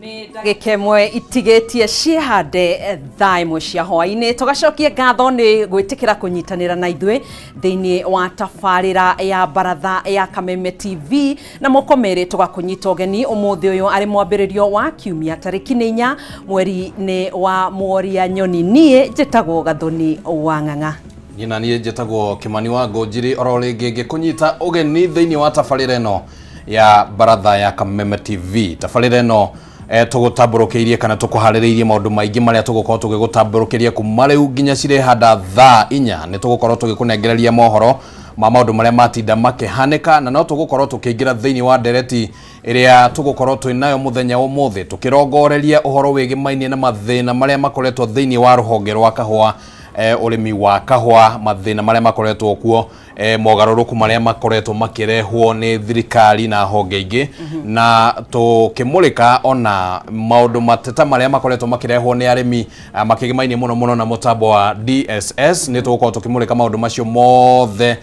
Nĩ ndagĩka ĩmwe itigĩtie ciĩhande thaa 1 cia hwaĩ-inĩ. Tũgacokie ngatho nĩ gwĩtĩkĩra kũnyitanĩra na ithuĩ thĩinĩ wa tabarĩra ya Baratha ya Kameme TV, na moko merĩ tũgakũnyita ũgeni ũmũthĩ ũyũ arĩ mwambĩrĩrio wa kiumia, tarĩki nĩ 4 mweri nĩ wa Mworia Nyoni. Niĩ njĩtagwo Gathoni wa Ng'ang'a. Niĩ na niĩ njĩtagwo Kĩmani wa Ngũnjiri, oro rĩngĩ ngĩkũnyita ũgeni thĩinĩ wa tabarĩra ĩno ya Baratha ya Kameme TV. Tabarĩra ĩno tũgũtambũrũkĩirie kana tũkũharĩrĩirie maũndũ maingĩ marĩa tũgũkorwo tũgĩgũtambũrũkĩria kuma rĩu nginya cirĩhanda thaa 4. Nĩ tũgũkorwo tũgĩkũnengereria mohoro ma maũndũ marĩa matinda makĩhanĩka, na no tũgũkorwo tũkĩingĩra thĩinĩ wa ndereti ĩrĩa tũgũkorwo twĩ nayo mũthenya ũmũthĩ, tũkĩrongoreria ũhoro wĩgĩmainie na mathĩna marĩa makoretwo thĩinĩ wa rũhonge rwa kahũa, ũrĩmi wa kahũa, mathĩna marĩa makoretwo kuo, mogarũrũku marĩa makoretwo makĩrehwo nĩ thirikari na honge ingĩ, na tũkĩmũrĩka ona maũndũ mateta marĩa makoretwo makĩrehwo nĩ arĩmi makĩgĩmainie mũno mũno na mũtambo wa DSS. Nĩ tũgũkorwo tũkĩmũrĩka maũndũ macio mothe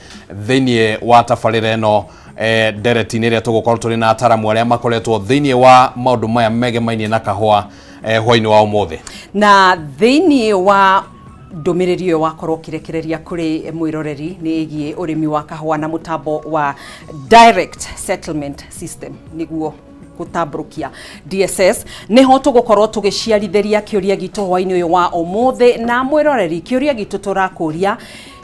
thĩinĩ wa tabarĩra ĩno, ndereti-inĩ ĩrĩa tũgũkorwo tũrĩ na ataramu arĩa makoretwo thĩinĩ wa maũndũ maya megemainie na kahũa hwainĩ wa ũmũthĩ. Na thĩinĩ wa ndũmĩrĩri ĩyo wakorwo ũkĩrekereria kũrĩ mwĩroreri nĩ ĩgiĩ ũrĩmi wa kahũa na mũtambo wa direct settlement system, nĩguo gũtambũrũkia DSS, nĩho tũgũkorwo tũgĩciarithĩria kĩũria gitũ hwainĩ ũyũ wa ũmũthĩ. Na mwĩroreri, kĩũria gitũ tũrakũria,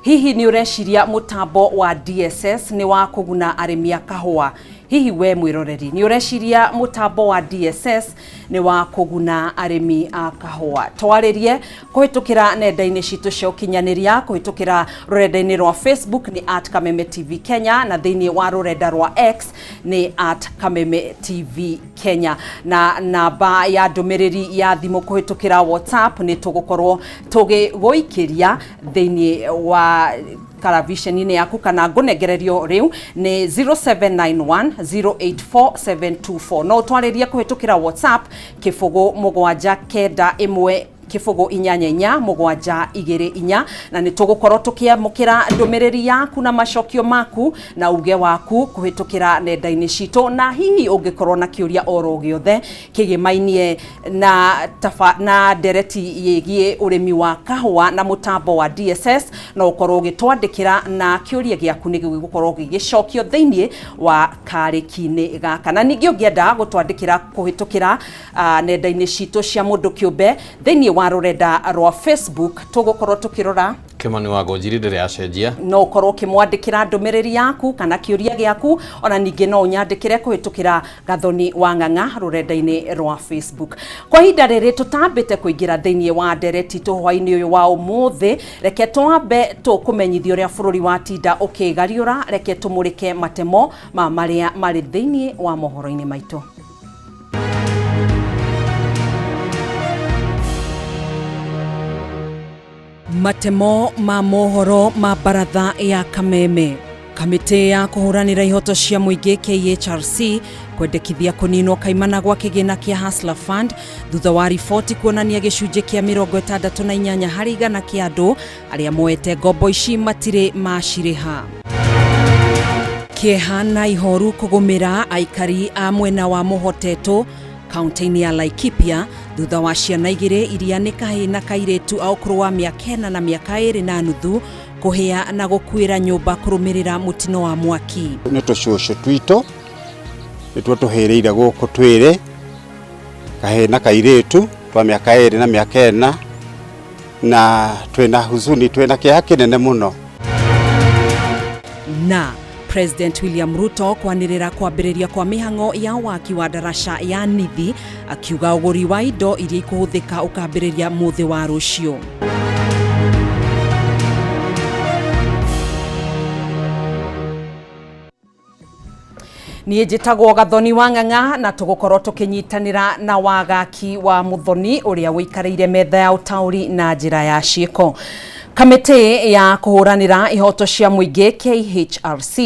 hihi nĩ ũreciria mũtambo wa DSS nĩ wa kũguna arĩmi a kahũa? Hihi we mwĩroreri nĩ ũreciria mũtambo wa DSS nĩ wa kũguna arĩmi a kahũa? Twarĩrie kũhĩtũkĩra nenda-inĩ citũ cia ũkinyanĩria, kũhĩtũkĩra rũrenda-inĩ rwa Facebook nĩ @KamemeTV Kenya, na thĩinĩ wa rũrenda rwa X nĩ @KamemeTV Kenya, na namba ya ndũmĩrĩri ya thimũ kũhĩtũkĩra WhatsApp nĩ tũgũkorwo tũgĩgũikĩria thĩinĩ wa karaviceni-inĩ yaku kana ngũnengererio rĩu nĩ 0791 084724. No ũtwarĩrie kũhĩtũkĩra WhatsApp 079 10 8 8 7 2 4, na nĩ tũgũkorwo tũkĩamũkĩra ndũmĩrĩri yaku na macokio maku na uge waku kũhĩtũkĩra nenda-inĩ citũ. Na hihi ũngĩkorwo na kĩũria oro gĩothe kĩgĩmainie na taba na ndereti yĩgiĩ ũrĩmi wa kahũa na mũtambo wa DSS, no ũkorwo ũgĩtwandĩkĩra na kĩũria gĩaku nĩ gĩgũkorwo gĩgĩcokio thĩinĩ wa karĩki-inĩ gaka. Na ningĩ ũngĩenda gũtwandĩkĩra kũhĩtũkĩra nenda-inĩ citũ cia mũndũ kĩũmbe thĩinĩ wa rũrenda rwa Facebook, tũgũkorwo tũkĩrora Kĩmani wa Ngũnjiri ndĩrĩ yacenjia. No ũkorwo ũkĩmwandĩkĩra ndũmĩrĩri yaku kana kĩũria gĩaku. Ona ningĩ no ũnyandĩkĩre kũhĩtũkĩra Gathoni wa Ng'ang'a rũrenda-inĩ rwa Facebook. Kwa ihinda rĩrĩ tũtambĩte kũingĩra thĩinĩ wa ndereti tũ hwainĩ ũyũ wa ũmũthĩ, reke twambe tũkũmenyithia ũrĩa bũrũri watinda ũkĩgariũra. Reke tũmũrĩke matemo ma marĩa marĩ thĩinĩ wa mohoro-inĩ maitũ. Matemo ma mohoro ma Baratha ya Kameme. Kamĩtĩ ya kũhũranĩra ihoto cia mũingĩ KHRC kwendekithia kũninwo kaimana gwa kĩgĩna kĩa Hustler Fund thutha wa riboti kuonania gĩcunjĩ kĩa 68% kĩa andũ arĩa moete ngombo ici matirĩ macirĩha. Kĩeha na ihoru kũgũmĩra aikari a mwena wa Mũhotetũ kaunti-inĩ ya Laikipia thutha wa ciana igĩrĩ iria nĩ kahĩĩ na kairĩtu a ũkũrũ wa mĩaka 4 na mĩaka 2.5 kũhĩa na gũkuĩra nyũmba kũrũmĩrĩra mũtino wa mwaki. Nĩ tũcũcũ twitũ nĩtuo tũhĩrĩire gũkũ twĩrĩ, kahĩĩ na kairĩtu twa mĩaka 2 na mĩaka 4, na twĩna huzuni, twĩna kĩeha kĩnene mũno. Na President William Ruto kwanĩrĩra kwambĩrĩria kwa mĩhang'o ya waki wa ndaraca ya Nithi, akiuga ũgũri wa indo iria ikũhũthĩka ũkambĩrĩria mũthĩ wa rũciũ. Niĩ njĩtagwo Gathoni wa Ng'ang'a, na tũgũkorwo tũkĩnyitanĩra na Wagaki wa Mũthoni ũrĩa ũikarĩire metha ya ũtaũri na njĩra ya ciĩko. Kamĩtĩ ya kũhũranĩra ihoto cia mũingĩ KHRC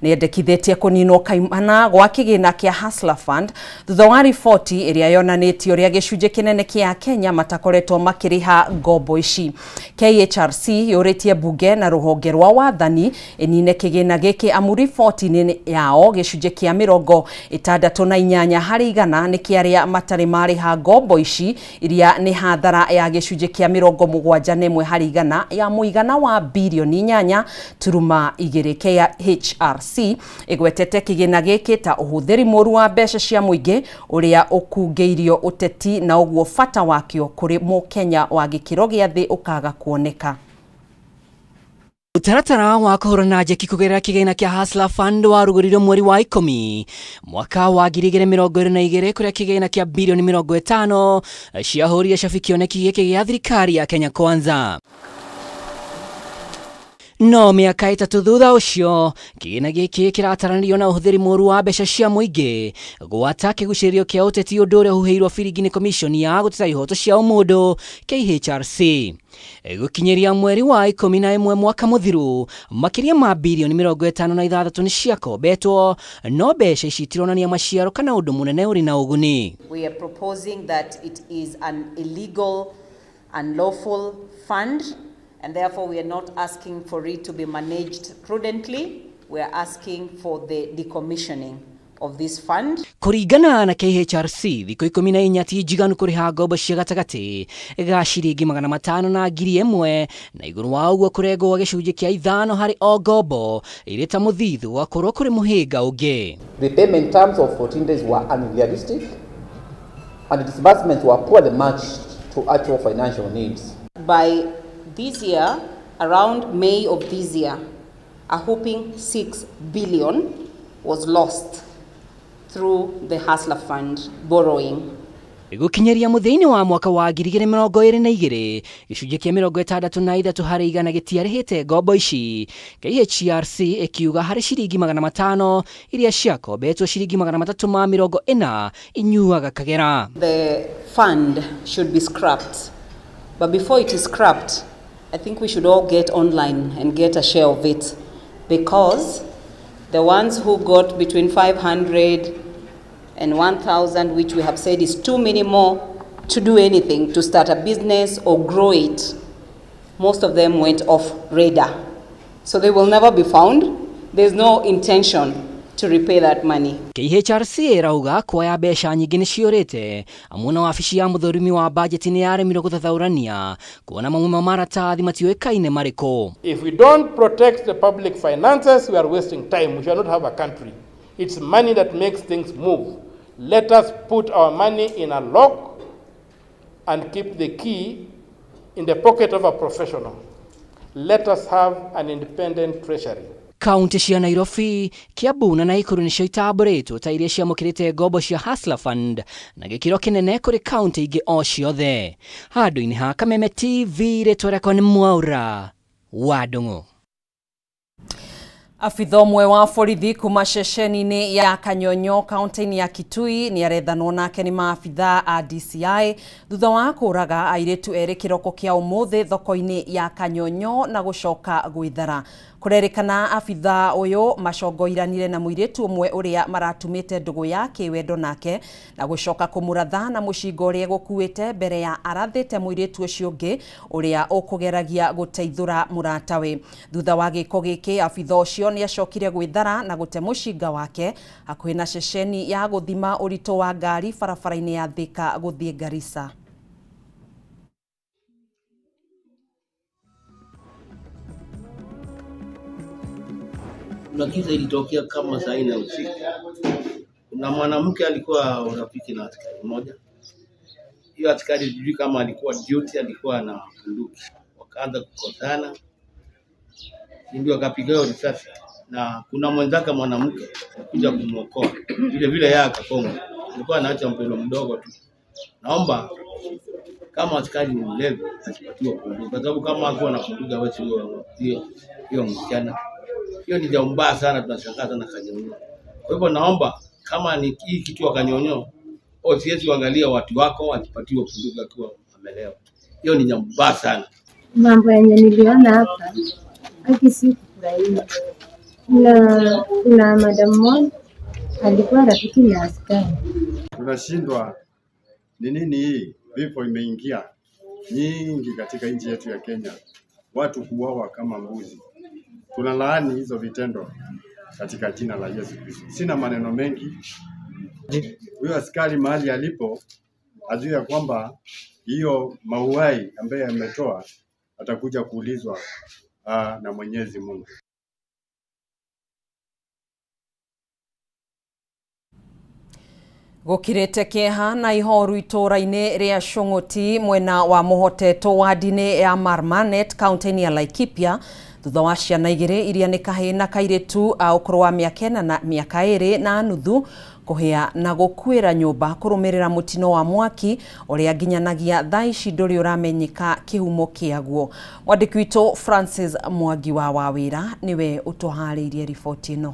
nĩ yendekithĩtie kũninwo kaimana gwa kĩgĩna kĩa Hustler Fund thutha wa riboti ĩrĩa yonanĩtie ũrĩa gĩcunjĩ kĩnene kĩa Kenya matakoretwo makĩrĩha ngombo ici. KHRC yũrĩtie mbunge na rũhonge rwa wathani ĩnine kĩgĩna gĩkĩ amu riboti-inĩ yao gĩcunjĩ kĩa 68 harĩ igana nĩ kĩa arĩa matarĩ marĩha ngombo ici iria nĩ hathara ya gĩcunjĩ kĩa 71 harĩ igana ya mũigana wa birioni 8.2. KHRC ĩgwetete kĩgĩna gĩkĩ ta ũhũthĩri mũru wa mbeca cia mũingĩ ũrĩa ũkungĩirio ũteti na ũguo bata wakĩo kũrĩ mũkenya wa gĩkĩro gĩa thĩ ũkaga kuoneka. Mũtaratara wa kũhũrana njeki kũgerera kĩgĩna kĩa Hustler Fund warugũririo mweri wa 10 mwaka wa 2022 kũrĩa kĩgĩna kĩa birioni 50 ciahũrire cabi kĩoneki gĩkĩ gĩa thirikari ya Kenya Kwanza. No mĩaka 3 thutha ũcio kĩgĩna gĩkĩ kĩrataranĩrio na ũhũthĩri mũru wa mbeca cia mũingĩ gwata kĩgucĩrĩrio kĩa ũteti ũndũ ũrĩa ũhuhĩirwo biringi nĩ commission ya gũteta ihoto cia ũmũndũ KHRC. Gũkinyĩria mweri wa 11 mwaka mũthiru makĩria ma birioni 56 nĩ ciakombetwo no mbeca ici itironania maciaro kana ũndũ mũnene ũrĩ na ũguni. We are proposing that it is an illegal, unlawful fund, and therefore we are not asking for it to be managed prudently. We are asking for the decommissioning of this fund. Kũringana na KHRC thikũ 14 ti njiganu kũrĩha ngombo cia gatagatĩ ga ciringi 500 na 1000 na igũrũ wa ũguo kũrengwo gĩcunjĩ kĩa 5 harĩ o ngombo ĩrĩ ta mũthithũ wakorwo kũrĩ mũhĩnga ũngĩ. Repayment terms of 14 days were unrealistic and disbursements were poorly matched to actual financial needs. By this year, around May of this year, a whopping 6 billion was lost through the Hustler Fund borrowing. Gũkinyĩria mũthia-inĩ wa mwaka wa 2022 gĩcunjĩ kĩa 63 harĩ igana gĩtiarĩhĩte ngombo ici. KHRC ĩkiuga harĩ ciringi 500 iria ciakombetwo ciringi 340 inyuaga kagera. The fund should be scrapped, but before it is scrapped, I think we should all get online and get a share of it, because the ones who got between 500 and 1,000, which we have said is too minimal to do anything, to start a business or grow it, most of them went off radar. So they will never be found. There's no intention to repay that money. KHRC ĩrauga kuoya mbeca nyingĩ nĩ ciũrĩte amu na wabici ya mũthũrimi wa bajeti nĩ yaremirwo gũthathaũrania kuona mamwe ma maratathi matiũĩkaine marĩkũ. If we don't protect the public finances, we are wasting time. We shall not have a country. It's money that makes things move. Let us put our money in a lock and keep the key in the pocket of a professional. Let us have an independent treasury. Kaunti cia Nairobi, Kiambu na Nakuru nĩcio itambũrĩtwo ta iria ciamũkĩrĩte ngombo cia Hustler Fund na gĩkĩro kĩnene kũrĩ kaunti ingĩ o ciothe. Handũ-inĩ ha Kameme TV rĩtwa rĩakwa nĩ Mwaura wa Ndung'u. Abitha ũmwe wa borithi kuma ceceni-inĩ ya Kanyonyo kaunti-inĩ ya Kitui nĩ arethanwo nake nĩ maabitha a DCI thutha wa kũraga airĩtu erĩ kĩroko kĩa ũmũthĩ thoko-inĩ ya Kanyonyo na gũcoka gwĩthara. Kũrerĩkana abitha ũyũ macongoiranire na mũirĩtu ũmwe ũrĩa maratumĩte ndũgũ ya kĩwendo nake na gũcoka kũmũratha na mũcinga ũrĩa gũkuĩte mbere ya arathĩte mũirĩtu ũcio ũngĩ ũrĩa ũkũgeragia gũteithũra mũratawe. Thutha wa gĩko gĩkĩ abitha ũcio nĩ acokire gwĩthara na gũte mũcinga wake hakuhĩ na ceceni ya gũthima ũritũ wa ngari barabara-inĩ ya Thika gũthiĩ Garissa. Kuna kisa ilitokea kama saa 4 usiku. Kuna mwanamke alikuwa urafiki na askari mmoja. Hiyo askari sijui kama alikuwa duty, alikuwa na bunduki. Wakaanza kukosana, ndio akapiga risasi, na kuna mwenzake mwanamke alikuja kumuokoa. Vile vile yeye akakoma. Alikuwa anaacha mpelo mdogo tu. Naomba kama askari ni mlevi asipatiwe bunduki, kwa sababu kama hakuwa na bunduki hawezi hiyo msichana. Hiyo ni jambo mbaya sana, tunashangaa sana Kanyonyo. Kwa hivyo naomba kama ni hii kitu Kanyonyo, OCS uangalie watu wako wasipatiwe bunduki akiwa amelewa. Hiyo ni jambo mbaya sana. Mambo yenye niliona hapa haki si kufurahia. Kuna madam mmoja alikuwa rafiki na askari. Tunashindwa ni nini hii vifo imeingia nyingi katika nchi yetu ya Kenya, watu kuuawa kama mbuzi. Tunalaani hizo vitendo katika jina la Yesu Kristo. Sina maneno mengi. Huyo askari mahali alipo ajue ya kwamba hiyo mauai ambaye ametoa atakuja kuulizwa na Mwenyezi Mungu. Gũkirĩte kĩeha na ihoru itũũra-inĩ rĩa Cũng'ũti mwena wa Mũhotetwo wadi-inĩ ya Marmanet kaunti-inĩ ya Laikipia thutha wa ciana igĩrĩ iria nĩ kahĩĩ na kairĩtu a ũkũrũ wa mĩaka ĩna na mĩaka ĩrĩ na nuthu kũhĩa na gũkuĩra nyũmba kũrũmĩrĩra mũtino wa mwaki ũrĩa nginyanagia thaa ici ndũrĩ ũramenyeka kĩhumo kĩaguo. Mwandĩki witũ Francis Mwangi wa Wawĩra nĩwe ũtũharĩirie riboti ĩno.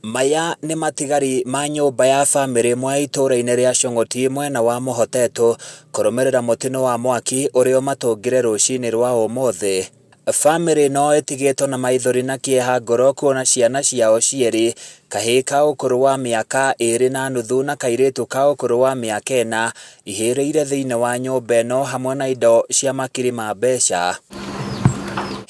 Maya nĩ matigari ma nyũmba ya bamĩrĩ ĩmwe itũũra-inĩ rĩa Cũng'ũti mwena wa Mũhotetwo kũrũmĩrĩra mũtino wa mwaki ũrĩa ũmatũngire rũcinĩ rwa ũmũthĩ. Bamĩrĩ ĩno ĩtigĩtwo na maithori na kĩeha ngoro kuona ciana ciao cierĩ, kahĩĩ ka ũkũrũ wa mĩaka ĩrĩ na nuthu na kairĩtu ka ũkũrũ wa mĩaka ĩna ihĩrĩire thĩinĩ wa nyũmba ĩno hamwe na indo cia makiri ma mbeca.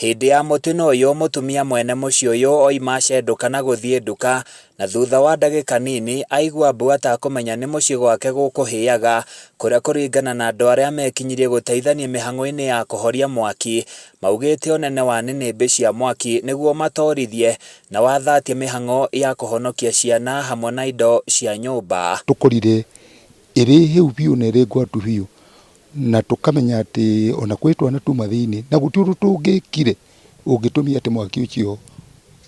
Hĩndĩ ya mũtino ũyũ mũtumia mwene mũciĩ ũyũ oima acenduka na gũthiĩ nduka na thutha wa ndagĩka nini aigua mbu atakũmenya nĩ mũciĩ gwake gũkũhĩaga kũrĩa kũringana na andũ arĩa mekinyirie gũteithania mĩhang'o-inĩ ya kũhoria mwaki maugĩte ũnene wa nĩnĩmbĩ cia mwaki nĩguo matorithie na wathatie mĩhang'o ya kũhonokia ciana hamwe na indo cia nyũmba. Tũkorire ĩrĩ hĩu biũ na ĩrĩ ngwatu biũ na tũkamenya atĩ ona kwĩ twana tuma thĩinĩ na gũtirĩ ũndũ tũngĩkire ũngĩtũmia atĩ mwaki ũcio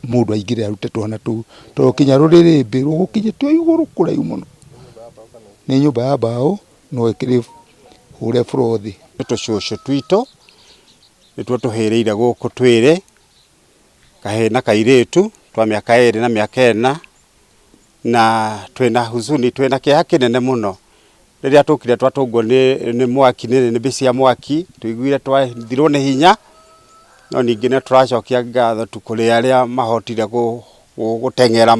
mũndũ aingĩre arute twana tũu tondũ kinya rũrĩrĩmbĩ rũgũkinyĩte o igũrũ kũraihu mũno. Nĩ nyũmba ya mbaũ no ĩkĩrĩ hũre floor thĩ. Nĩ tũcũcũ twitũ nĩtuo tũhĩrĩire gũkũ twĩrĩ, kahĩĩ na kairĩtu twa mĩaka ĩrĩ na mĩaka ĩna, na twĩna huzuni, twĩna kĩeha kĩnene mũno. Rĩrĩa tũkire twatũngwo nĩ mwaki, nĩ nĩnĩmbĩ cia mwaki, tũiguire twathirwo nĩ hinya, no ningĩ nĩ tũracokia ngatho tu kũrĩ arĩa mahotire gũteng'era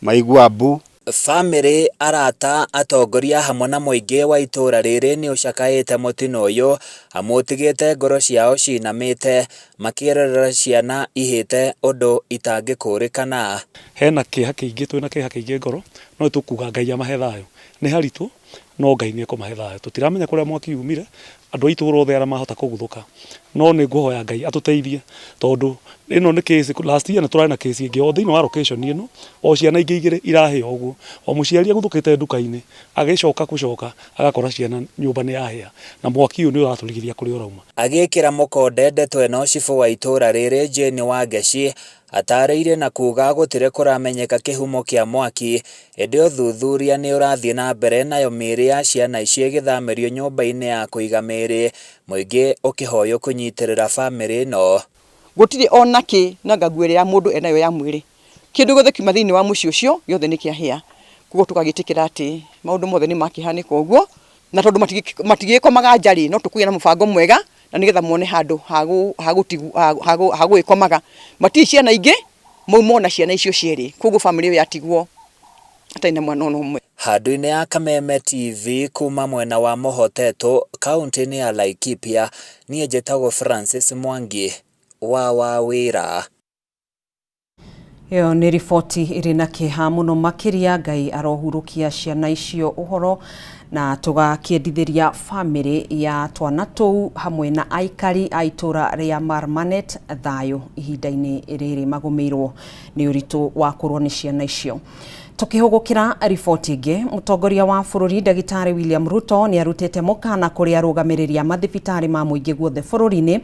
maigua mbu. Bamĩrĩ, arata, atongoria hamwe na mũingĩ wa itũũra rĩrĩ nĩ ũcakaĩte mũtino ũyũ amu ũtigĩte ngoro ciao cinamĩte makĩrorera ciana ihĩte ũndũ itangĩkũrĩkana. Hena kĩeha kĩingĩ, twĩna kĩeha kĩingĩ ngoro, no tũkuga Ngai amahe thayũ. Nĩ haritũ, no Ngai nĩ ekũmahe thayũ. Tũtiramenya kũrĩa mwaki umire, andũ a itũũra othe arĩa mahota kũguthũka, no nĩ ngũhoya Ngai atũteithie tondũ ĩno nĩ case, last year nĩ tũrarĩ na case ĩngĩ o thĩinĩ wa location ĩno, o ciana ingĩ igĩrĩ irahĩa ũguo, o mũciari aguthũkĩte nduka-inĩ agĩcoka gũcoka agakora ciana nyũmba nĩ yahĩa na mwaki ũyũ nĩ ũratũrigithia kũrĩa ũrauma. Agĩkĩra mũkonde ndeto ĩno cibũ wa itũũra rĩrĩ Jane Wangeci atarĩirie na kuga gũtirĩ kũramenyeka kĩhumo kĩa mwaki ĩndĩ ũthuthuria nĩ ũrathiĩ na mbere nayo mĩĩrĩ ya ciana ici ĩgĩthamĩrio nyũmba-inĩ ya kũiga mĩĩrĩ mũingĩ ũkĩhoywo kũnyitĩrĩra bamĩrĩ ĩno. Gũtirĩ ona kĩ na ngaguo ĩrĩa ya mũndũ enayo ya mwĩrĩ, kĩndũ gĩothe kiuma thĩinĩ wa mũciĩ ũcio gĩothe nĩ kĩahĩa. Koguo tũgagĩtĩkĩra atĩ maũndũ mothe nĩ makĩhanĩka ũguo, na tondũ matigĩkomaga nja rĩ, no tũkũgĩa na mũbango mwega na nĩgetha mone handũ ha gũgĩkomaga. Matirĩ ciana ingĩ, mauma ona ciana icio cierĩ, koguo bamĩrĩ ĩyo yatigwo ĩtarĩ na mwana ona ũmwe. Handũ-inĩ ya Kameme TV kuma mwena wa Mũhotetwo kaunti-inĩ ya Laikipia, niĩ njĩtagwo Francis Mwangi wa Wawĩra. Ĩyo nĩ riboti ĩrĩ na kĩeha mũno makĩria. Ngai arohurũkia ciana icio ũhoro na tũgakĩendithĩria bamĩrĩ ya twana tũu hamwe na aikari a itũũra rĩa Marmanet thayũ ihinda-inĩ rĩrĩ magũmĩirwo nĩ ũritũ wa kũrwo nĩ ciana icio. Tukihugukira riboti ĩngĩ, mũtongoria wa bũrũri ndagĩtarĩ William Ruto nĩ arutĩte mũkana kũrĩ arũgamĩrĩri a mathibitarĩ ma mũingĩ guothe bũrũri-inĩ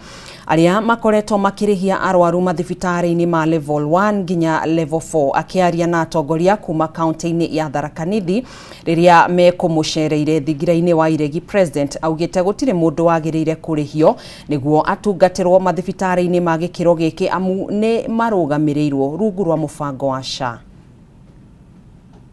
arĩa makoretwo makĩrĩhia arwaru mathibitarĩ-inĩ ma level 1 nginya level 4. Akĩaria na atongoria kuma kaunti-inĩ ya Tharaka Nithi rĩrĩa mekũmũcereire thingira-inĩ wa Iregi, President augĩte gũtirĩ mũndũ wagĩrĩire kũrĩhio nĩguo atungatĩrwo mathibitarĩ-inĩ ma gĩkĩro gĩkĩ amu nĩ marũgamĩrĩirwo rungu rwa mũbango wa SHA.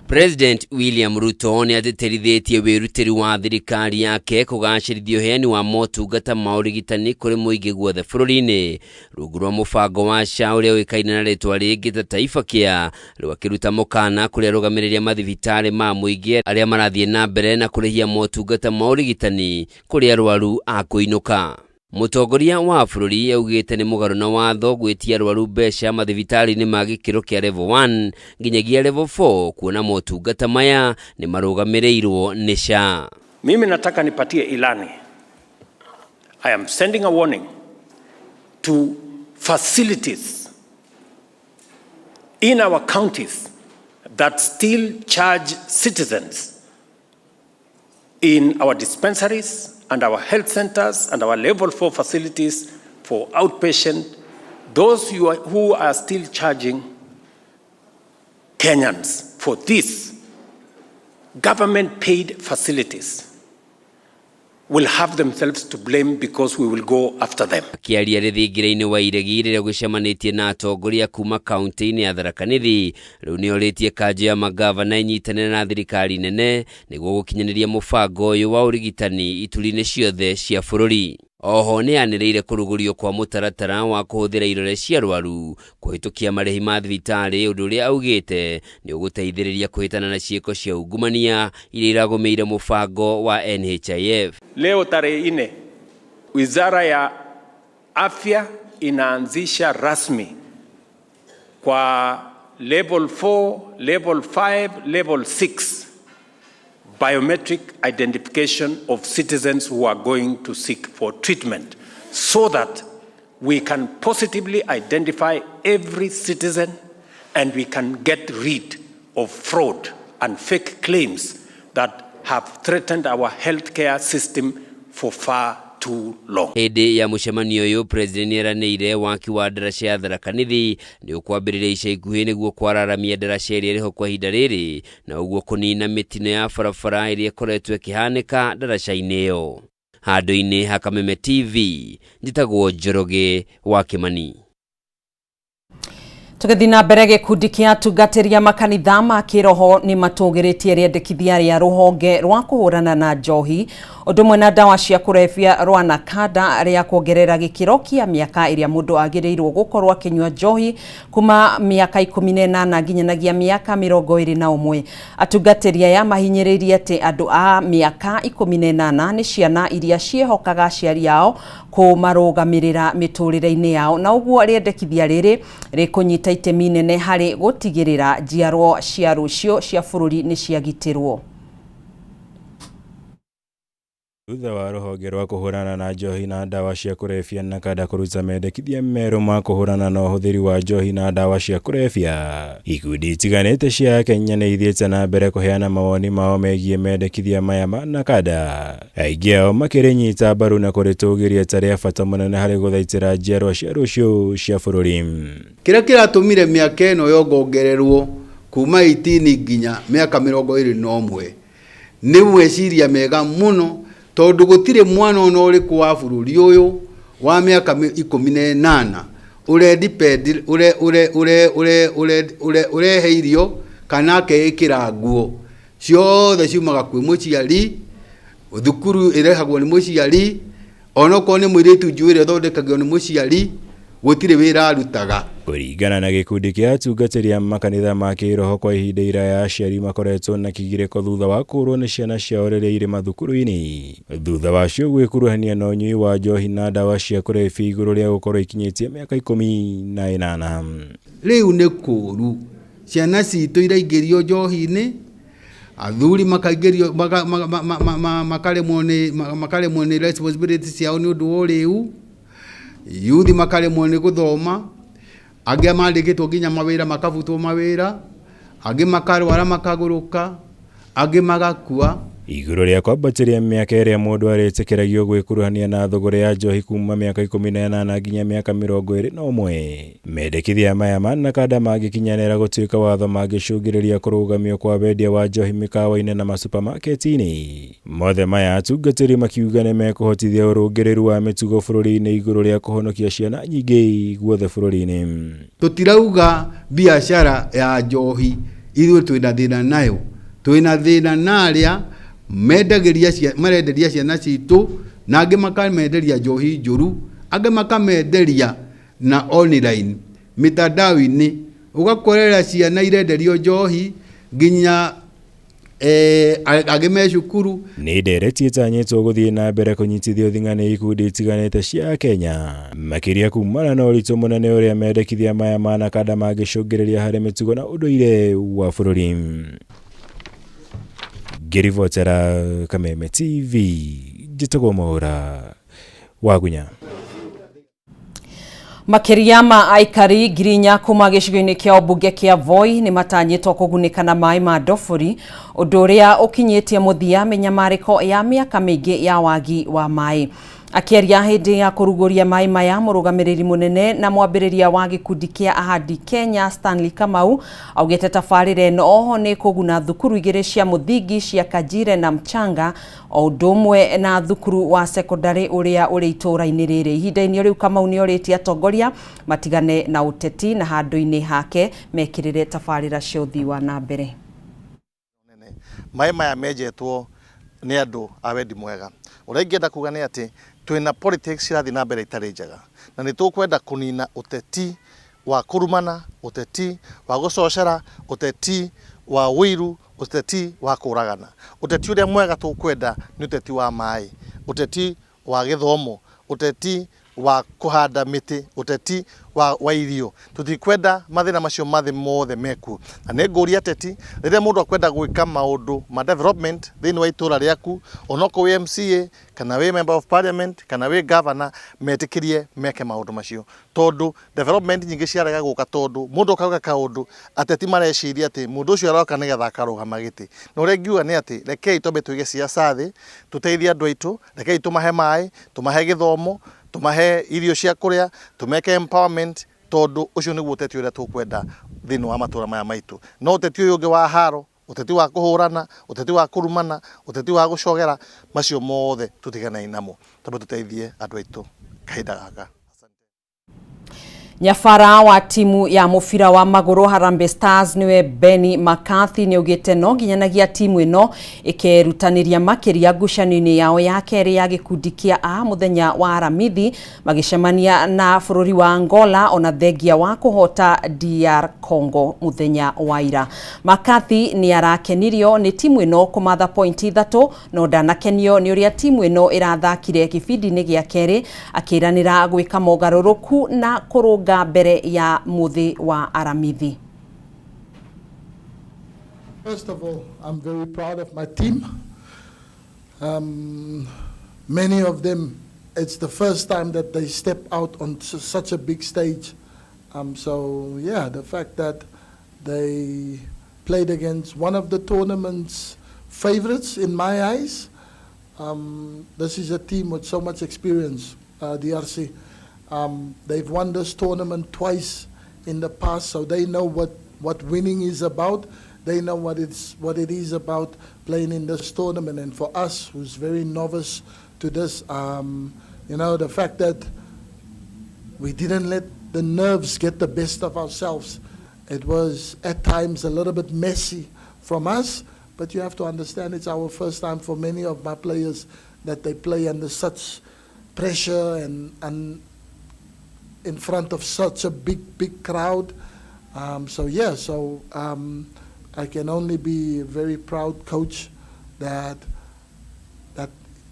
President William Ruto nĩ atĩtĩrithĩtie wĩrutĩri wa thirikari yake kũgacĩrithia ũheani wa motungata ma ũrigitani kũrĩ mũingĩ guothe bũrũri-inĩ rungu rwa mũbango wa SHA ũrĩa ũĩkaine na rĩtwa rĩngĩ ta Taifa Care. Rĩu akĩruta mũkana kũrĩ arũgamĩrĩri a mathibitarĩ ma mũingĩ arĩa marathiĩ na mbere na kũrĩhia motungata ma ũrigitani kũrĩ arwaru a kũinũka. Mũtongoria wa bũrũri augĩte nĩ mũgarũ na watho gwĩtia arwaru mbeca mathibitarĩ-inĩ ma gĩkĩro kĩa level 1 nginyagia level 4 kuona motungata maya nĩ marũgamĩrĩirwo nĩ SHA. Mimi nataka nipatie ilani. I am sending a warning to facilities in our counties that still charge citizens in our dispensaries and our health centers and our level 4 facilities for outpatient, those who are still charging Kenyans for these government-paid facilities will have themselves to blame because we will go after them. Akĩaria rĩthingira-inĩ wa Iregi rĩrĩa gũcemanĩtie na atongoria kuma kaunti-inĩ ya Tharaka Nithi, rĩu nĩorĩtie kanjũ ya magavana ĩnyitanĩre na thirikari nene nĩguo gũkinyanĩria mũbango ũyũ wa ũrigitani ituri-inĩ ciothe cia bũrũri. Oho nĩyanĩrĩire kũrugũrio kwa mũtaratara wa kũhũthĩra irore cia arwaru kũhĩtũkia marĩhi ma thibitarĩ, ũndũ ũrĩa augĩte nĩ ũgũteithĩrĩria kũhĩtana na ciĩko cia ungumania iria iragũmĩire mũbango wa NHIF. Leo tarehe 4, Wizara ya Afya inaanzisha rasmi kwa level 4, level 5, level 6 biometric identification of citizens who are going to seek for treatment so that we can positively identify every citizen and we can get rid of fraud and fake claims that have threatened our healthcare system for far too long. Hĩndĩ ya mũcemanio ũyũ, President nĩeranĩire waki wa ndaraca ya Tharaka Nithi nĩ ũkwambĩrĩria ica ikuhĩ nĩguo kwararamia ndaraca ĩrĩa ĩrĩho kwa ihinda rĩrĩ na ũguo kũnina mĩtino ya barabara ĩrĩa ĩkoretwo ĩkĩhanĩka ndaraca-inĩ ĩyo. Handũ-inĩ ha Kameme TV, njĩtagwo Njoroge wa Kĩmani. Tũgĩthiĩ na mbere, gĩkundi kĩa atungatĩri a makanitha ma kĩroho nĩ matũgĩrĩtie rĩendekithia rĩa rũhonge rwa kũhũrana na njohi ũndũ ũmwe na ndawa cia kũrebia rwa NACADA rĩa kuongerera gĩkĩro kĩa mĩaka ĩrĩa mũndũ agĩrĩirwo gũkorwo akĩnyua njohi kuma mĩaka 18 nginyanagia mĩaka 21. Atungatĩri aya mahinyĩrĩirie atĩ andũ a mĩaka 18 nĩ ciana iria ciĩhokaga aciari ao kũmarũgamĩrĩra mĩtũrĩre-inĩ yao, na ũguo rĩendekithia rĩrĩ rĩkũnyita itemi inene harĩ gũtigĩrĩra njiarwo cia rũciũ cia bũrũri nĩ ciagitĩrwo. Thutha wa rũhonge rwa kũhũrana na njohi na ndawa cia kũrebia NACADA kũruta mendekithia merũ ma kũhũrana na ũhũthĩri wa njohi na ndawa cia kũrebia, ikundi itiganĩte cia Akenya nĩ ithiĩte na mbere kũheana mawoni mao megiĩ mendekithia maya ma NACADA, aingĩ ao makĩrĩnyita mbaru na kũrĩtũgĩria ta rĩa bata mũnene harĩ gũthaitĩra njiarwa cia rũciũ cia bũrũri. Kĩrĩa kĩratũmire mĩaka ĩno yongongererwo kuma 18 nginya mĩaka 21 nĩ meciria mega mũno, tondũ gũtirĩ mwana ona ũrĩkũ wa bũrũri ũyũ wa mĩaka 18 ũre depend ũre ũre ũre ũre ũre ũre ũrehe irio kana akeĩkĩra nguo, ciothe ciumaga kwĩ mũciari, thukuru ĩrehagwo nĩ mũciari, onokorwo nĩ mũirĩtu njuĩrĩ ĩthondekagio nĩ mũciari, gũtirĩ wĩra arutaga. Kũringana na gĩkundi kĩa atungatĩri a makanitha ma kĩroho, kwa ihinda iraya aciari makoretwo na kĩgirĩko thutha wa kũũrwo nĩ ciana ciao rĩrĩa irĩ mathukuru-inĩ, thutha wacio gwĩkuruhania na ũnyui wa njohi na ndawa cia kũrebia igũrũ rĩa gũkorwo ikinyĩtie mĩaka 18. Rĩu nĩ kũũru ciana citũ iraingĩrio njohi-inĩ, athuri makaingĩrio makaremwo nĩ makaremwo nĩ responsibility ciao nĩ ũndũ wa ũrĩu, yuthi makaremwo nĩ gũthoma, angĩ mandĩkĩtwo nginya mawĩra makabutwo mawĩra, angĩ makarwara makagũrũka, angĩ magakua. Igũrũ rĩa kwambatĩria mĩaka ĩrĩa mũndũ arĩtĩkĩragio gwĩkuruhania na thũgũrĩ ya njohi kuma mĩaka 18 nginya mĩaka 21, mendekithia maya ma NACADA mangĩkinyanĩra gũtuĩka watho mangĩcũngĩrĩria kũrũgamio kwa wendia wa njohi mĩkawa-inĩ na masupamaketi-inĩ. Mothe maya atungatĩri makiuga nĩ mekũhotithia ũrũngĩrĩru wa mĩtugo bũrũri-inĩ igũrũ rĩa kũhonokia ciana nyingĩ guothe bũrũri-inĩ. Tũtirauga biacara ya njohi Ithuĩ twĩna thĩna nayo, twĩna thĩna na arĩa mendagĩria cia, marenderia ciana citũ, na angĩ makamenderia njohi njũru, angĩ makamenderia na online mitandao-inĩ, ũgakorera ciana irenderio njohi nginya eh, angĩ me cukuru. Nĩ ndereti ĩtanyĩtwo gũthiĩ na mbere kũnyitithio thing'a nĩ ikundi itiganĩte cia Kenya, makĩria kumana na ũritũ mũnene ũrĩa mendekithia maya ma NACADA mangĩcũngĩrĩria harĩ mĩtugo na ũndũire wa bũrũri. Ngĩribotera Kameme TV, njĩtagwo Mwaũra Wagunya. Makĩria ma aikari 4,000 kuma gĩcigo-inĩ kĩa ũmbunge kĩa Voi nĩ matanyĩtwo kũgunĩka na maĩ ma ndobori, ũndũ ũrĩa ũkinyĩtie mũthia mĩnyamarĩko ya mĩaka mĩingĩ ya wagi wa maĩ. Akĩaria hĩndĩ ya kũrugũria maĩ maya, mũrũgamĩrĩri mũnene na mwambĩrĩria wa gĩkundi kĩa Ahadi Kenya Stanley Kamau augĩte tabarĩra ĩno oho nĩ kũguna thukuru igĩrĩ cia mũthingi cia Kajire na Mchanga o ũndũ ũmwe na thukuru wa sekondarĩ ũrĩa ũrĩ itũũra-inĩ rĩrĩ. Ihinda-inĩ rĩu Kamau nĩ orĩtie atongoria matigane na ũteti na handũ-inĩ hake mekĩrĩre tabarĩra cia ũthii wa na mbere. Maĩ maya menjetwo nĩ andũ a wendi mwega. Ũrĩa ingĩenda kuga nĩ atĩ twĩna politics cirathiĩ na mbere itarĩ njega, na nĩ tũkwenda kũnina ũteti wa kũrumana, ũteti wa gũcocera, ũteti wa ũiru, ũteti wa kũragana. Ũteti ũrĩa mwega tũkwenda nĩ ũteti wa maĩ, ũteti wa gĩthomo, ũteti wa kũhanda mĩtĩ, ũteti wa irio. Tũtikwenda mathĩna macio mathĩ mothe mekuo. Na nĩ ngũria ateti, rĩrĩa mũndũ akwenda gwĩka maũndũ ma development thĩinĩ wa itũra rĩaku, onokorwo wĩ MCA, kana wĩ member of parliament, kana wĩ governor, metĩkĩrie meke maũndũ macio. Tondũ development nyingĩ ciarega gũka tondũ mũndũ oka gwĩka kaũndũ, ateti mareciria atĩ mũndũ ũcio aroka nĩgetha akarũgama gĩtĩ. Na ũrĩa ingiuga nĩ atĩ, rekei twambe tũige siasa thĩ, tũteithie andũ aitũ, rekei tũmahe maĩ, tũmahe gĩthomo, tũmahe irio cia kũrĩa, tũmeke empowerment, tondũ ũcio nĩguo ũteti ũrĩa tũkwenda thĩinĩ wa matũra maya maitũ. No ũteti ũyũ ũngĩ wa haro, ũteti wa kũhũrana, ũteti wa kũrumana, ũteti wa gũcogera, macio mothe tũtiganei namo, twambe tũteithie andũ aitũ kahinda gaka. Nyabara wa timu ya mũbira wa magũrũ Harambee Stars niwe Benny McCarthy nĩaugĩte no nginyanagia timu ĩno ĩkerutanĩria makĩria ngucanio-inĩ yao ya kerĩ ya gĩkundi kĩa A mũthenya wa Aramithi magĩcemania na bũrũri wa Angola ona thengia wa kũhota DR Congo mũthenya wa ira. McCarthy nĩ arakenirio nĩ timu ĩno kũmatha pointi ithatũ no ndanakenio nĩ ũrĩa timu ĩno ĩrathakire gĩbindi-inĩ gĩa kerĩ akĩranĩra gwĩka mogarũrũku na kũrũnga mbere ya mũthĩ wa Aramithi. First of all, I'm very proud of my team. Many of them, it's the first time that they step out on such a big stage. So yeah, the fact that they played against one of the tournament's favorites in my eyes. This is a team with so much experience, DRC. They've won this tournament twice in the past, so they know what winning is about. They know what it is about playing in this tournament. And for us, who's very novice to this, the fact that we didn't let the nerves get the best of ourselves. It was at times a little bit messy from us, but you have to understand it's our first time for many of my players that they play under such pressure and in front of such a big, big crowd. I can only be a very proud coach that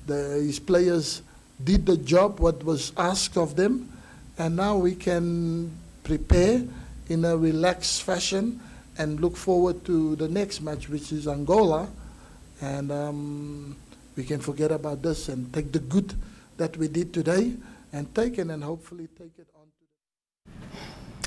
his players did the job, what was asked of them, and now we can prepare in a relaxed fashion and look forward to the next match, which is Angola, and we can forget about this and take the good that we did today and take it and hopefully take it on.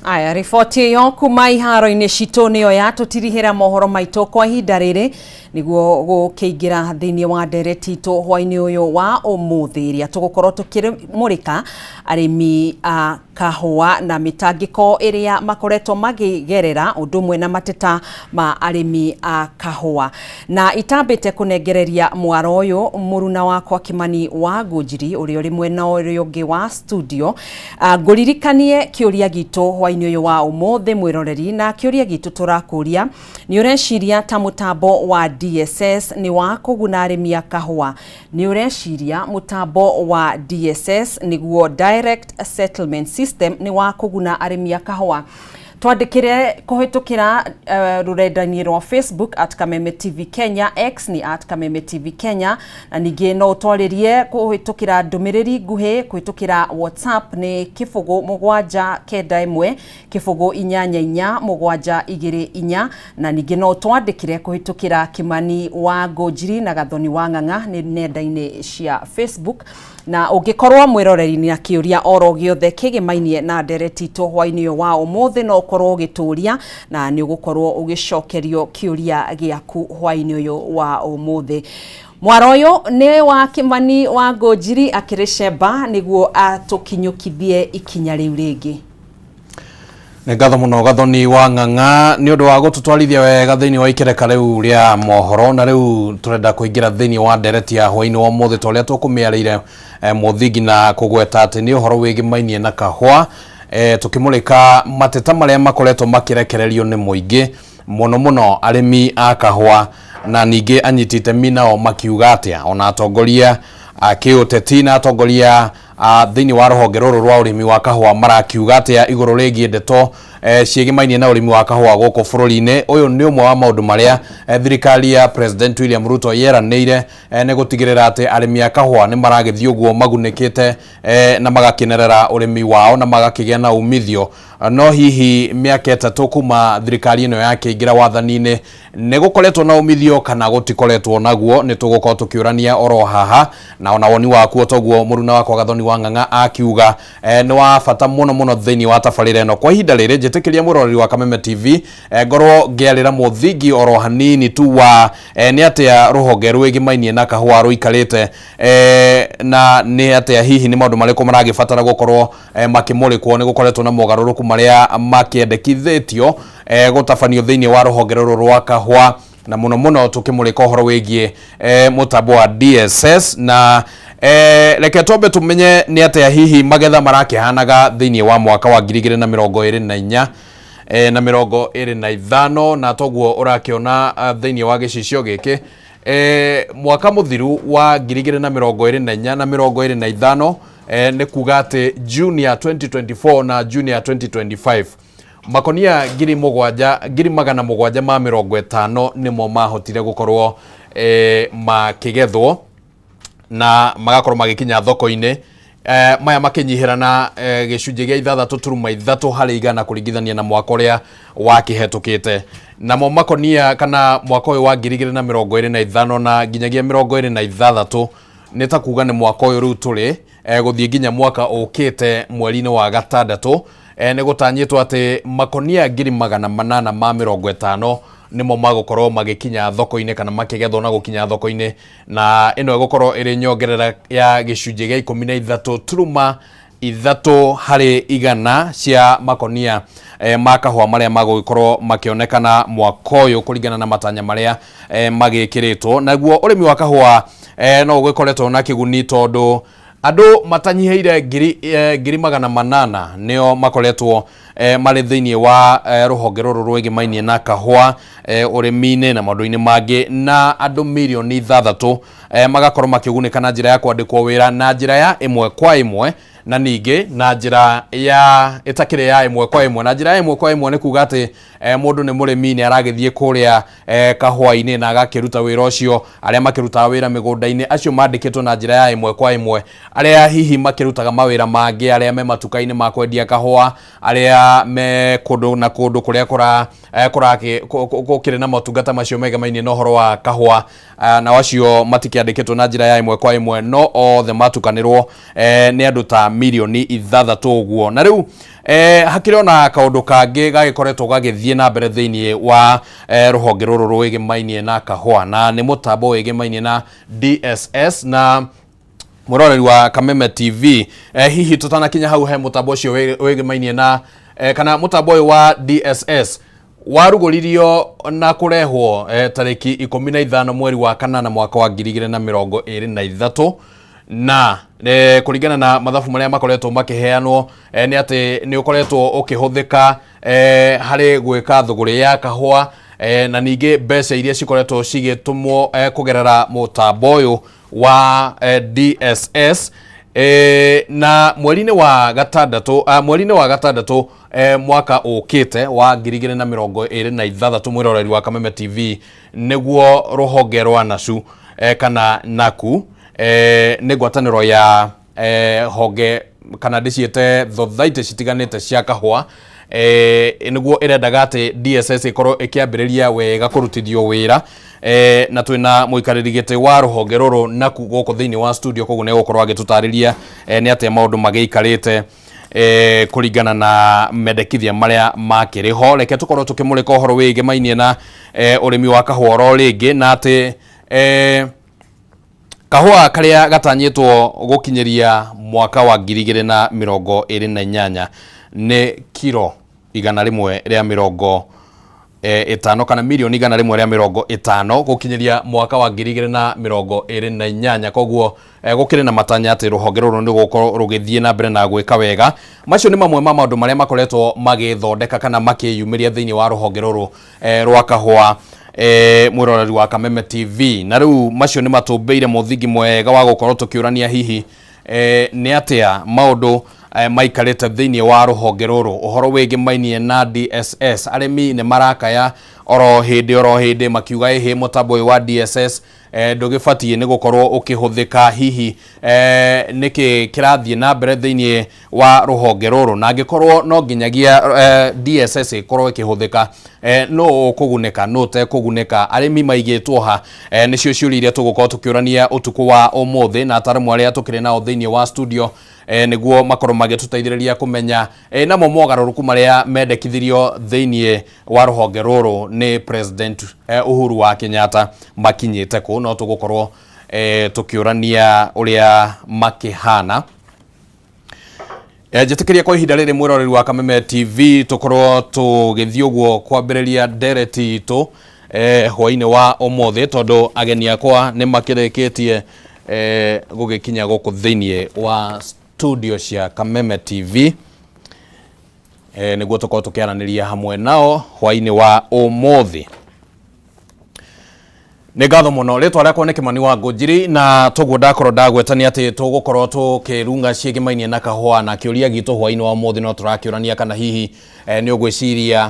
Aya, riboti ĩyo kuma iharo-inĩ citũ nĩyo yatũtirihĩra mohoro maitũ kwa ihinda rĩrĩ nĩguo gũkĩingĩra thĩinĩ wa ndereti itũ hwaĩ-inĩ ũyũ wa ũmũthĩ ĩrĩa tũgũkorwo tũkĩmũrĩka arĩmi a kahũa na mĩtangĩko ĩrĩa makoretwo makĩgerera ũndũ ũmwe na mateta ma arĩmi a kahũa. Na itambĩte kũnengereria mwaro ũyũ mũruna wakwa Kimani wa Ngũnjiri ũrĩa ũrĩ mwena ũrĩa ũngĩ wa studio, ngũririkanie kĩũria gitũ hwaĩ hwainĩ ũyũ wa ũmũthĩ mwĩroreri, na kĩũria gitũ tũrakũria nĩ ũreciria ta mũtambo wa DSS nĩ wa kũguna arĩmi a kahũa? Nĩ ũreciria mũtambo wa DSS nĩguo Direct Settlement System nĩ wa kũguna arĩmi a kahũa? Twandĩkĩre kũhĩtũkĩra rũrenda-inĩ rwa Facebook at Kameme TV Kenya, X nĩ at Kameme TV Kenya, na ningĩ no ũtwarĩrie kũhĩtũkĩra ndũmĩrĩri nguhĩ kũhĩtũkĩra WhatsApp nĩ 0 7 9 1 0 8 4 7 2 4, na ningĩ no ũtwandĩkĩre kũhĩtũkĩra Kĩmani wa Ngũnjiri na Gathoni wa Ng'ang'a nĩ nenda-inĩ cia Facebook. Na ũngĩkorwo mwĩroreri na kĩũria oro gĩothe kĩgĩmainie na ndereti itũ hwainĩ ũyũ wa ũmũthĩ, no ũkorwo ũgĩtũria na nĩ ũgũkorwo ũgĩcokerio kĩũria gĩaku hwainĩ ũyũ wa ũmũthĩ. Mwaro ũyũ nĩ wa Kĩmani wa Ngũnjiri akĩrĩ Sheba nĩguo atũkinyũkithie ikinya rĩu rĩngĩ. Nĩ ngatho mũno Gathoni wa Ng'ang'a nĩ ũndũ wa gũtũtwarithia wega thĩinĩ wa ikereka rĩu rĩa mohoro, na rĩu tũrenda kũingĩra thĩinĩ wa ndereti ya hwainĩ wa ũmũthĩ ta ũrĩa tũkũmĩarĩire mũthingi na kũgweta atĩ nĩ ũhoro wĩgĩmainie na kahũa, tũkĩmũrĩka mateta marĩa makoretwo makĩrekererio nĩ mũingĩ mũno mũno arĩmi a kahũa na ningĩ anyiti itemi nao makiuga atĩa, ona atongoria a kĩũteti na atongoria thĩinĩ wa rũhonge rũrũ rwa ũrĩmi wa kahũa marakiuga atĩa igũrũ rĩgiĩ ndeto ciĩgĩmainie na ũrĩmi wa kahũa gũkũ bũrũri-inĩ. Ũyũ nĩ ũmwe wa maũndũ marĩa thirikari ya President William Ruto yeranĩire nĩ gũtigĩrĩra atĩ arĩmi a kahũa nĩ maragĩthiĩ ũguo magunĩkĩte na magakenerera ũrĩmi wao na magakĩgĩa na umithio. No hihi mĩaka 3 kuma thirikari ĩno yakĩingĩra wathani-inĩ nĩ gũkoretwo na umithio kana gũtikoretwo naguo? Nĩ tũgũkorwo tũkĩũrania oro haha, na ona woni waku otoguo mũruna wakwa Gathoni wa Ng'ang'a akiuga nĩ wa bata mũno mũno thĩinĩ wa tabarĩra ĩno. Kwa ihinda rĩrĩ njĩtĩkĩria mũroreri wa Kameme TV ngorwo ngĩarĩra mũthingi oro hanini tu wa nĩ atĩa rũhonge rwĩgĩmainie na kahũa rũikarĩte, na nĩ atĩa hihi nĩ maũndũ marĩkũ maragĩbatara gũkorwo makĩmũrĩkwo. Nĩ gũkoretwo na mogarũrũku marĩa makĩendekithĩtio gũtabanio thĩinĩ wa rũhonge rũrũ rwa kahũa, na mũno mũno tũkĩmũrĩka ũhoro wĩgiĩ mũtambo wa DSS. Na reke twambe tũmenye nĩ atĩa hihi magetha marakĩhanaga thĩinĩ wa mwaka wa 2024 na 25, na toguo ũrakĩona thĩinĩ wa gĩcicio gĩkĩ mwaka mũthiru wa 2024 na 25, nĩ kuga atĩ June ya 2024 na June ya 2025 makonia 7,750 nĩmo mahotire gũkorwo makĩgethwo na magakorwo magĩkinya thoko-inĩ, maya makĩnyihĩra na gĩcunjĩ gĩa 6.3 harĩ igana kũringithania na mwaka ũrĩa wakĩhetũkĩte. Namo makonia kana mwaka ũyũ wa 2025 na nginyagia 26, nĩ ta kuga nĩ mwaka ũyũ rĩu tũrĩ gũthiĩ nginya mwaka ũkĩte mweri-inĩ wa gatandatũ, nĩ gũtanyĩtwo atĩ makonia 850,000 nĩmo magũkorwo magĩkinya thoko-inĩ kana makĩgethwo na gũkinya thoko-inĩ, na ĩno ĩgũkorwo ĩrĩ nyongerera ya gĩcunjĩ gĩa 13.3 harĩ igana cia makonia ma kahũa marĩa magũgĩkorwo makĩonekana mwaka ũyũ kũringana na matanya marĩa magĩkĩrĩtwo. Naguo ũrĩmi wa kahũa no ũgĩkoretwo na kĩguni tondũ andũ matanyihĩire 800,000 nĩo makoretwo marĩ thĩinĩ wa rũhonge rũrũ rwĩgĩmainie na kahũa, ũrĩmi-inĩ na maũndũ-inĩ mangĩ, na andũ mirioni 6 magakorwo makĩgunĩka na njĩra ya kwandĩkwo wĩra na njĩra ya ĩmwe kwa ĩmwe, na ningĩ na njĩra ya ĩtakĩrĩ ya ĩmwe kwa ĩmwe. Na njĩra ya ĩmwe kwa ĩmwe nĩ kuga atĩ mũndũ nĩ mũrĩmi nĩ aragĩthiĩ kũrĩa kahũa-inĩ na agakĩruta wĩra ũcio. Arĩa makĩrutaga wĩra mĩgũnda-inĩ acio mandĩkĩtwo na njĩra ya ĩmwe kwa ĩmwe, arĩa hihi makĩrutaga mawĩra mangĩ, arĩa me matuka-inĩ ma kwendia kahũa, arĩa me kũndũ na kũndũ kũrĩa gũkĩrĩ na motungata macio megemainie na ũhoro wa kahũa, nao acio matikĩandĩkĩtwo na njĩra ya ĩmwe kwa ĩmwe, no othe matukanĩrwo nĩ andũ ta mirioni 6 ũguo. Na rĩu hakĩrĩ ona kaũndũ kangĩ gagĩkoretwo gagĩthiĩ na mbere thĩinĩ wa rũhonge rũrũ rwĩgĩmainie na kahũa, na nĩ mũtambo wĩgĩmainie na DSS. Na mũroreri wa Kameme TV, hihi tũtanakinya hau he mũtambo ũcio wĩgĩmainie na kana mũtambo ũyũ wa DSS warugũririo na kũrehwo tarĩki 15 mweri wa kanana mwaka wa 2023, Na kũringana na mathabu marĩa makoretwo makĩheanwo, nĩ atĩ nĩ ũkoretwo ũkĩhũthĩka harĩ gwĩka thũgũrĩ ya kahũa, na ningĩ mbeca iria cikoretwo cigĩtũmwo kũgerera mũtambo ũyũ wa DSS. Na mweri-inĩ wa gatandatũ, mweri-inĩ wa gatandatũ, mwaka ũkĩte wa 2026, mwĩroreri wa Kameme TV, nĩguo rũhonge rwa NACU, kana NACU, nĩ ngwatanĩro ya honge kana ndĩciĩte thothaitĩ citiganĩte cia kahũa, nĩguo ĩrendaga atĩ DSS ĩkorwo ĩkĩambĩrĩria wega kũrutithio wĩra. Na twĩna mũikarĩri gĩtĩ wa rũhonge rũrũ NACU gũkũ thĩinĩ wa studio, koguo nĩ egũkorwo agĩtũtarĩria nĩ atĩa maũndũ magĩikarĩte kũringana na mendekithia marĩa makĩrĩ ho. Reke tũkorwo tũkĩmũrĩka ũhoro wĩgĩmainie na ũrĩmi wa kahũa oro rĩngĩ, na atĩ kahũa karĩa gatanyĩtwo gũkinyĩria mwaka wa 2028 nĩ kiro 150 kana mirioni 150 gũkinyĩria mwaka wa 2028. Koguo gũkĩrĩ na matanya atĩ rũhonge rũrũ nĩ gũkorwo rũgĩthiĩ na mbere na gwĩka wega. Macio nĩ mamwe ma maũndũ marĩa makoretwo magĩthondeka kana makĩyumĩria thĩinĩ wa rũhonge rũrũ rwa kahũa, mwĩroreri wa Kameme TV. Na rĩu macio nĩ matũmbĩire mũthingi mwega wa gũkorwo tũkĩũrania hihi nĩ atĩa maũndũ maikarĩte thĩinĩ wa rũhonge rũrũ, ũhoro wĩgĩmainie na DSS. Arĩmi nĩ marakaya oro hĩndĩ oro hĩndĩ makiuga ĩhĩ mũtambo ũyũ wa DSS ndũgĩbatiĩ nĩ gũkorwo ũkĩhũthĩka. Hihi nĩkĩ kĩrathiĩ na mbere thĩinĩ wa rũhonge rũrũ? Na angĩkorwo no nginyagia DSS ĩkorwo ĩkĩhũthĩka, nũ ũkũgunĩka, nũ ũtekũgunĩka? Arĩmi maigĩtwo ha? Nĩcio ciũria iria tũgũkorwo tũkĩũrania ũtukũ wa ũmũthĩ na ataramu arĩa tũkĩrĩ nao thĩinĩ wa studio, nĩguo makorwo magĩtũteithĩrĩria kũmenya namo mogarũrũku marĩa mendekithirio thĩinĩ wa rũhonge rũrũ nĩ President Uhuru wa Kenyatta makinyĩte kũ. No tũgũkorwo tũkĩũrania ũrĩa makĩhana. Njĩtĩkĩria kwa ihinda rĩrĩ, mwĩroreri wa Kameme TV, tũkorwo tũgĩthiĩ ũguo kwambĩrĩria ndereti itũ hwainĩ wa ũmũthĩ, tondũ ageni akwa nĩ makĩrĩkĩtie gũgĩkinya gũkũ thĩinĩ wa studio cia Kameme TV, nĩguo tũkorwo tũkĩaranĩria hamwe nao hwainĩ wa ũmũthĩ. Nĩ ngatho mũno. Rĩtwa rĩakwa nĩ Kĩmani wa Ngũnjiri, na toguo ndakorwo ndagwetania atĩ tũgũkorwo tũkĩrunga ciĩgĩmainie na kahũa. Na kĩũria gitũ hwainĩ wa ũmũthĩ no tũrakĩũrania kana hihi nĩ ũgwĩciria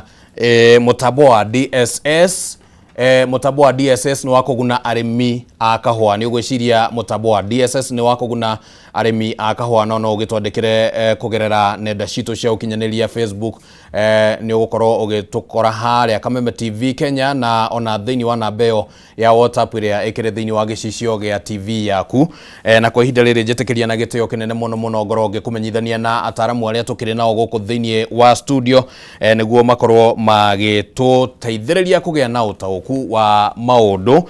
mũtambo wa DSS, mũtambo wa DSS nĩ wa kũguna arĩmi a kahũa? Nĩ ũgwĩciria mũtambo wa DSS nĩ wa kũguna arĩmi a kahũa? No no ũgĩtwandĩkĩre kũgerera nenda citũ cia ũkinyanĩria Facebook, nĩ ũgũkorwo ũgĩtũkora harĩa Kameme TV Kenya, na ona thĩinĩ wa namba ĩyo ya WhatsApp ĩrĩa ĩkĩrĩ thĩinĩ wa gĩcicio gĩa TV yaku. Na kwa ihinda rĩrĩ njĩtĩkĩria na gĩtĩo kĩnene mũno mũno ngorwo ngĩkũmenyithania na ataramu arĩa tũkĩrĩ nao gũkũ thĩinĩ wa studio, nĩguo makorwo magĩtũteithĩrĩria kũgĩa na ũtaũku wa maũndũ.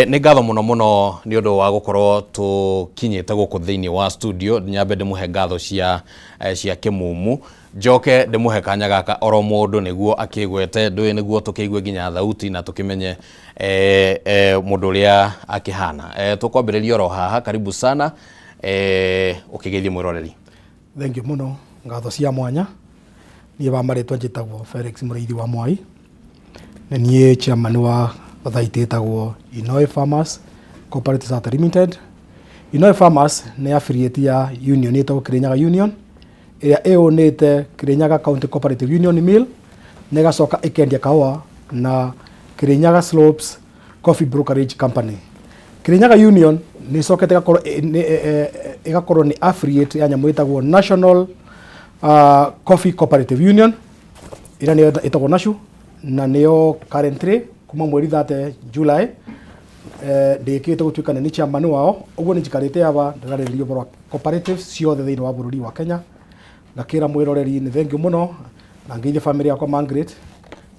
Nĩ ngatho mũno mũno nĩ ũndũ wa gũkorwo tũkinyĩte gũkũ thĩinĩ wa studio. Nyambe ndĩmũhe ngatho cia kĩmumu, njoke ndĩmũhe kanya gaka oro mũndũ nĩguo akĩgwete ndũĩ, nĩguo tũkĩigue nginya thauti na tũkĩmenye mũndũ ũrĩa akĩhana. Tũkwambĩrĩria oro haha. Karibu sana, ũkĩgeithie mwĩroreri. Thank you mũno, ngatho cia mwanya. Niĩ wa marĩtwa njĩtagwo Felix Mũrĩithi wa Mwai, nĩ niĩ chairman wa society ĩtagwo Inoi Farmers Cooperative Society Limited. Inoi Farmers nĩ affiliate ya union ĩtagwo Kirinyaga Union, ĩrĩa ĩũnĩte Kirinyaga County Cooperative Union Mill, na ĩgacoka ĩkendia kahũa na Kirinyaga Slopes Coffee Brokerage Company. Kirinyaga Union nĩ ĩcokete ĩgakorwo nĩ affiliate ya nyamũ ĩtagwo National Coffee Cooperative Union, ĩrĩa nĩyo ĩtagwo NACU, na nĩyo currently kuma mweri 30 July ndĩkĩte gũtuĩka nĩ niĩ chairman wao. Ũguo nĩ njikarĩte aba ndĩrarĩrĩria ũhoro wa cooperatives ciothe thĩinĩ wa bũrũri wa Kenya. Ngakĩra mwĩroreri nĩ thank you mũno, na ngeithie family yakwa Margaret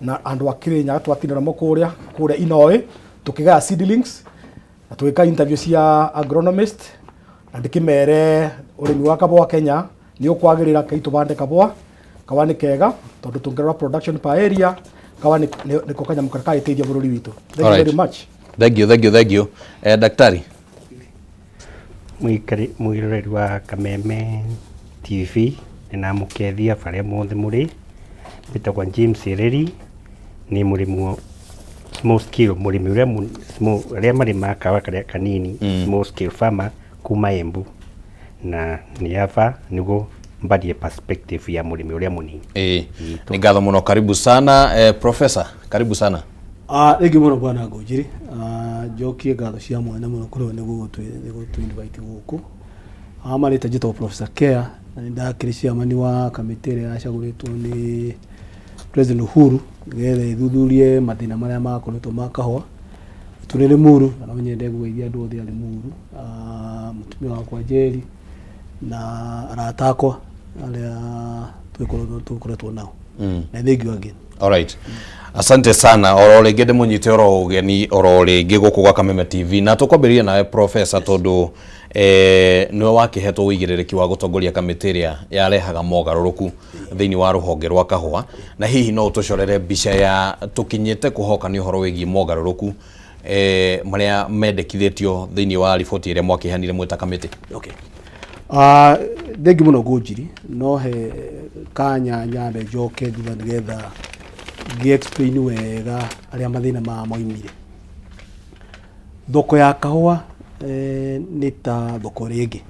na andũ a Kirinyaga twatinda namo kũrĩa Inoi tũkĩgaya seedlings na tũgĩka interview cia agronomist, na ndĩkĩmere ũrĩmi wa kabũa Kenya nĩ ũkwagĩrĩra. Kei tũbande kabũa, kawa nĩ kega tondũ tũngĩrora production per area, kawa nĩko kanyamũ karĩa kagĩteithia bũrũri witũ. Thank you very much. Thank you, thank you, thank you. Daktari. Mwikari mwiroreri wa Kameme TV nĩnamũkethia barĩa mothe mũrĩ. Njĩtagwo James Ireri, nĩ mũrĩmi wa small scale, mũrĩmi ũrĩa small, arĩa marĩmaga kawa karĩa kanini, small scale farmer kuma Embu. Na nĩ aba nĩguo mbarie perspective ya mũrĩmi ũrĩa mũnini. Ĩĩ, nĩ ngatho mũno, karibu sana professor, karibu sana. Ah, thengiũ mũno bwana Ngũnjiri. Ah, njokie ngatho cia mwanya mũno kũrĩ we nĩ gũtũ invite gũkũ. Ah, marĩtwa njĩtagwo Professor Kea na nĩ ndakĩrĩ chairman wa kamĩtĩ ĩrĩa yacagũrĩtwo nĩ President Uhuru nĩgetha ĩthuthurie mathĩna marĩa makoretwo ma kahũa. Tũrĩ Limuru na no nyende kũgeithia andũ othe a Limuru, ah, mũtumia wakwa Njeri na arata akwa arĩa tũkoretwo nao. Na thank you again. Alright. Asante sana oro rĩngĩ ndĩmũnyite oro ũgeni oro rĩngĩ gũkũ gwa Kameme TV na tũkwambĩrĩria nawe professor tondũ nĩwe wakĩhetwo ũigĩrĩrĩki wa gũtongoria kamĩtĩ ĩrĩa yarehaga mogarũrũku thĩinĩ wa rũhonge rwa kahũa na hihi no ũtũcorere mbica ya tũkinyĩte kũhoka nĩ ũhoro wĩgiĩ mogarũrũku marĩa mendekithĩtio thĩinĩ wa riboti ĩrĩa mwakĩheanire mwĩ ta kamĩtĩ. Okay. Thengiũ mũno Ngũnjiri, no he kanya nyambe njoke thutha nĩgetha ngĩ explain wega arĩa mathĩna maya moimire. Thoko ya kahũa nĩ ta thoko ĩrĩa ĩngĩ,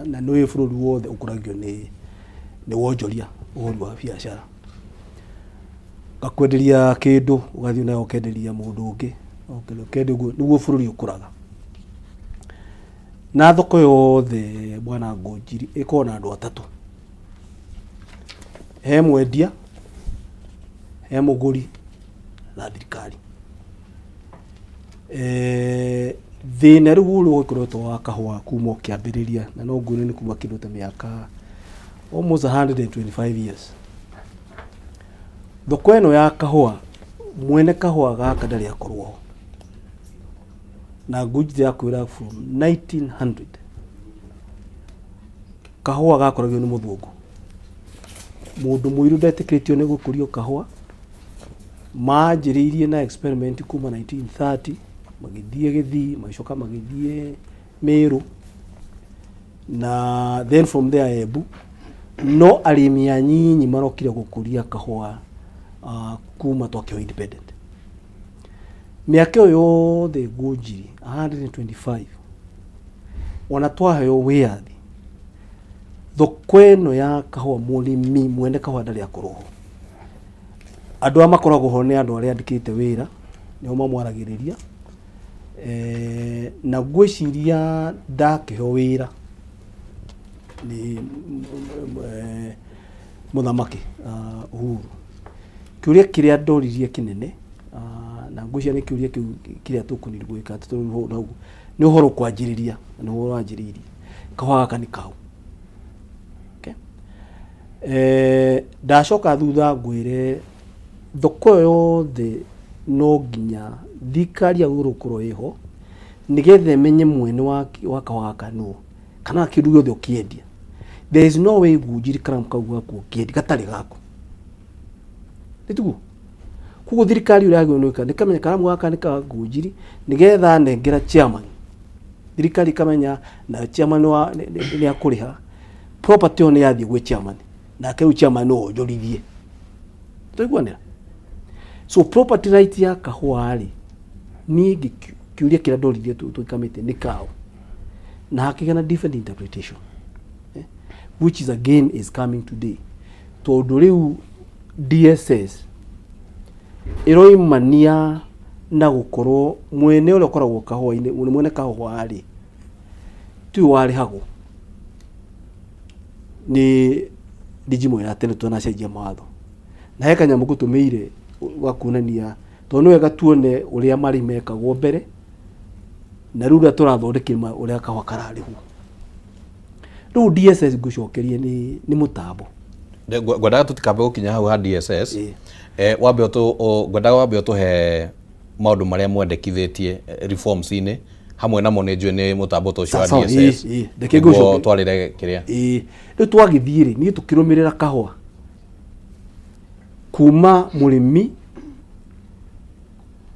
na nĩ ũĩ bũrũri wothe ũkũragio nĩ wonjoria, ũhũri wa biacara. Ngakwenderia kĩndũ ũgathiĩ nawe ũkenderia mũndũ ũngĩ, ũkendia ũguo, nĩguo bũrũri ũkũraga. Na thoko yothe bwana Ngũnjiri ĩkoragwo na andũ atatũ, he mwendia, he mũgũri na thirikari. Thĩna rĩu ũrĩa ũkoretwo wa kahũa kuma ũkĩambĩrĩria, na no nguone nĩ kuma kĩndũ ta mĩaka almost 125 years. Thoko ĩno ya kahũa, mwene kahũa gaka ndarĩ akorwo ho. Na Ngũnjiri akwĩra from 1900 kahũa gakũragio nĩ mũthũngũ. Mũndũ mũirũ ndetĩkĩrĩtio nĩ gũkũrio kahũa. Manjĩrĩirie na experiment kuma 1930 magĩthiĩ Gĩthii, magĩcoka magĩthiĩ Meru na then from there Embu. No arĩmi anyinyi marokire gũkũria kahũa kuma twakĩheo independent. Mĩaka ĩyo yothe Ngũnjiri 125 ona twaheo wĩyathi, thoko ĩno ya kahũa mũrĩmi mwene kahũa ndarĩ akorwo ho. Andũ arĩa makoragwo ho nĩ andũ arĩa andĩkĩte wĩra, nĩo mamwaragĩrĩria. Na ngwĩciria ndakĩheo wĩra nĩ mũthamaki Uhuru. Kĩũria kĩrĩa ndoririe kĩnene, na ngwĩciria nĩ kĩũria kĩu kĩrĩa tũkũniri gwĩka nĩ ũhoro kwanjĩrĩria, na nĩ ũhoro wanjĩrĩirie. Kahũa gaka nĩ kau. Okay. Ndacoka thutha ngwĩre thoko ĩyo yothe no nginya thirikari yagĩrĩirwo gũkorwo ĩho nĩgetha ĩmenye mwene wa kahũa gaka nũ kana kĩndũ gĩothe ũkĩendia. There is no way Ngũnjiri karamu kau gaku ũkĩendia gatarĩ gaku. Nĩtiguo? Koguo thirikari ũrĩa yagĩrĩirwo nĩ gwĩka nĩ ĩkamenya karamu gaka nĩ ka Ngũnjiri nĩgetha anengera chairman. Thirikari ĩkamenya na chairman wa nĩ akũrĩha. Property ĩyo nĩ yathiĩ gwĩ chairman. Nake rĩu chairman no onjorithie. Twaiguanĩra? So property right ya kahũa rĩ, niĩ kĩũria kĩrĩa ndoririe twĩ kamĩtĩ nĩ kaũ. Na hakĩgĩa na different interpretation. Which is again is coming today. Tondũ rĩu DSS ĩroimania na gũkorwo mwene ũrĩa ũkoragwo kahũa-inĩ, mwene kahũa rĩ, tiwe warĩhagwo nĩ regime ya tene tũtanacenjia mawatho. Na he kanyamũ ngũtũmĩire ga kuonania, tondũ nĩ wega tuone ũrĩa marĩhi mekagwo mbere, na rĩu ũrĩa tũrathondekire ũrĩa kahũa kararĩhwo. Rĩu DSS ngũcokerie nĩ mũtambo. Ngwendaga tũtikambe gũkinya hau ha DSS. Wambe ngwendaga wambe ũtũhe maũndũ marĩa mwendekithĩtie reforms-inĩ, hamwe namo nĩ njũĩ nĩ mũtambo ta ũcio wa DSS. Reke Nĩguo ngũcoke. twarĩre kĩrĩa. Rĩu twagĩthiĩ rĩ, niĩ tũkĩrũmĩrĩra kahũa kuma mũrĩmi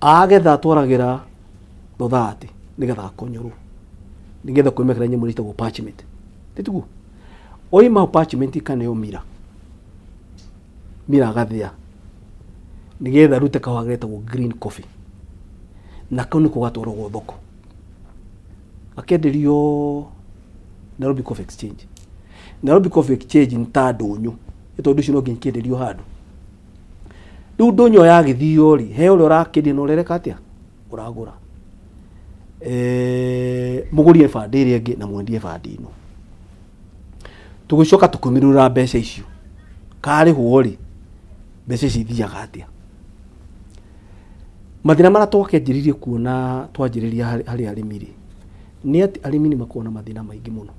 agetha atwaragĩra thothaatĩ nĩgetha akonyorwo. Nĩgetha kũimĩkĩra nyamũ iria ciĩtagwo parchment. Nĩ tiguo? Oima hau parchment ikaneo mira. Mira agathĩa nĩgetha arute kahũa getagwo green coffee. Na kau nĩko gatwaragwo thoko. Gakenderio Nairobi Coffee Exchange. Nairobi Coffee Exchange nĩ ta ndũnyũ, nĩ tondũ icio no nginya ikĩenderio handũ. Rĩu ndũnyũ ĩyo yagĩthio rĩ, he ũrĩa ũrakĩendia na ũrĩa ũreka atĩa? Ũragũra. Eh, mũgũri e bande ĩrĩa ĩngĩ na mwendia e bande ĩno. Tũgĩcoka tũkĩmĩrũra mbeca icio. Karĩhwo rĩ, mbeca ici ithiaga atĩa? Mathĩna marĩa twakĩanjĩrĩirie kuona twanjĩrĩria harĩ arĩmi rĩ, nĩ atĩ arĩmi nĩ makoragwo na mathĩna maingĩ mũno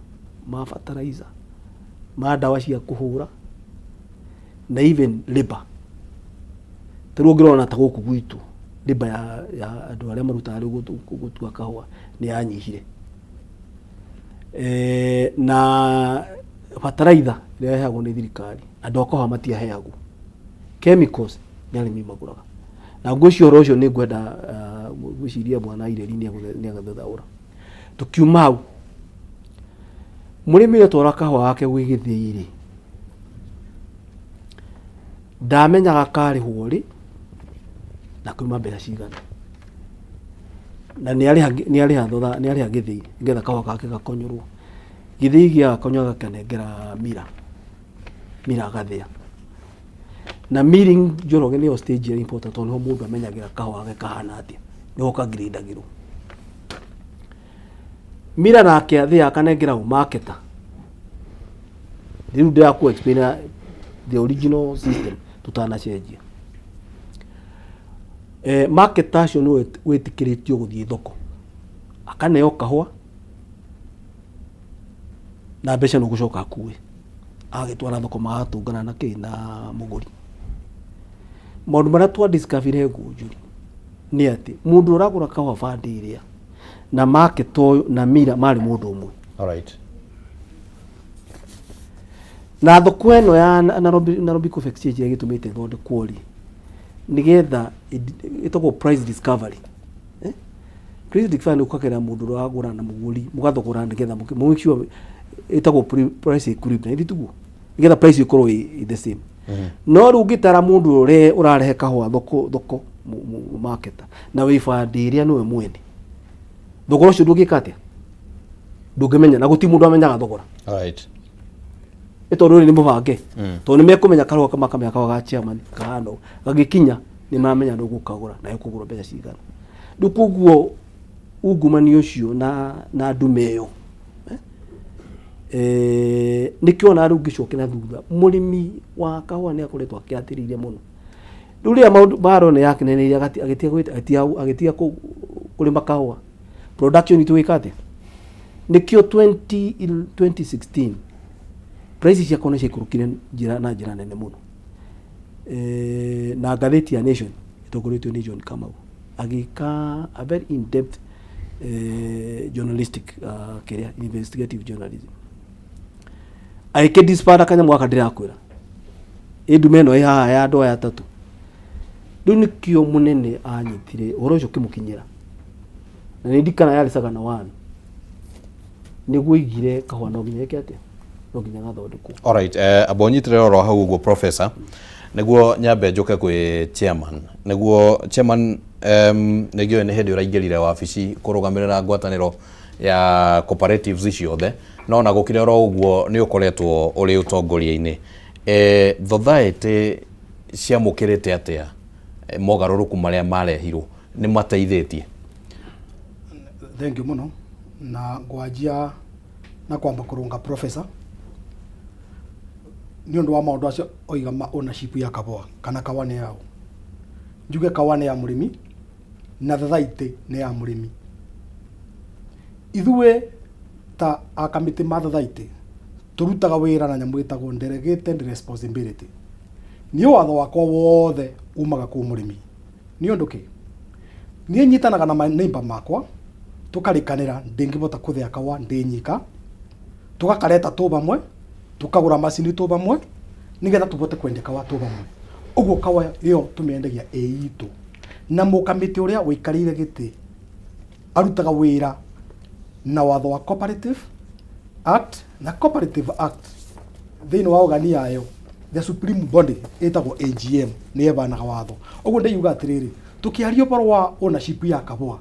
ma fertilizer, ma ndawa cia kũhũra na even labour. Ta rĩu ũngĩrora ta gũkũ gwitũ labour ya andũ arĩa marutaga rĩu gũtua kahũa nĩ yanyihire. Na bataraitha ĩrĩa ĩheagwo nĩ thirikari andũ a kahũa matiaheagwo. Chemicals nĩ arĩmi magũraga. Na ngwĩciria ũhoro ũcio nĩ ngwenda ngwĩciria bwana Ireri nĩ egũthathaũra. Tũkiuma hau, mũrĩmi atwara kahũa gake gwĩ gĩthĩi rĩ, ndamenyaga karĩhwo rĩ na kauma mbeca cigana. Na nĩ arĩha gĩthĩi nĩgetha kahũa gake gakonyorwo. Gĩthĩi gĩagakonyora gĩkanengera mira, mira agathĩa. Na milling Njoroge nĩyo stage ĩrĩa important tondũ nĩho mũndũ amenyagĩra kahũa gake kahana atĩa, nĩho ka grade agĩrwo. Mira nake athĩa akanengera ũ marketer. Rĩu ndĩrakũ explain the original system tũtanacenjia. Marketer acio nĩwe wĩtĩkĩrĩtio gũthiĩ thoko, akaneo kahũa na mbeca nĩ gũcoka akue agagĩtwara thoko magatũngana na kĩ na mũgũri. Maũndũ marĩa twa discover Ngunjuri nĩ atĩ mũndũ ũragũra kahũa bande ĩrĩa na market ũyũ na mira marĩ mũndũ ũmwe. Alright. Na thoko ĩno ya Nairobi Coffee Exchange ĩrĩa ĩgĩtũmĩte ĩthondekwo rĩ, nĩgetha ĩtagwo price discovery. Price discovery nĩ ũkagera mũndũ ũrĩa wagũra na mũgũri mũgathogora nĩgetha make sure ĩtagwo price equilibrium, ĩthi tiguo? Nĩgetha price ĩkorwo ĩ the same. No rĩu ũngĩtara mũndũ ũrĩa ũrarehe kahũa thoko marketer na wĩ bande ĩrĩa nĩwe mwene, thogora ũcio ndũngĩka atĩa? Ndũngĩmenya, na gũtirĩ mũndũ amenyaga thogora. Alright. Nĩ tondũ rĩrĩ nĩ mũbange. Tondũ nĩ mekũmenya kahũa makamenya kahũa ga chairman kahana ũũ. Gagĩkinya nĩ maramenya nĩ ũgũkagũra na ĩkũgũrwo mbeca cigana. Rĩu koguo ungumania ũcio na ndume ĩyo, nĩkĩo ona rĩu ngĩcokera thutha, mũrĩmi wa kahũa nĩ akoretwo akĩathĩrĩire mũno. Rĩu rĩrĩa maũndũ mbara ĩno yakineneire agĩtiga kũrĩma kahũa, production itũ ĩka atĩa? Nĩkĩo 2016 price cia kahũa nĩ ciaikũrũkire na njĩra nene mũno. Na ngathĩti ya Nation ĩtongoretio nĩ John Kamau agĩka a very in depth journalistic kĩrĩa investigative journalism, agĩkĩ dispatch kanyamũ gaka ndĩrakwĩra ĩ ndume ĩno ĩ haha ya andũ aya atatũ. Rĩu nĩkĩo mũnene anyitire ũhoro ũcio ũkĩmũkinyĩra, na nĩ ndikana yarĩ Sagana 1 nĩguo aigire kahũa no nginya ĩke atĩa, no nginya gathondekwo. Alright, amba ũnyitĩrĩre oro hau ũguo professor, nĩguo nyambe njũke kwĩ chairman. Nĩguo chairman, nĩ ngĩũĩ nĩ hĩndĩ ũraingĩrire wabici kũrũgamĩrĩra ngwatanĩro ya cooperatives ciothe, no ona gũkĩrĩ oro ũguo nĩ ũkoretwo ũrĩ ũtongoria-inĩ. Society ciamũkĩrĩte atĩa mogarũrũku marĩa marehirwo, nĩ mateithĩtie? Thank you mũno, na ngwanjia na kwamba kũrũnga professor nĩ ũndũ wa maũndũ acio oiga ma ownership ya kahũa kana kahũa nĩ yao. Njuge kahũa nĩ ya mũrĩmi na society nĩ ya mũrĩmi. Ithuĩ ta a kamĩtĩ ma society tũrutaga wĩra na nyamũ ĩtagwo delegated responsibility. Niĩ watho wakwa wothe umaga kwĩ mũrĩmi. Nĩ ũndũ kĩ? Niĩ nyitanaga na maneighbor makwa tũkarĩkanĩra ndĩngĩbota kũthĩa kahũa ndĩ nyika, tũgakareta tũ bamwe, tũkagũra macini tũ bamwe nĩgetha tũbote kwendia kahũa tũ bamwe. Ũguo kahũa ĩyo tũmĩendagia ĩ itũ. Na mũkamĩtĩ ũrĩa ũikarĩire gĩtĩ arutaga wĩra Na watho wa Cooperative Act na Cooperative Act thĩinĩ wa ũgani yayo, the supreme body ĩtagwo AGM, nĩ ĩbanaga watho. Ũguo ndĩuga atĩrĩrĩ, tũkĩaria ũhoro wa ownership ya kabũa,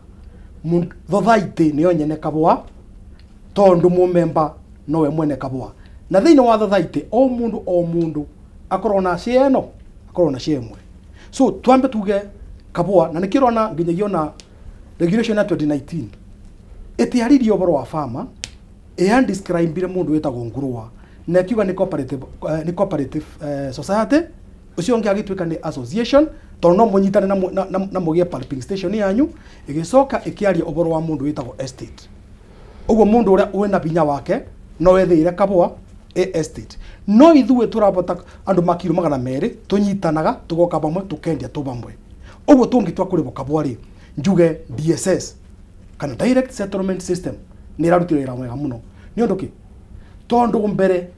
society nĩyo nyene kabũa, tondũ mũmemba nowe mwene kabũa. Na thĩinĩ wa society o mũndũ o mũndũ akorwo na share ĩno, akorwo na share ĩmwe. So twambe tuge kabũa, na nĩkĩo ũrona nginyagia ona regulation ya 2019 ĩtiaririe ũhoro wa farmer, ĩya describe mũndũ wĩtagwo ngurũa na ĩkiuga nĩ cooperative, nĩ cooperative society. Ũcio ũngĩ agĩtuĩka nĩ association, tondũ no mũnyitane na mũgĩe pulping station yanyu. Ĩgĩcoka ĩkĩaria ũhoro wa mũndũ wĩtagwo estate. Ũguo mũndũ ũrĩa wĩna hinya wake no ethĩire kabũa ĩ estate. No ithuĩ tũrabota andũ ma kiro 200 tũnyitanaga, tũgoka pamwe, tũkendia tũ pamwe. Ũguo tũngĩtua kũrĩhwo kabũa rĩ, njuge DSS kana direct settlement system nĩ ĩrarutire wĩra mwega mũno. Nĩ ũndũ kĩ? Tondũ mbere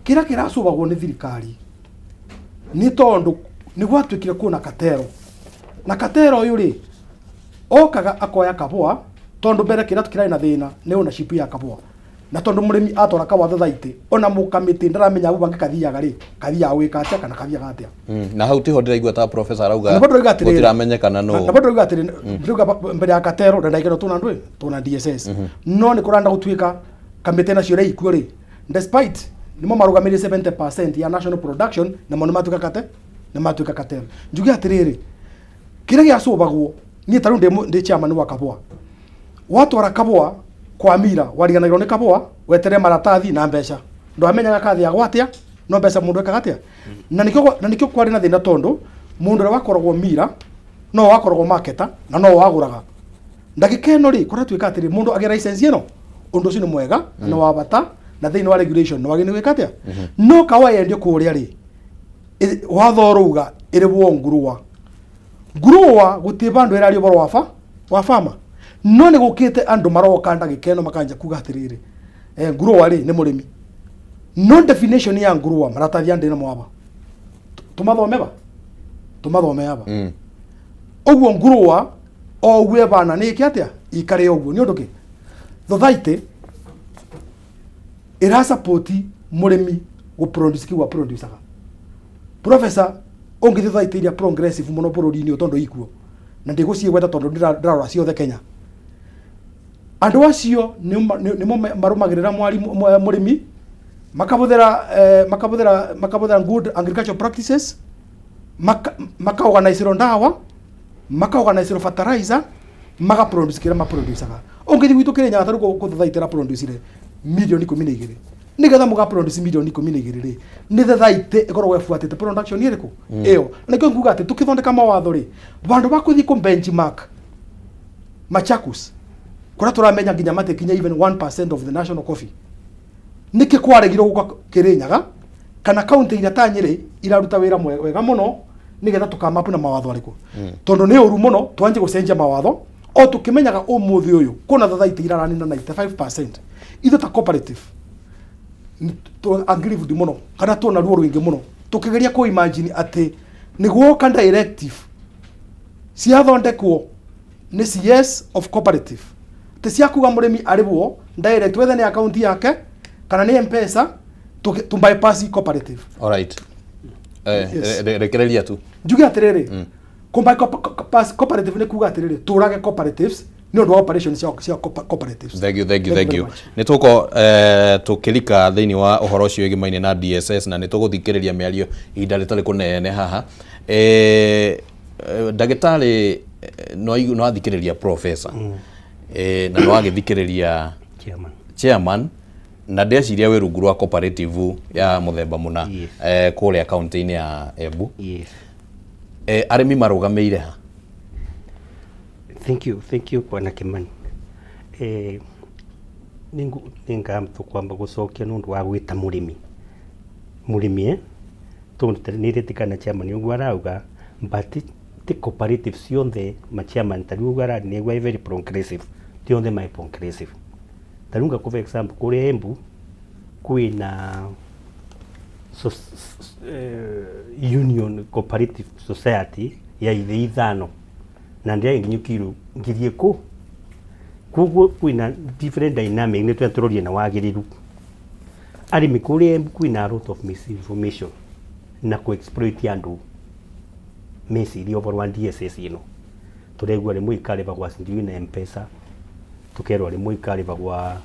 kĩrĩa kĩracũbagwo nĩ thirikari nĩ tondũ nĩ gwatuĩkire kuona katero, na katero ũyũ rĩ okaga akoya kabũa, tondũ mbere kĩrĩa kĩrarĩ na thĩna nĩ ownership ya kabũa. Na tondũ mũrĩmi atwara kabũa thothaitĩ, ona mũkamĩtĩ ndaramenya hau bangĩ kathiaga rĩ, kathiaga gwĩka atĩa kana kathiaga atĩa. Na hau tiho ndĩraigua ta professor arauga. Na bado ndĩrauga atĩrĩrĩ, gũtiramenyekana na nũ. bado ndĩrauga atĩrĩrĩ, ndĩrauga mbere ya katero na ndagĩka ĩno tũna ndũĩ tũna DSS, no nĩ kũranda gũtuĩka kamĩtĩ nacio rĩ ikuo rĩ, despite nĩmo marũgamĩrĩire 70% ya national production, namo nĩ matuĩka kate, nĩ matuĩka katero. Njuge atĩrĩrĩ, kĩrĩa gĩacũbagwo niĩ ta rĩu ndĩ chairman wa kabũa, watwara kabũa kwa mira wariganagĩrwo nĩ kabũa, weterere maratathi na mbeca, ndwamenyaga kathiagwo atĩa, no mbeca mũndũ ekaga atĩa. Na nĩkĩo kwarĩ na thĩna, tondũ mũndũ ũrĩa wakoragwo mira no wakoragwo marketer na no wagũraga. Ndagĩka ĩno rĩ, kũratuĩka atĩrĩ, mũndũ agĩa license ĩno, ũndũ ũcio nĩ mwega na nĩ wa bata, na thĩinĩ wa regulation nĩ wagĩrĩirwo gwĩka atĩa. No kawa yendio kũrĩa rĩ, watho ũrauga ĩrĩhwo ngurũa. Ngurũa gũtirĩ vandũ ĩraria ũhoro wa farmer, no nĩ gũkĩte andũ maroka ndagĩka ĩno makanja kuga atĩrĩrĩ, ngurũa rĩ nĩ mũrĩmi. No definition ya ngurũa maratathi andĩ namo aba, tũmathome ba, tũmathome aba. Ũguo ngurũa o ũguo ĩbana nĩ ĩke atĩa, ikare ũguo. Nĩ ũndũ kĩ? Society ĩrasupport mũrĩmi gũproduce kĩu aproducaga. Professor, ũngĩthiĩ society iria progressive mũno bũrũri-inĩ ũyũ, tondũ ikuo na ndigũciĩgweta tondũ ndĩrarora ciothe Kenya, andũ acio nĩmo marũmagĩrĩra mũrĩmi, makabũthĩra good agricultural practices, makaorganizerwo ndawa, makaorganizerwo fertilizer, magaproduce kĩrĩa maproducaga. Ũngĩthiĩ gwitũ Kĩrĩnyaga ta rĩu kũ society ĩraproducire mirioni 12. Nĩgetha mũgaproduce mirioni 12 rĩ, nĩ society ĩkoragwo ĩbuatĩte production ĩrĩkũ ĩyo. Na nĩkĩo nguga atĩ tũkĩthondeka mawatho rĩ, vandũ va kũthiĩ kũ benchmark Machakos kũrĩa tũramenya nginya matikinya even 1% of the national coffee, nĩkĩ kwaregirwo gũka Kĩrĩnyaga kana kaunti iria ta Nyĩrĩ iraruta wĩra wega mũno, nĩgetha tũkamapu na mawatho arĩkũ? Tondũ nĩ ũru mũno twanjie gũcenjia mawatho o tũkĩmenyaga ũmũthĩ ũyũ kũna society iraranina 95%. Ithuĩ ta cooperative aggrieved mũno kana tuona ruo rũingĩ mũno tũkĩgeria kũ imagine atĩ nĩ guoka directive ciathondekwo nĩ CS of cooperative atĩ cia kuga mũrĩmi arĩhwo direct, whether nĩ account yake kana nĩ M-Pesa, tũ bypass cooperative. Alright. Yes. Rekereria tu. Njuge atĩrĩrĩ, kũ bypass cooperative nĩ kuga atĩrĩrĩ, tũrage cooperatives nĩ ũndũ wa operation cia cooperatives. Thank you, thank you, thank very you. much. Nĩ tũko tũkĩrika thĩinĩ wa ũhoro ũcio wĩgĩmaine na DSS, na nĩ tũgũthikĩrĩria mĩario ihinda rĩtarĩ kũnene haha. Ndagĩtarĩ, no athikĩrĩria professor na no agĩthikĩrĩria chairman. Chairman, na ndeciria wĩ rungu rwa cooperative ya mũthemba mũna kũrĩa kaunti-inĩ ya Embu. Arĩmi marũgamĩire ha? Thank you, thank you, Bwana Kimani. Nĩngambo kwamba gũcokia nĩ ũndũ wa gwĩta mũrĩmi mũrĩmi, tondũ nĩndĩtĩkana chairman ũguo arauga, but ti cooperative ciothe ma chairman ta rĩu ũguo arari nĩguo very progressive, ti othe mai progressive. Ta rĩu ngakũhe example, kũrĩa Embu kwĩna union cooperative society ya ithe 5 na ndĩrarĩ nginya kiro 10,000. Koguo kwina different dynamic nĩ twetũrorie na wagĩrĩru arĩmi kũrĩa Embu kwĩna a lot of misinformation na kũ exploit andũ meciria ũhoro wa DSS ĩno. Tũraigua rĩmwe ikarĩhagwa sijui na Mpesa, tũkerwo rĩmwe ikarĩhagwa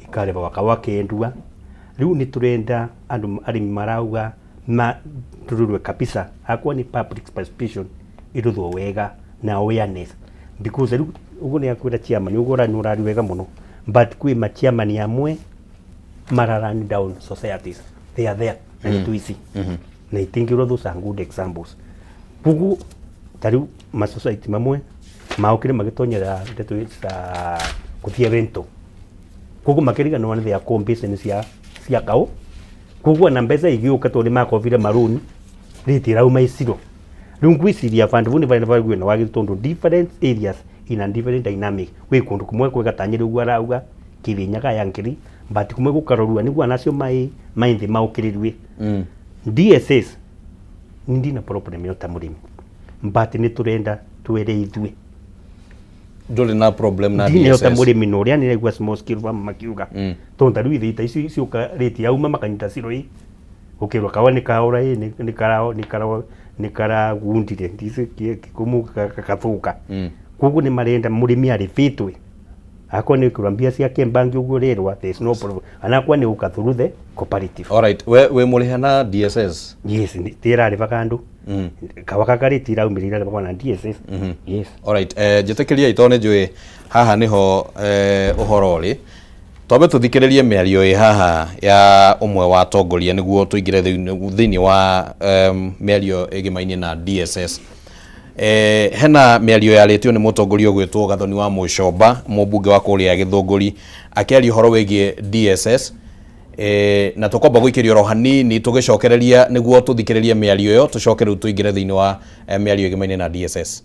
ikarĩhagwa kawa kendua. Rĩu nĩ tũrenda andũ arĩmi marauga ma tũrorwe kabisa akwa nĩ public participation ĩrũthwo wega na awareness because rĩu ũguo nĩ akwĩra chairman ũguo ũrani ũrari wega mũno, but kwĩ ma chairman amwe mara run down societies, they are there na nĩ tũici na itingĩrwo. Those are good examples. Koguo ta rĩu ma society mamwe maokire magĩtonyera ndeto cia gũthiĩ rento, koguo makĩriganĩrwo nĩ their core business cia kaũ. Koguo na mbeca igĩũka tondũ nĩ makobire marũni rĩti ĩrauma iciro. Rĩu ngwĩciria bandũ vau nĩ barĩa barĩa na wagĩrĩru tondũ different areas in a different dynamic. Gwĩ kũndũ kũmwe kwega ta Nyĩrĩ ũguo arauga Kĩrĩnyaga ya ngiri, but kũmwe gũkarorua nĩguo anacio mai mai thĩ maũkĩrĩrue. DSS ni ndina problem yo ta mũrĩmi, but nĩ tũrenda twere ithuĩ. Ndũrĩ na problem na ndineo ta DSS? Mũrĩmi na ũrĩa nĩraigua small scale farmer makiuga tondũ ta rĩu ithĩi ta ici ciũka rĩti yauma makanyita ciro ĩ gũkĩrwo kawa nĩ kaora ĩ nĩ kara nĩ kara nĩ karagundire ndici kĩkũmũ gagathũka. Koguo nĩ marenda mũrĩmi arĩbĩtwe akorwo nĩ kũrwa mbia ciake bangi ũguo rĩrwa, there is no problem, anakorwo nĩ gũka through the cooperative. Alright, we wĩ mũrĩhe na DSS? Yes, tĩrarĩbaga andũ kawa kakarĩti iraumĩrĩra rĩbagwa na DSS, yes. Alright, njĩtĩkĩriai tondũ nĩ njũĩ haha nĩho ũhoro ũrĩ. Twambe tũthikĩrĩrie mĩario ĩ haha ya ũmwe wa atongoria nĩguo tũingĩre thĩinĩ wa mĩario ĩgĩmainie na DSS. Hena mĩario yarĩtio nĩ mũtongoria ũgwĩtwo Gathoni wa Mũcomba, mũmbunge wa kũrĩa Gĩthũngũri, akĩaria ũhoro wĩgiĩ DSS. Na tũkwamba gũikĩrio oro hanini tũgĩcokereria nĩguo tũthikĩrĩrie mĩario ĩyo, tũcoke rĩu tũingĩre thĩinĩ wa mĩario ĩgĩmainie na DSS.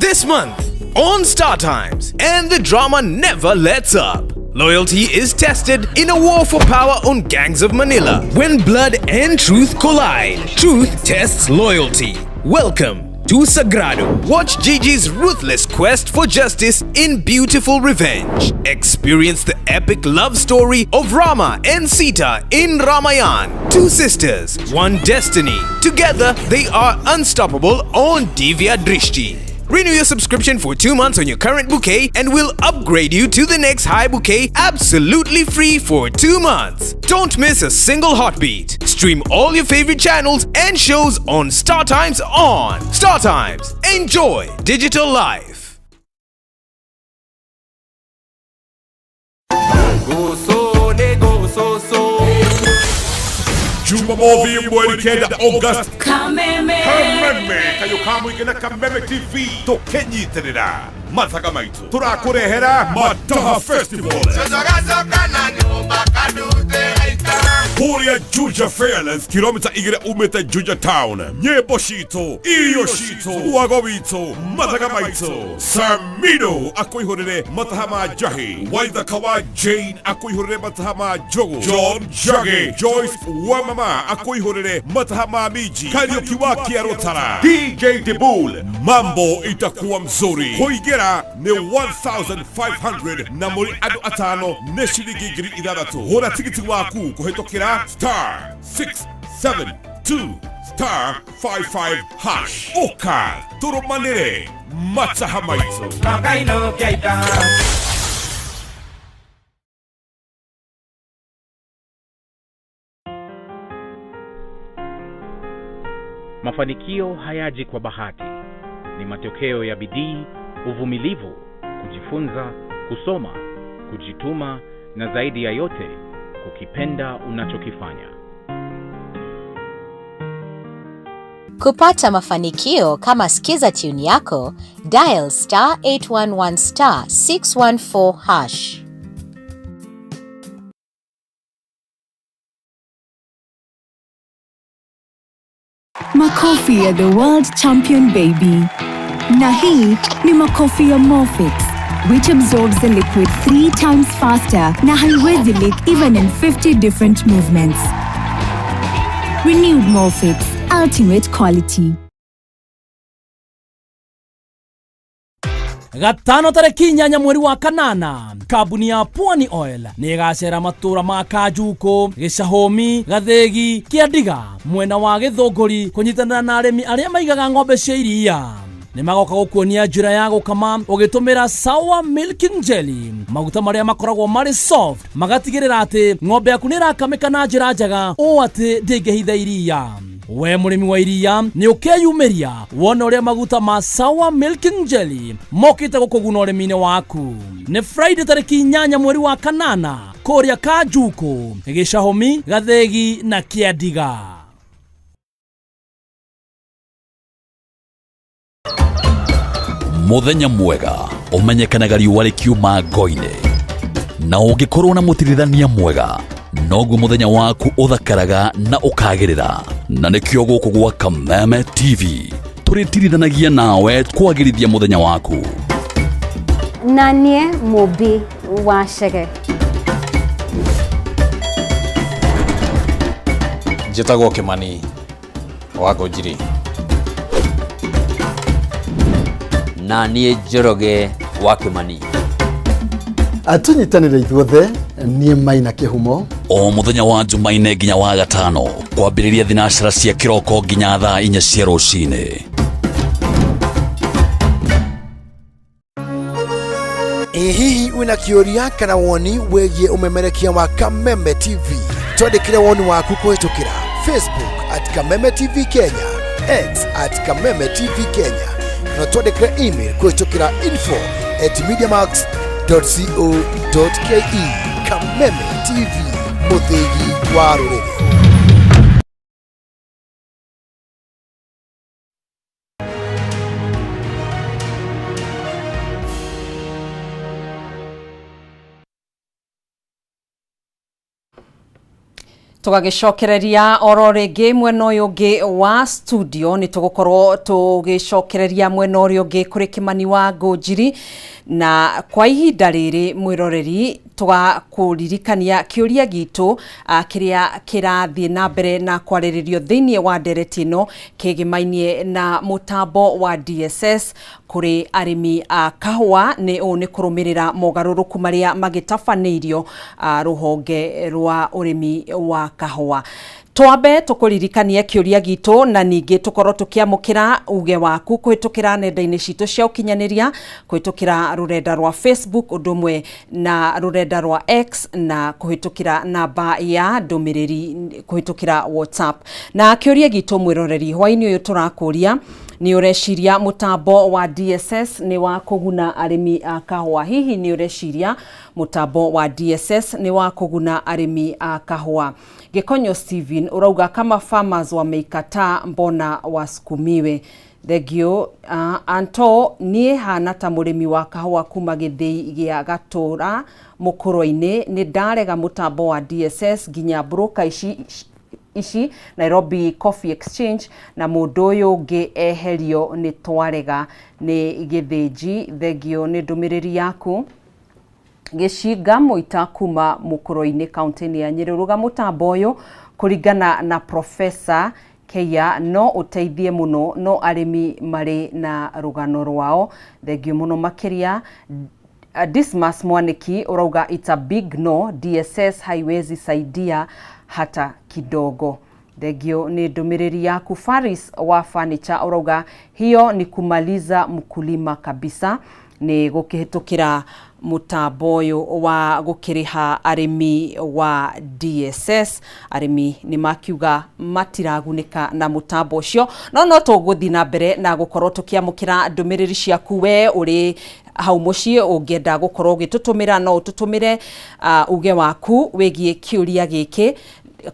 This month on Star Times, and the drama never lets up. Loyalty is tested in a war for power on Gangs of Manila. When blood and truth collide, truth tests loyalty. Welcome to Sagrado. Watch Gigi's ruthless quest for justice in Beautiful Revenge. Experience the epic love story of Rama and Sita in Ramayan. Two sisters, one destiny. Together, they are unstoppable on Divya Drishti. Renew your subscription for 2 months on your current bouquet and we'll upgrade you to the next high bouquet absolutely free for 2 months. Don't miss a single heartbeat. Stream all your favorite channels and shows on Star Times On. Star Times. Enjoy digital life. Jumamothi mweri 9 August. Kameme. Kameme kayo kamũingĩ na Kameme TV tũkĩnyitĩrĩra mathaga maitũ tũrakũrehera Mataha Festival kũrĩa Juja Fairlands, kilomita 2 umĩte Juja Town. Nyĩmbo citũ, irio citũ, wago witũ, mathaga maitũ. Samido akũihũrĩre mataha ma njahi, Waithaka wa Jane akũihũrĩre mataha ma njogu, John Njage, Joyce Wamama akũihũrĩre mataha ma minji, Kariuki wa Kĩarũtara, DJ Dibul. Mambo itakuwa mzuri. Kũingĩra nĩ 1500 na mũrĩ andũ atano nĩ ciringi 6000. Hũra tigiti waku kũhĩtũkĩra *672*55#. Ũka tũrũmanĩre mataha maitũ. Mafanikio hayaji kwa bahati, ni matokeo ya bidii, uvumilivu, kujifunza, kusoma, kujituma na zaidi ya yote, kukipenda unachokifanya. Kupata mafanikio kama Skiza tune yako, dial *811*614#. makofi ya the world champion baby. Na hii ni makofi ya Molfix, which absorbs the liquid three times faster na haiwezi leak even in 50 different movements. Renewed Molfix, ultimate quality. Gatano tarĩki 8 mweri wa kanana, kambuni ya Pwani Oil nĩ ĩgacera matũra ma Kanjukũ, Gĩcahũmi, Gathĩgi, Kĩandiga mwena wa Gĩthũngũri kũnyitanĩra na arĩmi arĩa maigaga ng'ombe cia iria. Nĩ magoka gũkuonia njĩra ya gũkama ũgĩtũmĩra Sawa Milking Jelly, maguta marĩa makoragwo marĩ soft magatigĩrĩra atĩ ng'ombe yaku nĩ ĩrakamĩka na njĩra njega ũũ atĩ ndĩngĩhitha iria. We mũrĩmi wa iria nĩ ũkeyumĩria wone ũrĩa maguta ma Sawa Milking Jelly mokĩte gũkũguna ũrĩmi-inĩ waku. Nĩ Friday tarĩki 8 mweri wa kanana kũrĩa Kanjukũ, Gĩcahũmi, Gathĩgi na Kĩandiga. Muthenya mwega ũmenyekanaga riũa rĩkiuma ngo-inĩ, na ũngĩkorwo na mũtirithania mwega noguo mũthenya waku ũthakaraga na ũkagĩrĩra. Na nĩkĩo gũkũ gwa Kameme TV tũrĩtirithanagia nawe kwagĩrithia mũthenya waku. Na niĩ Mũmbi wa Chege. Njĩtagwo Kĩmani wa Ngũnjiri. Na niĩ Njoroge wa Kĩmani. Tũnyitanĩre ithuothe, niĩ Maina Kĩhumo. O mũthenya wa Jumaine nginya wa gatano kwambĩrĩria thinacara cia kĩroko nginya thaa 4 cia rũcinĩ. Ĩ hihi wĩna kĩũria kana woni wĩgiĩ ũmemerekia wa Kameme TV? Twandĩkĩre woni waku kũhĩtũkĩra Facebook at Kameme TV Kenya, X at Kameme TV Kenya, na twandĩkĩre email kũhĩtũkĩra info@mediamax.co.ke. Kameme TV, mũthĩgi wa rũrĩrĩ. Tũgagĩcokereria oro rĩngĩ mwena ũyũ ũngĩ wa studio. Nĩ tũgũkorwo tũgĩcokereria mwena ũrĩa ũngĩ kũrĩ Kĩmani wa Ngũnjiri, na kwa ihinda rĩrĩ mwĩroreri tũgakũririkania kĩũria gitũ kĩrĩa kĩrathiĩ na mbere na kwarĩrĩrio thĩinĩ wa ndereti ĩno kĩgĩmainie na mũtambo wa DSS kũrĩ arĩmi a kahũa. Nĩ ũũ nĩ kũrũmĩrĩra mogarũrũku marĩa magĩtabanĩirio rũhonge rwa ũrĩmi wa kahũa. Twambe tũkũririkanie kĩũria gitũ na ningĩ tũkorwo tũkĩamũkĩra uge waku kũhĩtũkĩra nenda-inĩ citũ cia ũkinyanĩria, kũhĩtũkĩra rũrenda rwa Facebook ũndũ ũmwe na rũrenda rwa X, na kũhĩtũkĩra namba ya ndũmĩrĩri kũhĩtũkĩra WhatsApp. Na kĩũria gitũ mwĩroreri hwaĩ-inĩ ũyũ tũrakũria, nĩ ũreciria mũtambo wa DSS nĩ wa kũguna arĩmi a kahũa? Hihi nĩ ũreciria mũtambo wa DSS nĩ wa kũguna arĩmi a kahũa? Gĩkonyo Steven ũrauga kama farmers wameikataa mbona wasukumiwe. Thengio. Anto niĩ hana ta mũrĩmi wa kahũa kuma gĩthĩi gĩa Gatũra mũkũrwe-inĩ, nĩ ndarega mũtambo wa DSS nginya broker ici Nairobi Coffee Exchange na mũndũ ũyũ ũngĩ eherio, nĩ twarega. Nĩ Gĩthĩnji. Thengio nĩ ndũmĩrĩri yaku. Gĩcinga Mũita kuma Mũkũrwe-inĩ kaunti-inĩ ya Nyĩrĩ ruga mũtambo ũyũ kũringana na Professor Keia no ũteithie mũno, no arĩmi marĩ na rũgano rwao. Thengio mũno makĩria. Dismas Mwaniki ũrauga it's a big no, DSS haiwezi saidia hata kidogo. Thengio nĩ ndũmĩrĩri yaku. Faris wa Furniture ũrauga hiyo ni kumaliza mkulima kabisa, nĩ gũkĩhĩtũkĩra mũtambo ũyũ wa gũkĩrĩha arĩmi wa DSS. Arĩmi nĩ makiuga matiragunĩka na mũtambo ũcio, no tũgũthiĩ na mbere na gũkorwo tũkĩamũkĩra ndũmĩrĩri ciaku. We ũrĩ hau mũciĩ ũngĩenda gũkorwo ũgĩtũtũmĩra, no ũtũtũmĩre uge waku wĩgiĩ kĩũria gĩkĩ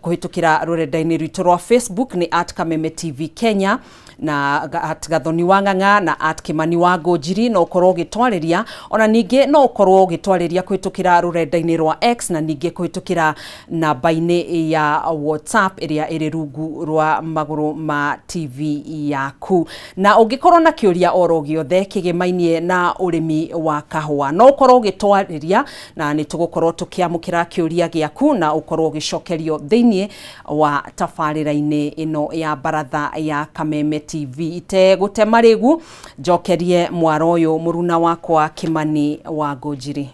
kũhĩtũkĩra rũrenda-inĩ rwitũ rwa Facebook nĩ at Kameme TV Kenya. Na at Gathoni wa Ng'ang'a na at Kimani wa Ngũnjiri no ũkorwo ũgĩtwarĩria. Ona ningĩ no ũkorwo ũgĩtwarĩria kũhĩtũkĩra rũrenda-inĩ rwa X na ningĩ kũhĩtũkĩra namba-inĩ ya WhatsApp ĩrĩa ĩrĩ rungu rwa magũrũ ma TV yaku. Na ũngĩkorwo na kĩũria oro gĩothe kĩgĩmainie na ũrĩmi wa kahũa, no ũkorwo ũgĩtwarĩria na nĩ tũgũkorwo tũkĩamũkĩra kĩũria gĩaku na ũkorwo ũgĩcokerio thĩinĩ wa tabarĩra-inĩ ĩno ya baratha ya Kameme TV. Itegũte marĩgu, njokerie mwaro ũyũ mũruna wakwa Kimani wa Ngũnjiri.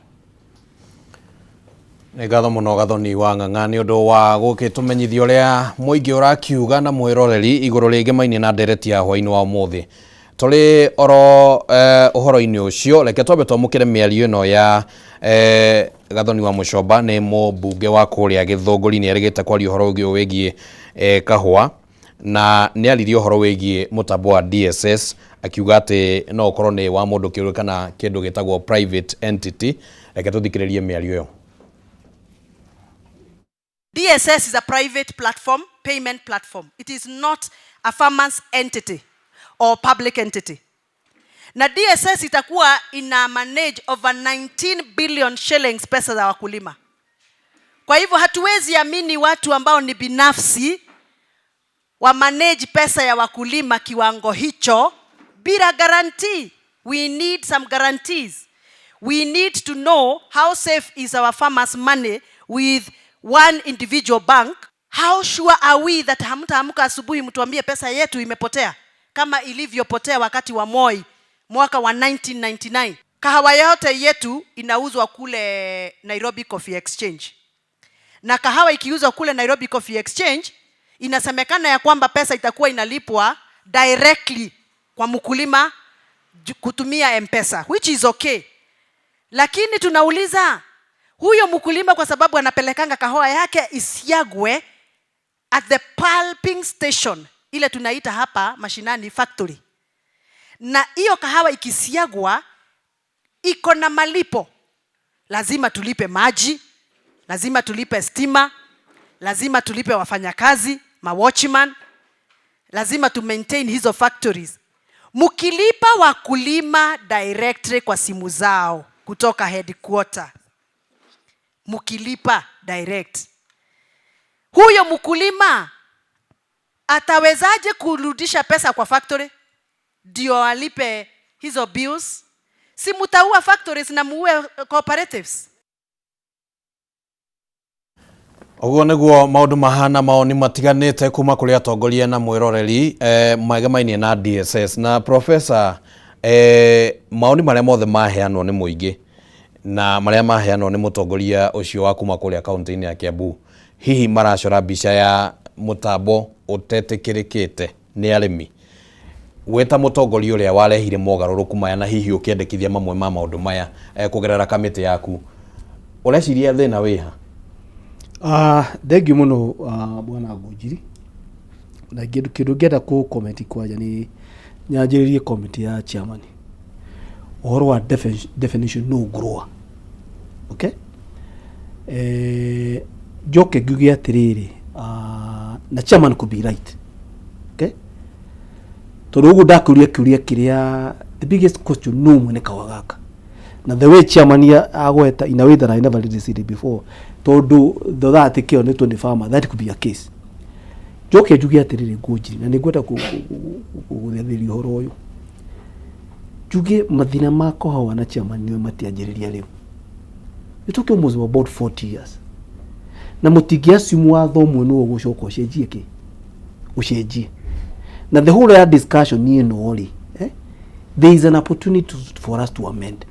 Nĩ ngatho mũno Gathoni wa Ng'ang'a nĩ ũndũ wa gũgĩtũmenyithia ũrĩa mũingĩ ũrakiuga na mwĩroreri igũrũ rĩgĩmainie na ndereti ya hwainĩ wa ũmũthĩ. Tũrĩ oro ũhoro-inĩ ũcio, reke twambe twamũkĩre mĩario ĩno ya Gathoni wa Mũcomba, nĩ mũmbunge wa kũrĩa Gĩthũngũri, nĩ erĩgĩte kwaria ũhoro ũngĩ wĩgiĩ kahũa na nĩ aririe ũhoro wĩgiĩ mũtambo wa DSS, akiuga atĩ no ũkorwo nĩ wa mũndũ kĩũmbe kana kĩndũ gĩtagwo private entity. Reke tũthikĩrĩrie mĩario ĩyo. DSS is a private platform, payment platform. It is not a farmer's entity or public entity. Na DSS itakuwa ina manage over 19 billion shillings pesa za wakulima. Kwa hivyo hatuwezi amini watu ambao ni binafsi wa manage pesa ya wakulima kiwango hicho bila guarantee. We need some guarantees. We need to know how safe is our farmers' money with one individual bank. How sure are we that hamtaamka asubuhi mtuambie pesa yetu imepotea kama ilivyopotea wakati wa Moi mwaka wa 1999? Kahawa yote yetu inauzwa kule Nairobi Coffee Exchange. Na kahawa ikiuzwa kule Nairobi Coffee Exchange, inasemekana ya kwamba pesa itakuwa inalipwa directly kwa mkulima kutumia M-Pesa, which is okay. Lakini tunauliza huyo mkulima, kwa sababu anapelekanga kahawa yake isiagwe at the pulping station, ile tunaita hapa mashinani factory, na hiyo kahawa ikisiagwa iko na malipo. Lazima tulipe maji, lazima tulipe stima, lazima tulipe wafanyakazi, mawatchman, lazima tu maintain hizo factories. Mkilipa wakulima directly kwa simu zao kutoka headquarter, mkilipa direct, huyo mkulima atawezaje kurudisha pesa kwa factory ndio alipe hizo bills? Si mtaua factories na muue cooperatives? Ũguo nĩguo maũndũ mahana, mawoni matiganĩte kuma kũrĩ atongoria na mwĩroreri magemainie na DSS na professor. Maoni marĩa mothe maheanwo nĩ mũingĩ na marĩa maheanwo nĩ mũtongoria ũcio wa kuma kũrĩa kaunti-inĩ ya Kiambu, hihi maracora mbica ya mũtambo ũtetĩkĩrĩkĩte nĩ arĩmi. Wĩ ta mũtongoria ũrĩa warehire mogarũrũku maya na hihi ũkĩendekithia mamwe ma maũndũ maya kũgerera kamĩtĩ yaku, ũreciria thĩna wĩha? Thengiũ mũno, bwana Ngũnjiri. Na kĩndũ ngĩenda kũ comment kwanja nĩ nyanjĩrĩrie comment ya chairman ũhoro wa definition no grower, okay. Njoke ngiuge atĩrĩrĩ, na chairman could be right, okay, tondũ ũguo ndakũria kĩũria kĩrĩa, the biggest question, no mwene kawa gaka, na the way chairman agweta in a way that I never really seen it before, tondũ thotha atĩ kĩo nĩ 20 farmer, that could be a case. Njoke njuge atĩrĩrĩ, Ngũnjiri, na nĩ ngwenda gũthĩrĩria ũhoro ũyũ, njuge mathĩna ma kahawa na chairman nĩwe matianjĩrĩria rĩu. It took almost about 40 years, na mũtingĩ assume watho ũmwe nĩwe ũgũcoka ũcenjie kĩ ũcenjie na the whole ya discussion ĩno rĩ, there is an opportunity for us to amend.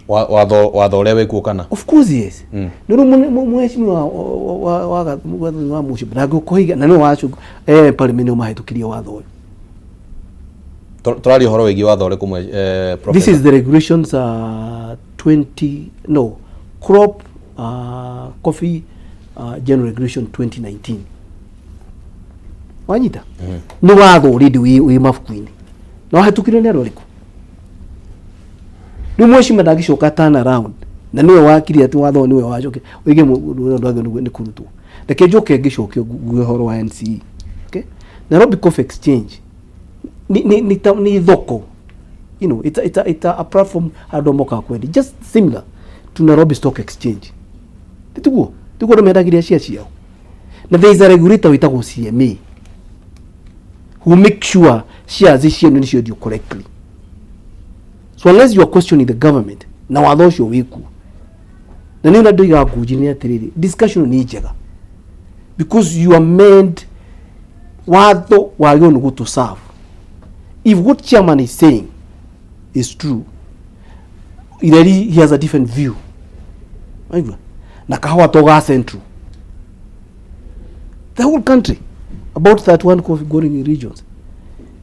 Watho ũrĩa wĩkuo kana? Of course, yes. Nĩ rĩu mheshimiwa wa mũciĩ ndangĩkũiga na nĩwe wacu parliament nĩo mahĩtũkirie watho ũyũ. Tũraria ũhoro wĩgiĩ watho ũrĩkũ This professor? is the regulations, 20, no, crop, coffee, general regulation 2019, wanyita? Nĩ watho already wĩ mabuku-inĩ na wahĩtũkirio nĩ andũ arĩkũ? Rĩu mheshimiwa ndangĩcoka turn around na nĩwe wakire atĩ watho ũyũ nĩwe wacoke ũige mũndũ agĩrĩirwo nĩ kũrutwo. Reke njoke ngĩcoke nguge ũhoro wa NCE, okay? Nairobi Coffee Exchange. Nĩ thoko, it's a platform andũ mokaga kwendia, just similar to Nairobi Stock Exchange. Tiguo tiguo andũ mendagĩria cia ciao, na there is a regulator wĩtagwo CMA who make sure shares cienu nĩ ciendio correctly. So unless you are questioning the government na watho ũcio wĩkuo, na nĩ ũrĩa ndoiga Ngunji nĩ atĩrĩrĩ, discussion nĩ njega because you are meant, watho wagĩrĩirwo nĩ gũtũ serve. If what chairman is saying is true, Ireri, he has a different view. Waigua? Na kahũa to ga Central, the whole country, about 31 coffee growing regions,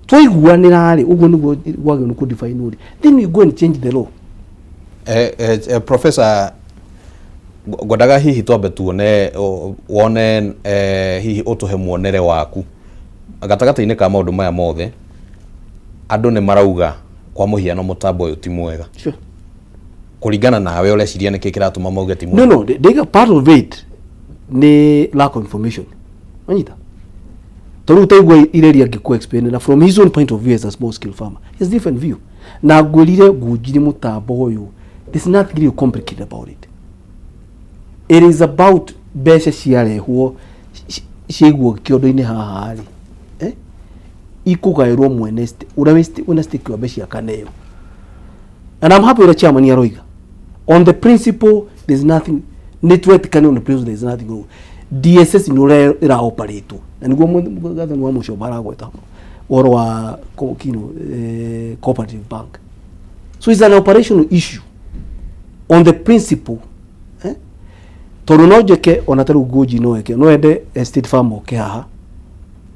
twaiguanĩra rĩ, ũguo nĩguo wagĩrĩirwo nĩ kũdefine rĩ, then we go and change the law. Professor, ngwendaga hihi twambe tuone wone hihi ũtũhe muonere waku gatagatĩ-inĩ ka maũndũ maya mothe. Andũ nĩ marauga kwa mũhiano mũtambo ũyũ ti mwega. Kũringana nawe, ũreciria nĩkĩ kĩratũma mauge ti mwega? No, they part of it nĩ lack of information. Wanyita? Tondũ utaigua Ireri angĩkũ explain na from his own point of view as a small scale farmer, he has different view. Na ngwĩrire Ngunjiri, mũtambo ũyũ, there's nothing really complicated about it. It is about mbeca ciarehwo ciaigwo kĩondo-inĩ haha rĩ, eh? Ikũgaĩrwo mwene ũrĩa wĩna stake wa mbeca akaneo. And I'm happy ũrĩa chairman aroiga. On the principle, there's nothing, nĩ twetĩkania on the principle there's nothing wrong. DSS nĩ ũrĩa ĩraoperate na nĩguo gathani wa Mũcomba aragweta ũhoro wa cooperative bank. So it's an operational issue on the principle, eh? Tondũ no njĩke ona ta rĩu Ngũnji no eke, no ende estate farm oke haha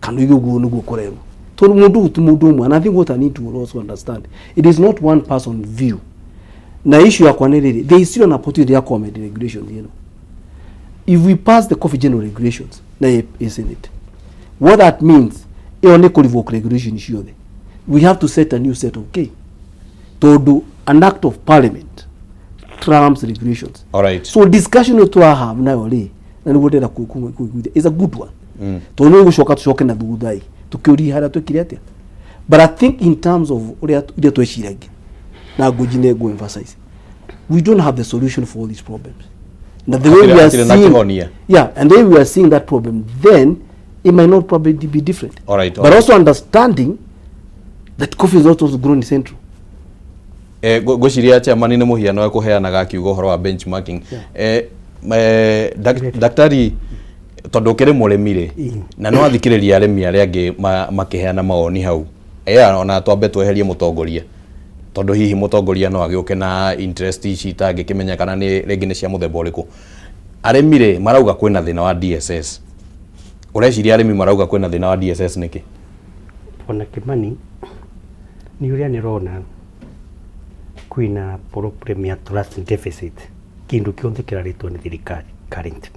kana uige ũguo nĩguo kũrerwo, tondũ mũndũ ũyũ ti mũndũ ũmwe. And I think what I need to also understand, it is not one person view. Na issue yakwa nĩ rĩrĩ, there is still an opportunity ya amend regulations. If we pass the coffee general regulations na ĩ Senate, what that means ĩyo nĩ kũ revoke regulation ciothe. We have to set a new set of key, tondũ an act of parliament trumps regulations. So discussion ĩyo tũrahave nayo rĩ, na nĩguo ndĩrenda kũiguithia, is a good one, tondũ nĩ gũcoka tũcoke na thutha ĩ tũkĩũrie harĩa twĩkire atĩa. But I think in terms of ũrĩa iria tweciragia na Ngũnji nĩ ngũ emphasize, we don't have the solution for all these problems. Na the way we are Hatirĩ na seeing, kĩhonia. Yeah, and the way we are seeing that problem, then it might not probably be different, but also understanding that coffee is not also grown in Central. Ngwĩciria chairman nĩ mũhiano ekũheanaga akiuga ũhoro wa benchmarking. Daktari, tondũ ũkĩrĩ mũrĩmi rĩ, na no athikĩrĩria arĩmi arĩa angĩ makĩheana mawoni hau, ona twambe tweherie mũtongoria, tondũ hihi mũtongoria no agĩũke na interest ici itangĩkĩmenya kana nĩ rĩngĩ nĩ cia mũthemba ũrĩkũ. Arĩmi rĩ, marauga kwĩna thĩna wa DSS. Ũreciria arĩmi marauga kwĩna thĩna wa DSS nĩkĩ? Bwana Kimani, nĩ ũrĩa nĩrona kwĩna problem ya trust deficit. Kĩndũ kĩothe kĩraretwo nĩ thirikari current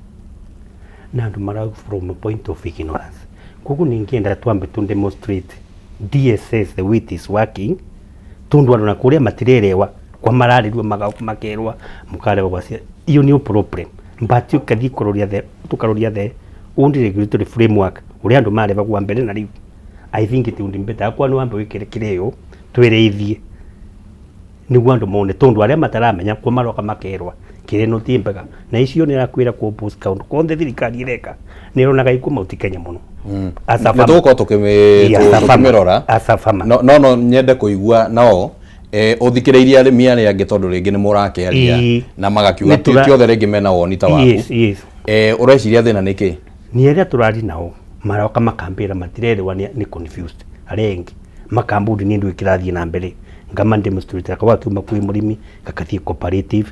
na andũ marauga from a point of ignorance. Koguo ningĩenda twambe tu demonstrate DSS the way it is working, tondu andũ na kũrĩa matirerewa kwa mararĩrwo makerwa mũkarewa gwacia iyo nĩ problem. But ũkathiĩ kũroria the tũkaroria the old regulatory framework ũrĩa andũ marevagwo mbere na rĩu, I think it would be better akwa nĩ wambe wĩkĩre kĩrĩo twĩrĩithie nĩguo andũ mone, tondũ arĩa mataramenya kwa maroka makerwa kĩrĩa ĩno ti mbega na icio nĩ rakwĩra kũ oppose kaũndũ konthe thirikari ĩreka nĩ ĩronaga ikũ Mount Kenya mũno. As a Nĩ farmer. tũgũkorwo Yeah, as a farmer. tũkĩmĩrora. As a farmer. No nyende kũigua nao ũthikĩrĩirie arĩmi arĩa angĩ, tondũ rĩngĩ nĩ mũrakĩaria na magakiuga Nĩ ti othe rĩngĩ mena woni ta waku. Yes. Ũreciria thĩna nĩ kĩ? Nĩ arĩa tũrari nao maroka makambĩra matirerewa, nĩ confused. Arĩa engĩ makambũri nĩ ndũ kĩrathiĩ na mbere ngama demonstrate akawa kiuma kwĩ mũrĩmi gakathiĩ cooperative,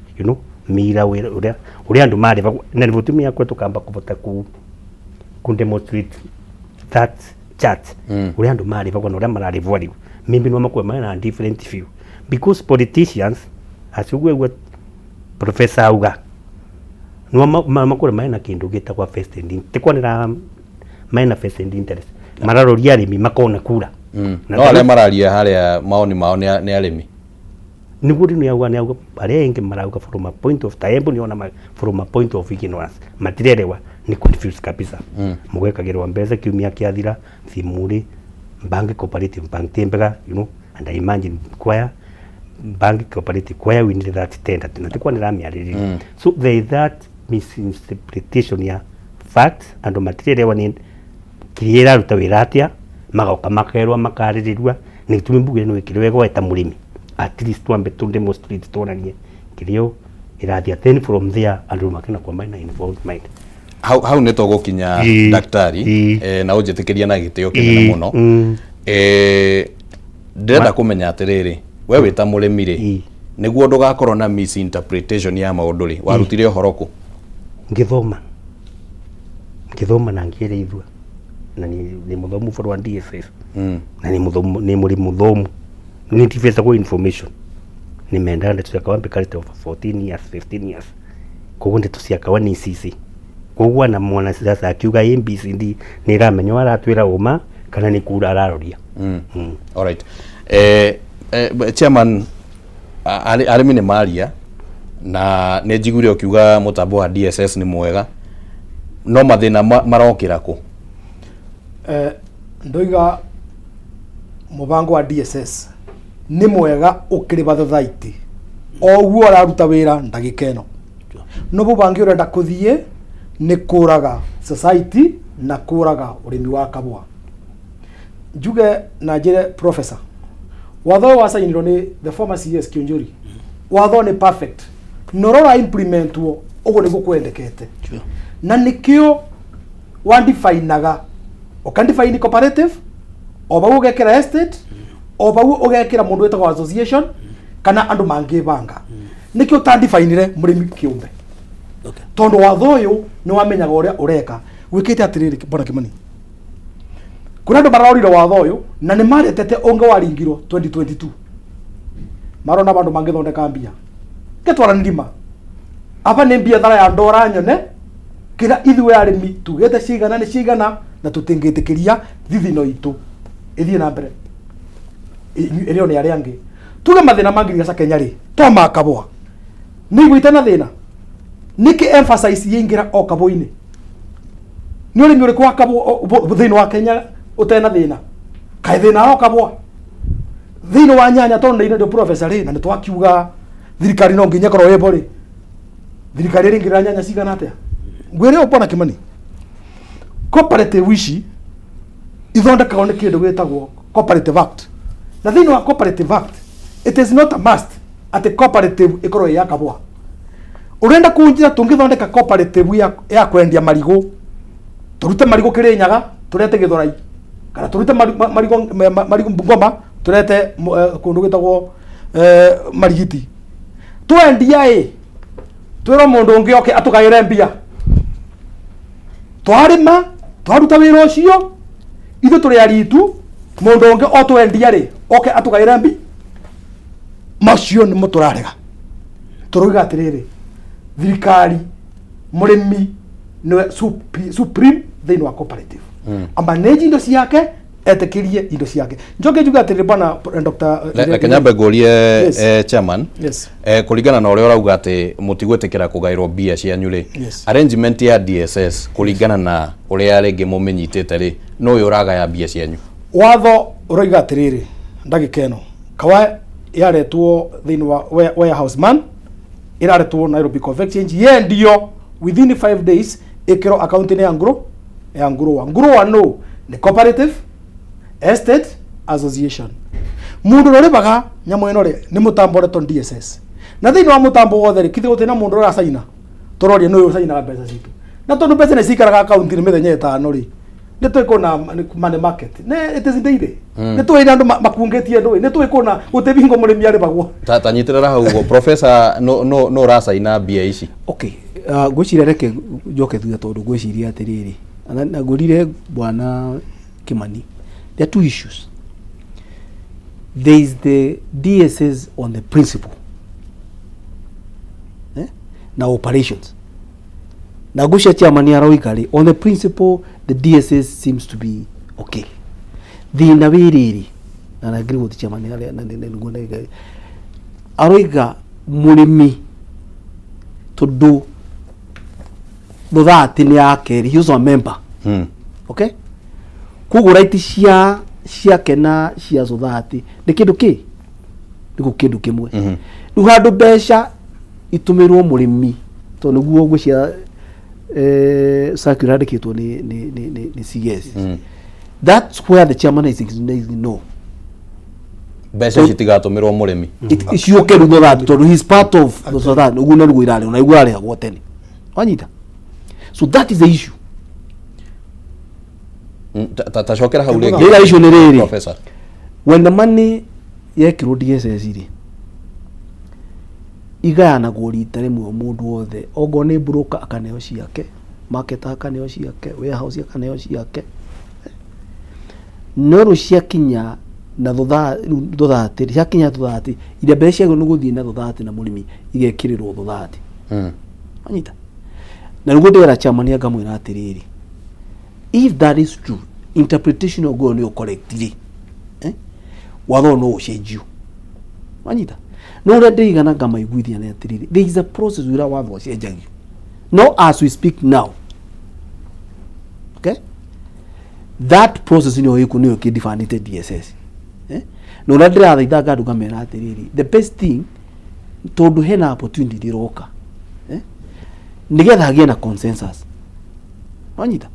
mira ũrĩa ũrĩa andũ marĩ na nĩguo tumia kwe tukamba kũbota ku demonstrate that chart, ũrĩa andũ marĩbagwo na ũrĩa mararĩbwo rĩu. Maybe no makorwo mena different view because politicians, as ũguo professor auga, no makorwo mena kĩndũ gĩtagwo vested tikwanĩra, mena vested interest, mararoria arĩmi makona kura. Na No arĩa mararia harĩa maoni mao nĩ arĩmi. Nĩguo rĩu nĩauga arĩa engĩ marauga from a point of taembu nĩona from a point of ignorance matirerewa, nĩ confused kabisa. Mũgekagĩrwo mbeca kiumia kĩathira thimũ rĩ Bank cooperative bank ti mbega, you know, and I imagine choir bank cooperative choir we need that tender na tikwa ni ramiarĩrĩria. So there is that misinterpretation ya facts, andũ matirerewa nĩ kĩrĩa ĩraruta wĩra atĩa, magoka makerwo makarĩrĩrua nĩ gĩtũmi mbugire nĩ wĩkire wega weta mũrĩmi, at least twambe tu demonstrate tuonanie kĩrĩa ĩrathiĩ, then from there andũ makena kwa na involved mind. Hau hau nĩ tũgũkinya. Daktari, na ũnjĩtĩkĩria na gĩtĩo kĩnene mũno, ndĩrenda kũmenya atĩrĩrĩ, we wĩ ta mũrĩmi rĩ, nĩguo ndũgakorwo na misinterpretation ya maũndũ rĩ, warutire ũhoro kũ? Ngĩthoma na ngĩrĩithua na nĩ mũthomu ũhoro wa DSS na nĩ mũthomu, nĩ mũrĩ mũthomu, nĩ ndibetagwo information nĩ mendaga ndeto cia kawa mbikarĩte over 14 years, 15 years, koguo ndeto cia kawa nĩ cici, koguo na mwana siasa akiuga ABCD nĩ ĩramenya aratwĩra ũma kana nĩ kura araroria. Alright. Chairman, arĩmi nĩ maria na nĩ njiguire ũkiuga mũtambo wa DSS nĩ mwega, no mathĩna marokĩra kũ? Ndoiga mũbango wa DSS nĩ mwega ũkĩrĩba thothaitĩ o ũguo ũraruta wĩra ndagĩka ĩno, no mũbango ũrenda kũthiĩ nĩ kũraga society na kũraga ũrĩmi wa kabwa. Njuge na njĩre professor, watho ũyũ wacainirwo nĩ the former CS Kiunjuri, watho nĩ perfect no ũrora implementwo ũguo nĩguo kwendekete, na nĩkĩo wandefinaga, ũkandefine cooperative o vau, ũgekĩra estate o vau, ũgekĩra mũndũ wĩtagwo association kana andũ mangĩbanga. Nĩkĩo ũtandifainire mũrĩmi kĩũmbe, tondũ watho ũyũ nĩ wamenyaga ũrĩa ũreka gwĩkĩte. Atĩrĩrĩ, bwana Kimani, kũrĩ andũ mararorire watho ũyũ na nĩ maretete ũngĩ waringirwo 2022, marona bandũ mangĩthondeka mbia ngĩtwaranĩrima aba nĩ mbiathara ya ndora nyone kĩrĩa ithuĩ arĩmi tugĩte cigana nĩ cigana, na tũtingĩtĩkĩria thithino itũ ĩthiĩ na mbere ĩrĩo nĩ arĩa angĩ. Tuge mathĩna ma ngirigaca Kenya rĩ, to ma kabũa nĩ igũite na thĩna nĩkĩ emphasize yaingĩra o kabũa-inĩ? Nĩ ũrĩmi ũrĩkũ wa kabũa thĩinĩ wa Kenya ũtena thĩna? Kaĩ thĩna o kabũa thĩinĩ wa nyanya? Tondũ nĩ ndio professor rĩ, na nĩ twakiuga thirikari no nginya ĩkorwo ĩbo rĩ, thirikari ĩrĩingĩrĩra nyanya cigana atĩa? Ngwĩre ũũ, bwana Kimani, cooperative ici ithondekagwo nĩ kĩndũ gĩtagwo Cooperative Act, na thĩinĩ wa Cooperative Act it is not a must atĩ cooperative ĩkorwo ĩ ya kabũa. Ũrenda kunjira tũngĩthondeka cooperative ya kwendia marigũ, tũrute marigũ Kĩrĩnyaga tũrete Gĩthũrai, kana tũrute marigũ marigũ Bungoma tũrete kũndũ gwĩtagwo Marigiti, twendia ĩ twĩrwo mũndũ ũngĩ oke atũgaĩre mbia? Twarĩma, twaruta wĩra ũcio, ithuĩ tũrĩ aritu, mũndũ ũngĩ o twendia rĩ oke atũgaĩre mbi? Macio nĩmo tũrarega. Tũroiga atĩrĩrĩ, thirikari, mũrĩmi nĩwe supreme thĩinĩ wa cooperative, amanage indo ciake, etĩkĩrie indo ciake. Njoke njuge atĩrĩrĩ, bwana Dr. Reke nyambe ngũrie. Yes. Chairman, Yes. Kũringana na ũrĩa ũrauga atĩ mũtigwĩtĩkĩra kũgaĩrwo mbia cianyu rĩ, arrangement ya DSS kũringana na ũrĩa rĩngĩ mũmĩnyitĩte rĩ, no ũyũ ũragaya mbia cianyu? Watho ũroiga atĩrĩrĩ, ndagĩka ĩno kawa yaretwo thĩinĩ wa warehouse man, ĩraretwo Nairobi Coffee Exchange, yendio within 5 days ĩkĩrwo akaunti-inĩ ya nguro ya nguruwa. Nguruwa no nĩ cooperative estate association. Mundu ũrĩa ũrĩvaga nyamũ ĩno rĩ, nĩ mũtambo ũretwo DSS, na thĩinĩ wa mũtambo wothe rĩ, kithe gũtirĩ na mũndũ ũracaina. Tũroria nĩ ũyũ ũcainaga mbeca citũ, na tondũ mbeca nĩ cikaraga akaunti-inĩ mĩthenya 5 rĩ, nĩ tũĩ kũna money market nĩ it is daily. Nĩ tũĩ andũ makungĩtie ndũĩ, nĩ tũĩ kũna gũtĩ bingo mũrĩmi arĩvagwo. Ta nyitĩrĩra hau ũguo, professor, no ũracaina mbia ici? Okay, ngwĩciria reke njoke thutha, tondũ ngwĩciria atĩrĩrĩ, na ngũrire bwana Kimani, there are two issues. There is the DSS on the principle, eh? Na operations, na ngwĩciria chairman aroiga rĩ, on the principle the DSS seems to be okay. Thĩna wĩ rĩrĩ, na agree with chairman arĩa na nĩguo aroiga mũrĩmi, tondũ thutha nĩ yake, he was a member. Okay, koguo right cia ciake na cia society nĩ kĩndũ kĩ nĩ kĩndũ kĩmwe. Rĩu handũ mbeca itũmĩrwo mũrĩmi, tondũ nĩguo ngwĩciria circular yandĩkĩtwo nĩ CS. That's where the chairman is saying no. Mbeca citigatũmĩrwo mũrĩmi. Ciũke rĩu society, tondũ he is part of the society. Ũguo na nĩguo irarĩhwo na nĩguo ararĩhagwo tene, wanyita? So that is the issue. Ta cokera hau rĩngĩ. Rĩrĩa issue nĩ rĩrĩ, Professor. When the money yekĩrwo DSS rĩ, igayanagwo rita rĩmwe mũndũ wothe, ongorwo nĩ broker akaneo ciake, marketer akaneo ciake, warehouse akaneo ciake. No rĩu ciakinya na thutha rĩu society, ciakinya society, iria mbeca ciagĩrĩirwo nĩ gũthiĩ na society na mũrĩmi igekĩrĩrwo society. Wanyita? Na nĩguo ndĩra chairman, ngamwĩra atĩrĩrĩ, if that is true interpretation of nĩyo correct rĩ, watho ũyũ no ũcenjio, wanyita? No ũrĩa ndĩigana ngamaiguithia nĩ atĩrĩrĩ, there is a process ũrĩa watho ũcenjagio. No as we speak now, okay, that process nĩyo ĩkũ nĩyo ĩkĩdifanĩte DSS, eh? Na ũrĩa ndĩrathaitha andũ ngamera atĩrĩrĩ, the best thing, tondũ hena opportunity ĩroka, eh? Nĩgetha hagĩe na consensus, wanyita?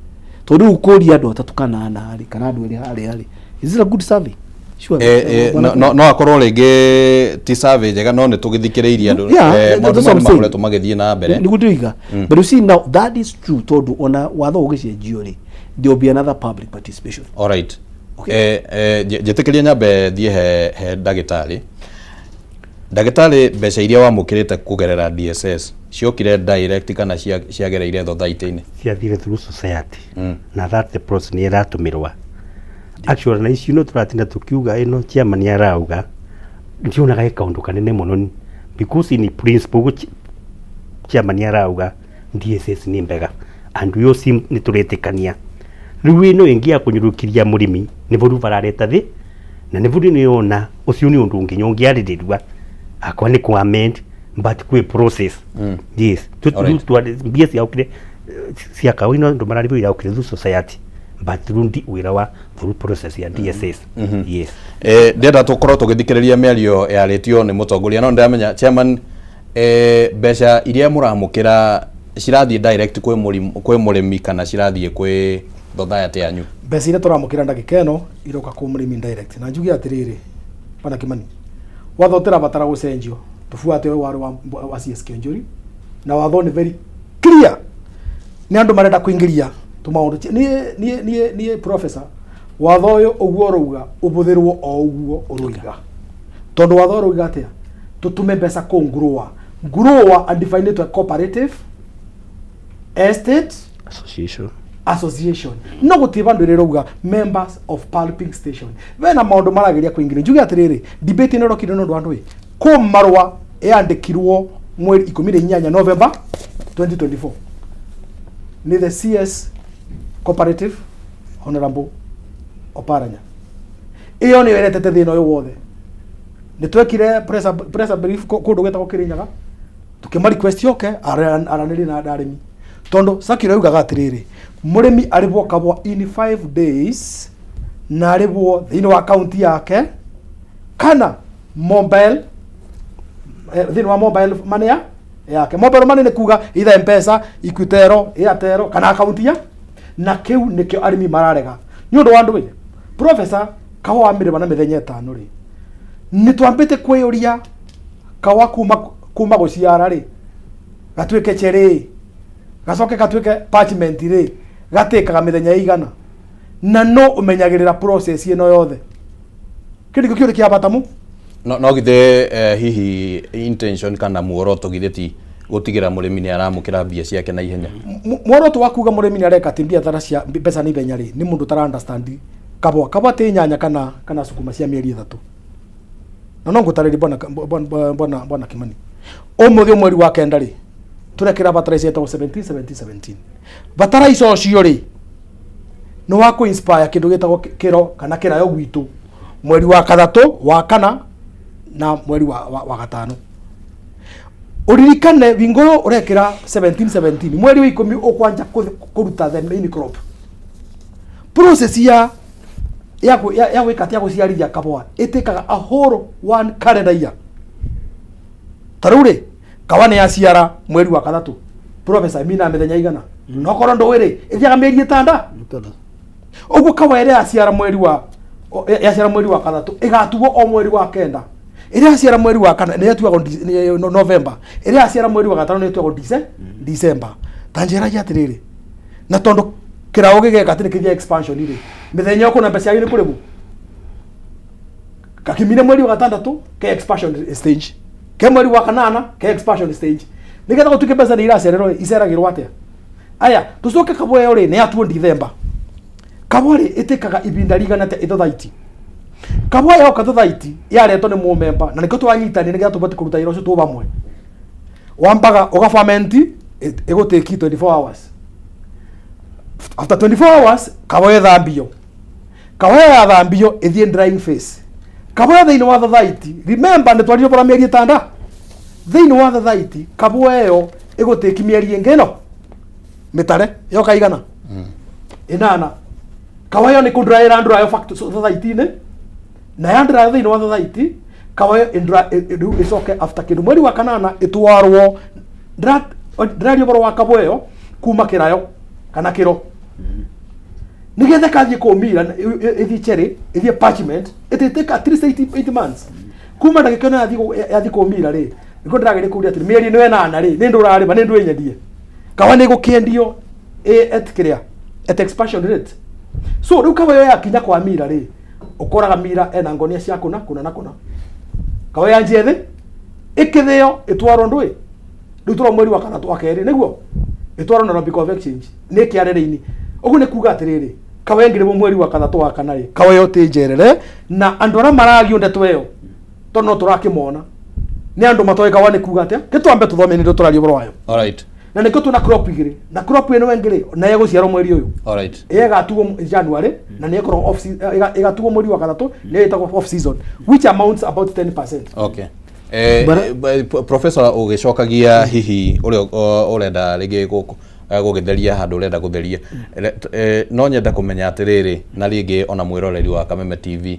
Tondũ rĩu kũria andũ atatũ kana ana rĩ, kana andũ erĩ harĩa rĩ, is it a good survey? Sure. No akorwo rĩngĩ ti survey njega, no nĩ tũgĩthikĩrĩirie andũ. Yeah, maũndũ that's what I'm maya saying. makoretwo magĩthiĩ na mbere. Nĩguo ndĩroiga. But you see now that is true, tondũ ona watho ũgĩcenjio rĩ, there will be another public participation. Alright. Njĩtĩkĩrie nyambe thiĩ he ndagĩtarĩ. Ndagĩtarĩ, mbeca iria wamũkĩrĩte kũgerera DSS ciokire direct kana ciagereire thothaitĩ-inĩ? Ciathire through society, na that's the process nĩ ĩratũmĩrwa actually. Na icio no tũratinda tũkiuga ĩno chairman arauga, ndionaga ĩ kaũndũ kanene mũno because in principle ũguo chairman arauga DSS nĩ mbega and we all seem nĩ tũretĩkania. Rĩu ĩno ĩngĩ ya kũnyũrũkĩria mũrĩmi nĩ bũrũ barareta thĩ na nĩ bũrũ nĩyona ũcio nĩ ũndũ nginya ũngĩarĩrĩrua akwa nĩ kũ amend, but kwĩ process. Yes. Mbia ciaukire cia kawa ino andũ mararĩhwo iraukire through society, but through wĩra wa through process ya DSS. Yes. Ndĩrenda tũkorwo tũgĩthikĩrĩria mĩario yarĩtio nĩ mũtongoria, no ndĩramenya chairman, mbeca iria mũramũkĩra cirathiĩ direct kwĩ mũrĩmi kana cirathiĩ kwĩ society yanyu? Mbeca iria tũramũkĩra ndagĩka ĩno iroka kwĩ mũrĩmi direct. Na njuge atĩrĩrĩ, bana Kimani, watho ũtĩrabatara gũcenjio, tũbuate ũyũ warĩ wa CS Kĩonjũri, na watho nĩ very clear. Nĩ andũ marenda kũingĩria tũmaũndũ. Niĩ professor, watho ũyũ ũguo ũrauga ũbũthĩrwo o ũguo ũroiga, tondũ watho ũrauga atĩa? Tũtũme mbeca kũ ngurũa ngurũa undefined cooperative estate association. Association, no gũtirĩ vandũ ĩrĩrauga members of pulping station. Bena maũndũ marageria kũingĩria. Njuge atĩrĩrĩ, debate ĩno ĩrokire nĩ ũndũ wa ndũĩ kũ marũa yandĩkirwo mweri 18 November 2024 nĩ the CS Cooperative, Honorable Oparanya. Ĩyo nĩyo ĩretete thĩna ũyũ wothe. Nĩ twekire press brief kũndũ gwĩtagwo Kĩrĩnyaga, tukĩma request oke aranĩrie na arĩmi, tondũ circular yugaga atĩrĩrĩ, mũrĩmi arĩhwo kabwa in 5 days na arĩhwo thĩinĩ wa akaunti yake kana mobile, thĩinĩ wa mobile money yake. Mobile money nĩ kuga either Mpesa, Equitel, Airtel kana akaunti ya na kĩu nĩkĩo arĩmi mararega nĩ ũndũ wa ndũĩ. Professor, kahũa wa mĩrĩma na mĩthenya 5 rĩ, nĩ twambĩte kwĩyũria kahũa kuma gũciara rĩ, gatuĩke cherĩ, gacoke gatuĩke parchment rĩ, gatĩkaga mĩthenya ĩigana, na no ũmenyagĩrĩra process ĩno yothe? Kĩu nĩkĩo kĩũria kĩa bata mu. No githĩ hihi intention kana muoroto githĩ ti gũtigĩra mũrĩmi nĩ aramũkĩra mbia ciake na ihenya? Muoroto wa kuga mũrĩmi nĩ areka atĩ biathara cia mbeca na ihenya rĩ, nĩ mũndũ ũtara understand kabwa kabwa ti nyanya kana cukuma cia mĩeri 3. Na no ngũtarĩrie, bwana Kimani, ũmũthĩ mweri wa 9 rĩ, tũrekĩra fertilizer ĩtagwo 17 17 17. Fertilizer ũcio rĩ, nĩ wa kũ inspire kĩndũ gĩtagwo kĩro kana kĩrayo gwitũ mweri wa 3, wa 4 na mweri wa 5. Ũririkane wingo ũyũ ũrekĩra 17 17, mweri wa 10 ũkwanja kũruta the main crop. Process ya Ya ya gwĩka atĩ ya gũciarithia kahũa ĩtĩkaga a whole one calendar year. Ta rĩu rĩ, kawa nĩ yaciara mweri wa kathatũ, professor, mina mĩthenya igana no korwo ndũĩ rĩ, ĩthiaga mĩeri ĩtanda ũguo. Kawa ĩrĩa yaciara mweri wa yaciara mweri wa kathatũ ĩgatuo o mweri wa kenda. Ĩrĩa yaciara mweri wa kana nĩ yatuagwo November. Ĩrĩa yaciara mweri wa gatano nĩ ĩtuagwo December. Ta njĩragia atĩrĩrĩ, na tondũ kĩraũ gĩgeka atĩ nĩ kĩthiaga expansion rĩ, mĩthenya ĩyo kũna mbeca yanyu nĩ kũrĩhwo gakimire mweri wa gatandatũ ke expansion stage, ke mweri wa kanana ke expansion stage, nigetha gũtuĩke mbeca nĩ iracererwo rĩ, iceragĩrwo atĩa? Aya, tũcoke kabwa ĩyo rĩ, nĩ yatuo Ndithemba. Kabwa rĩ, ĩtĩkaga ibinda rigana atĩa ĩthothaiti? Kabwa yoka thothaiti yaretwo nĩ mũmemba, na nĩkĩo twanyitanire nĩgetha tũbote kũruta wĩra ũcio twĩ hamwe. Wambaga ũgaferment, ĩgũtĩki 24 hours. After 24 hours kabwa ĩthambio. Kabwa yathambio ĩthiĩ drying phase. Kabwa thĩinĩ wa thothaiti, remember, nĩ twarire bora mĩeri ĩtanda thĩinĩ wa thothaiti. Kabwa ĩyo ĩgũtĩki mĩeri ĩngĩ ĩno mĩtare yoka igana ĩnana. Kawa ĩyo nĩ kũnduraĩra ndurayo thothaiti-inĩ, na yandurayo thĩinĩ wa thothaiti, kawa ĩyo rĩu ĩcoke after kĩndũ mweri wa kanana ĩtwarwo. Ndĩraria ũhoro wa kabwa ĩyo kuma kĩrayo kana kĩro nĩgetha ĩkathiĩ kũmira, ĩthiĩ cherry, ĩthiĩ parchment, ĩtĩtĩka at least 8 months kuma ndagĩka ĩno yathiĩ kũmira rĩ. Nĩguo ndĩrageria kũria atĩrĩ, mĩeri ĩno ĩnana rĩ, nĩ ndũ ũrarĩma, nĩ ndũ ĩnyendie kawa nĩ gũkĩendio at kĩrĩa at expansion rate. So rĩu kawa ĩyo yakinya kwa mira rĩ, ũkoraga mira ena ngonia cia kũna kũna na kũna. Kawa yanjie thĩ ĩkĩthĩo ĩtwarwo ndũĩ rĩu tũrwo mweri wa gatatũ wa kerĩ nĩguo ĩtwarwo Nairobi Coffee Exchange nĩ kĩarĩrĩ-inĩ. Ũguo nĩ kuga atĩrĩrĩ, kawa ĩngĩrĩmwo mweri wa gatatũ wa kana rĩ, kawa ĩyo ti njerere, na andũ arĩa maragio ndeto ĩyo, tondũ no tũrakĩmona nĩ andũ matoĩ kawa nĩ kuga atĩa. Kĩtwambe tũthome nĩ tũraria ũhoro wayo. Na nĩkĩo twĩna crop igĩrĩ, na crop ĩno ĩngĩ rĩ, na ĩgũciarwo mweri ũyũ. Ĩyo ĩgatuo January na nĩ ĩkoragwo off ĩgatuo mweri wa gatatũ, nĩyo ĩtagwo off season, which amounts about 10%. Okay. Professor, ũgĩcokagia hihi ũrĩa ũrenda rĩngĩ gũgĩtheria handũ ũrenda gũtheria, no nyenda kũmenya atĩrĩrĩ, na rĩngĩ ona mwĩroreri wa Kameme TV,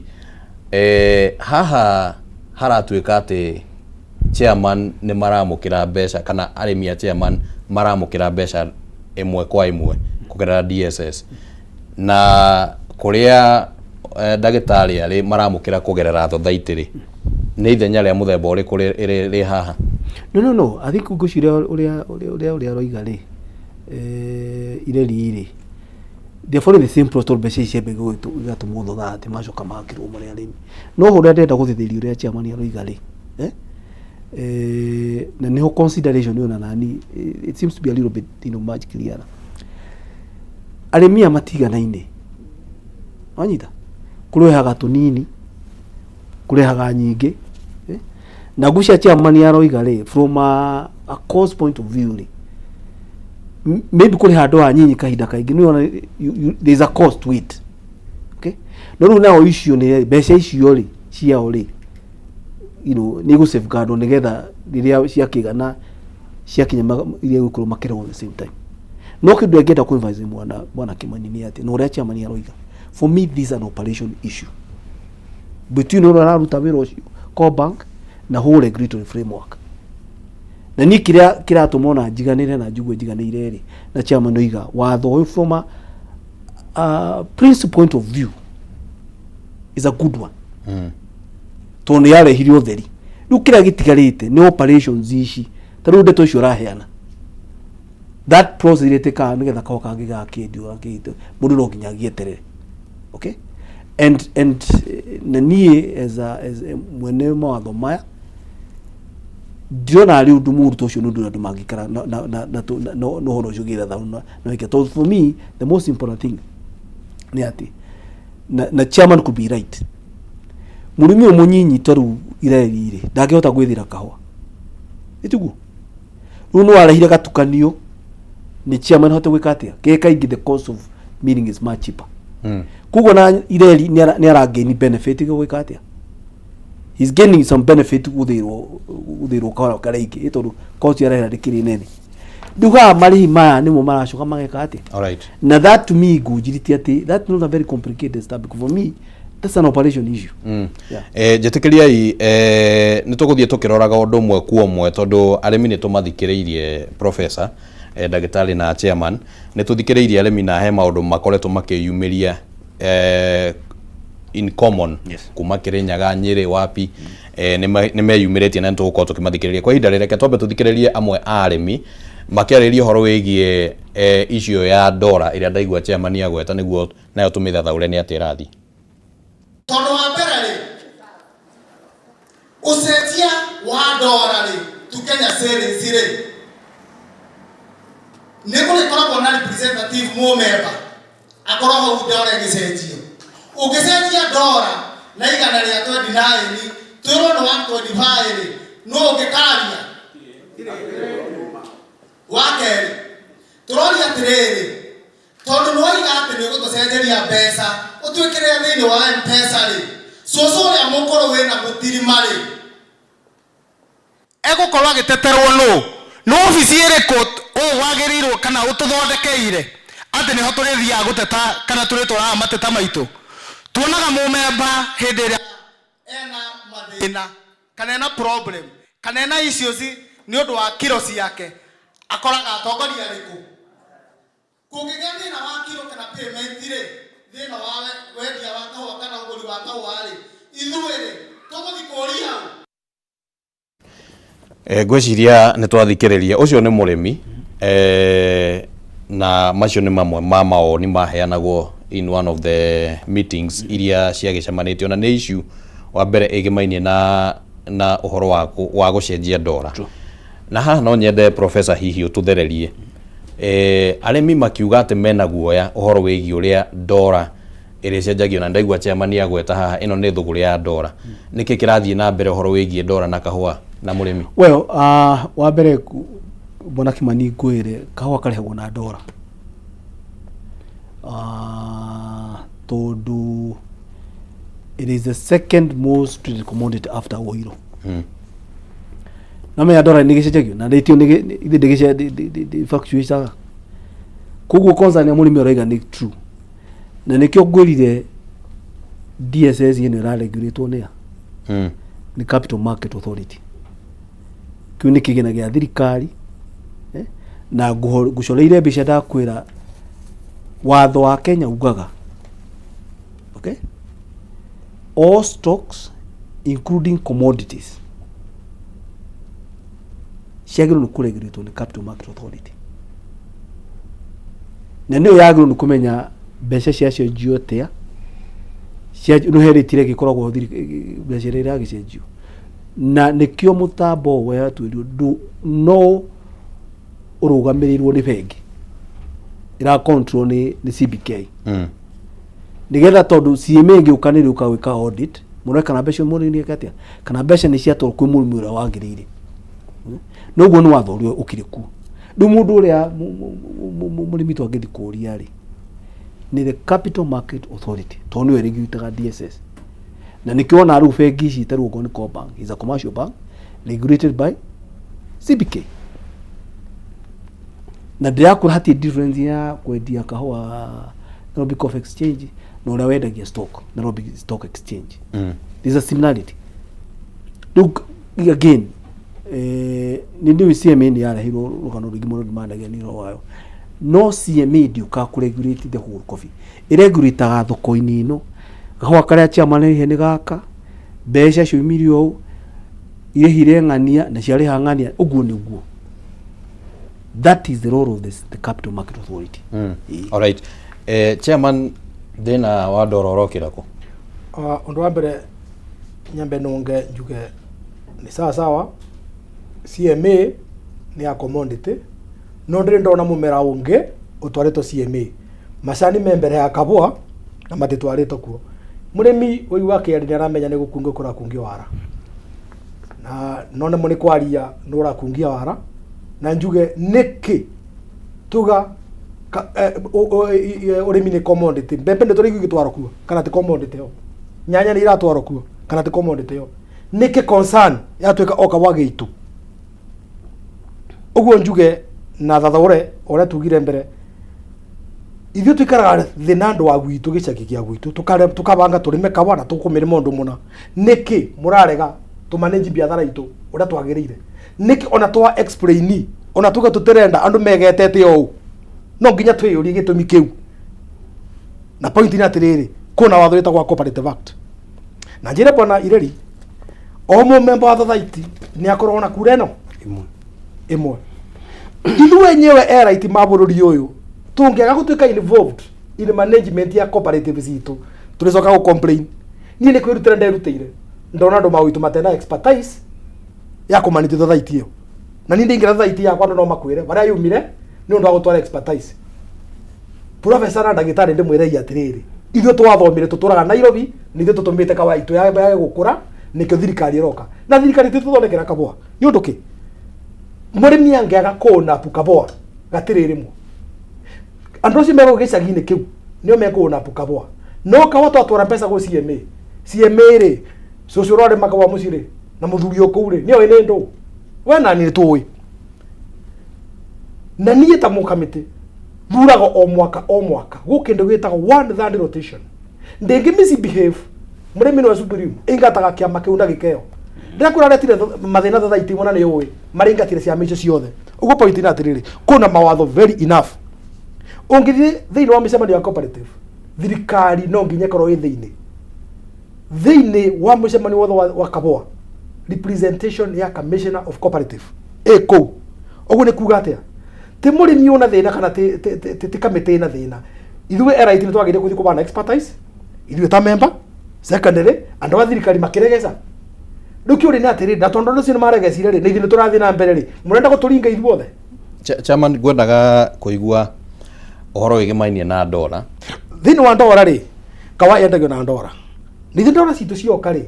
haha haratuĩka atĩ chairman nĩ maramũkĩra mbeca, kana arĩmi a chairman maramũkĩra mbeca ĩmwe kwa ĩmwe kũgerera DSS, na kũrĩa ndagĩtarĩ arĩ maramũkĩra kũgerera thothaitĩ rĩ, nĩ ithenya rĩa mũthemba ũrĩkũ rĩ haha? No, I think ngwĩciria ũrĩa ũroiga rĩ, ireri rĩ, they follow the same process, tondũ mbeca ici ciambe igatũmwo thothaitĩ, macoka magakĩrwo marĩ arĩmi. No ũrĩa ndĩrenda gũthĩthĩria ũrĩa chairman aroiga rĩ, na nĩho consideration ĩyo na nani, it seems to be a little bit much clearer. Arĩmi aya matiganaine, wanyita, kũrehaga tũnini, kũrehaga nyingĩ, eh? Na ngwĩciria chairman aroiga rĩ, from a cost point of view rĩ, maybe kũrĩha andũ aya nyinyi kahinda kaingĩ nĩ wona there is a cost to it, okay? No rĩu nao icio nĩ mbeca icio rĩ ciao rĩ, nĩ igũ safeguard nĩgetha rĩrĩa ciakĩgana ciakinya iria igũkorwo makĩrĩhwo at the same time. No kĩndũ angĩenda kũ advise mwana Kimani nĩ atĩ, na ũrĩa chairman aroiga, for me this is an operation issue between ũrĩa ũraruta wĩra ũcio, core bank, na whole regulatory framework. Na niĩ kĩrĩa kĩratũma ona njiganĩre na njigue njiganĩire rĩ, na chairman oiga watho ũyũ from a principle point of view is a good one, tondũ nĩ yarehire ũtheri. Rĩu kĩrĩa gĩtigarĩte nĩ operations ici, ta rĩu ndeto icio ũraheana, that process iria ĩtĩkaga nĩgetha kahũa kangĩ gakĩendio gakĩhitwo, mũndũ no nginya agĩeterere, okay? And na niĩ as a mwene mawatho maya ndirona arĩ ũndũ mũũru ta ũcio, nĩ ũndũ andũ mangĩikara na ũhoro ũcio ũgĩtha na wĩke, tondũ for me the most important thing nĩ atĩ na chairman could be right, mũrĩmi ũyũ mũnyinyi ta rĩu ireri rĩ, ndangĩhota gwĩthĩra kahũa, ĩtiguo? Rĩu nĩ warehire gatukanio nĩ chairman hote gwĩka atĩa ke kaingĩ the cost of milling is much cheaper. Koguo na ireri nĩ ara gain benefit gwĩka atĩa, he's gaining some benefit gũthĩrwo kahũa karĩa ingĩ, tondũ cost arehera ndĩkĩrĩ nene. Ndugaga marĩhi maya nĩmo maracoka mageka atĩa. Alright. Na that to me ngũnjiritie atĩ that's not a very complicated stuff, because for me that's an operation issue. Yeah. Eh, njĩtĩkĩriai eh, nĩ tũgũthiĩ tũkĩroraga ũndũ ũmwe kwa ũmwe tondũ arĩmi nĩ tũmathikĩrĩirie professor eh, ndagĩtarĩ na chairman nĩ tũthikĩrĩirie arĩmi na he maũndũ makoretwo makĩyumĩria eh, in common yes. kuma Kĩrĩnyaga Nyĩrĩ wapi eh, nĩ meyumĩrĩtie na nĩ tũgũkorwo tũkĩmathikĩrĩria kwa ihinda rĩrĩ reke twambe tũthikĩrĩrie amwe a arĩmi makĩarĩrĩria ũhoro wĩgiĩ eh, issue ya ndora ĩrĩa ndaigua chairman agweta nĩguo nayo tũmĩthathaũre nĩ atĩa ĩrathiĩ. Tondũ wa mbere rĩ, ũcenjia wa ndora rĩ to Kenya shillings rĩ, nĩ kũrĩkoragwo na representative mũmemba akorwo hau ndora ĩgĩcenjio. Ũngĩcenjia ndora na 129 twĩrwo nĩ 125 rĩ, nũ ũngĩkararia? Wa kerĩ tũroria atĩrĩrĩ, tondũ nĩ waiga atĩ nĩ ũgũtũcenjeria mbeca ũtwĩkĩrĩre thĩinĩ wa M-Pesa rĩ, cũcũ ũrĩa mũkũrũ wĩna mũtirima rĩ, Egũkorwo agĩteterwo nũ? Nĩ obici ĩrĩkũ ũũ wagĩrĩirwo kana ũtũthondekeire atĩ nĩho tũrĩthiaga gũteta kana tũrĩtwaraga mateta maitũ? Tuonaga mũmemba hĩndĩ ĩrĩa ena mathĩna kana ena problem kana ena issues nĩ ũndũ wa kiro ciake, akoraga atongoria arĩkũ? Kũngĩgĩa thĩna wa kiro kana payment rĩ, thĩna wa wendia wa kahũa kana ũgũri wa kahũa rĩ, ithuĩ rĩ, tũgũthiĩ kũria ũ? Eh, ngwĩciria nĩ twathikĩrĩria ũcio nĩ mũrĩmi eh, na macio nĩ mamwe ma mawoni maheanagwo in one of the meetings iria ciagĩcemanĩtio na nĩ issue wa mbere ĩgĩmainie na na ũhoro wa, wa gũcenjia ndora na haha no nyende professor hihi ũtũthererie eh, arĩmi makiuga atĩ mena guoya ũhoro wĩgiĩ ũrĩa ndora ĩrĩcenjagio na ndaigua chairman agweta haha ĩno nĩ thũgũrĩ ya ndora nĩkĩ kĩrathiĩ na mbere ũhoro wĩgiĩ ndora na kahũa na mũrĩmi? Well, wa mbere bwana Kimani ngwĩre kahũa karĩhagwo na ndora tondũ it is the second most traded commodity after oil. Na menya ndora nĩ gĩcenjagio na rĩtio nĩ ithe ndĩgĩce fluctuateaga, koguo concern ya mũrĩmi araiga nĩ true, na nĩkĩo ngwĩrire DSS ĩno ĩraregulatwo nĩ a nĩ Capital Market Authority. Kĩu nĩ kĩgĩna gĩa thirikari eh? Na ngũcoreire mbica ndakwĩra watho wa Kenya ugaga okay, all stocks including commodities ciagĩrĩirwo nĩ kũregulatwo nĩ Capital Market Authority, na nĩyo yagĩrĩirwo nĩ kũmenya mbeca ciacenjio atĩa nĩ he rate ĩrĩa ĩgĩkoragwo mbeca ĩrĩa ĩragĩcenjio, na nĩkĩo mũtambo ũyũ watuĩrio ndũ no ũrũgamĩrĩirwo nĩ bengi ĩra control nĩ CBK nĩgetha tondũ CMA ĩngĩũka nĩ ĩrĩũka gwĩka audit mũrore kana mbeca mũrĩmi nĩ atĩa kana mbeca nĩ ciatwarwo kwĩ mũrĩmi ũrĩa wagĩrĩire. Noguo nĩ watho ũrĩa ũkĩrĩ kuo rĩu. Mũndũ ũrĩa mũrĩmi twangĩthiĩ kũria rĩ nĩ the Capital Market Authority, tondũ nĩyo ĩregulataga DSS, na nĩkĩo wona rĩu bengi ici tarĩu okorwo nĩ Co-op is a commercial bank regulated by CBK, na ndĩrakũra hatirĩ difference ya kwendia kahũa Nairobi Coffee Exchange na ũrĩa wendagia stock Nairobi Stock Exchange. There's a similarity. Rĩu again nĩ ndĩũĩ CMA nĩ yarehirwo rũgano rũingĩ mũno ndimanagia nĩ ũhoro wayo, no CMA ndĩũkaga kũ regulate the whole coffee, ĩregulataga thoko-inĩ ĩno kahũa karĩa chairman arĩhe nĩ gaka mbeca ciumire ũũ irĩhire ng'ania na ciarĩha ng'ania ũguo nĩguo. That is the role of the Capital Market Authority. Alright. Eh, chairman, thĩna wa ndora ũrokĩra kũ? Ũndũ wa mbere nyambe nunge njuge nĩ sawa sawa, CMA nĩ ya commodity, no ndĩrĩ ndona mũmera ũngĩ ũtwarĩtwo CMA. Macani me mbere ya kabũa na matitwarĩtwo kuo. Mũrĩmi ũigua akĩaria nĩ aramenya nĩ gũkungio kũrakungio wara, na no nĩmo nĩ kwaria nĩ ũrakungia wara, na njuge nĩkĩ tuga ũrĩmi nĩ commodity. Mbembe nĩ tũrĩigua igĩtwarwo kuo kana ti commodity yo, nyanya nĩ iratwarwo kuo kana ti commodity yo, nĩkĩ concern yatuĩka o kabwa gĩitũ ũguo? Njuge Na thathaũre ũrĩa tugire mbere, ithuĩ tũikaraga thĩ na andũ a gwitũ gĩcagi gĩa gwitũ, tũkabanga tũrĩme kawa na tũkũmĩrĩma ũndũ mũna. Nĩkĩ mũrarega tũmanage biathara itũ ũrĩa twagĩrĩire? Nĩkĩ ona twa explain, ona tuge tũtirenda andũ megetete ũũ, no nginya twĩyũrie gĩtũmi kĩu. Na point nĩ atĩrĩrĩ, kwĩna watho wĩtagwo wa Cooperative Act, na njĩre bwana Ireri, o mũmemba wa society nĩ akoragwo na kura ĩno ĩmwe. Ithuĩ enyewe elite ma bũrũri ũyũ tũngĩaga gũtuĩka involved in management ya cooperative citũ, tũrĩcoka gũ complain. Niĩ nĩ kwĩrutĩra nderutĩire, ndona andũ mawitũ matena expertise ya kũmanage society ĩyo, na niĩ ndĩingĩra society yakwa, andũ no makwĩre barĩa yumire nĩ ũndũ wa gũtwara expertise. Professor na ndagĩtarĩ, ndĩmwĩrei atĩrĩrĩ, ithuĩ twathomire tũtũraga Nairobi, nĩ ithuĩ tũtũmĩte kawa itũ yage gũkũra. Nĩkĩo thirikari ĩroka na thirikari tĩtũthondekera kabũa. Nĩ ũndũ kĩ mũrĩmi angĩaga kũũna kabũa gatirĩ rĩmwe, andũ acio megũ gĩcagi-inĩ kĩu nĩo mekũũna kabũa. No kawa twatwara mbeca gwĩ CMA, CMA rĩ, cũcũ ũrarĩma kabũa mũciĩ rĩ, na mũthuri o kũu rĩ, nĩoĩ nĩ ndũ we na niĩ tũĩ. Na niĩ ta mũkamĩtĩ thuraga o mwaka o mwaka gwĩ kĩndũ gĩtagwo one third rotation. Ndĩngĩ misbehave mũrĩmi nĩwe supreme, ĩingataga kĩama kĩu na gĩkeo. Ndĩrakwĩra aretire mathĩna thothaiti mona nĩ ũĩ marĩingatire ciama icio ciothe. Ũguo point nĩ atĩrĩrĩ, kwĩna mawatho very enough. Ũngĩthiĩ thĩinĩ wa mĩcemanio ya cooperative, thirikari no nginya ĩkorwo ĩ thĩinĩ wa mũcemanio wothe wa kabũa, representation ya commissioner of cooperative ĩ kũu. Ũguo nĩ kuga atĩa? Ti mũrĩmi ũna thĩna kana ti kamĩtĩ ĩna thĩna. Ithuĩ elite nĩ twagĩrĩire gũthiĩ kũbana expertise ithuĩ ta member. Secondary, andũ a thirikari makĩregeca. Rĩu kĩũria nĩ atĩrĩrĩ, na tondũ andũ acio nĩ maregecire rĩ, na ithuĩ nĩ tũrathiĩ na mbere rĩ, mũrenda gũtũringa ithuothe? Chairman, ngwendaga kũigua ũhoro wĩgĩmainie na ndora. Thĩinĩ wa ndora rĩ, kawa yendagio na ndora. Nĩ ndora citũ cioka rĩ,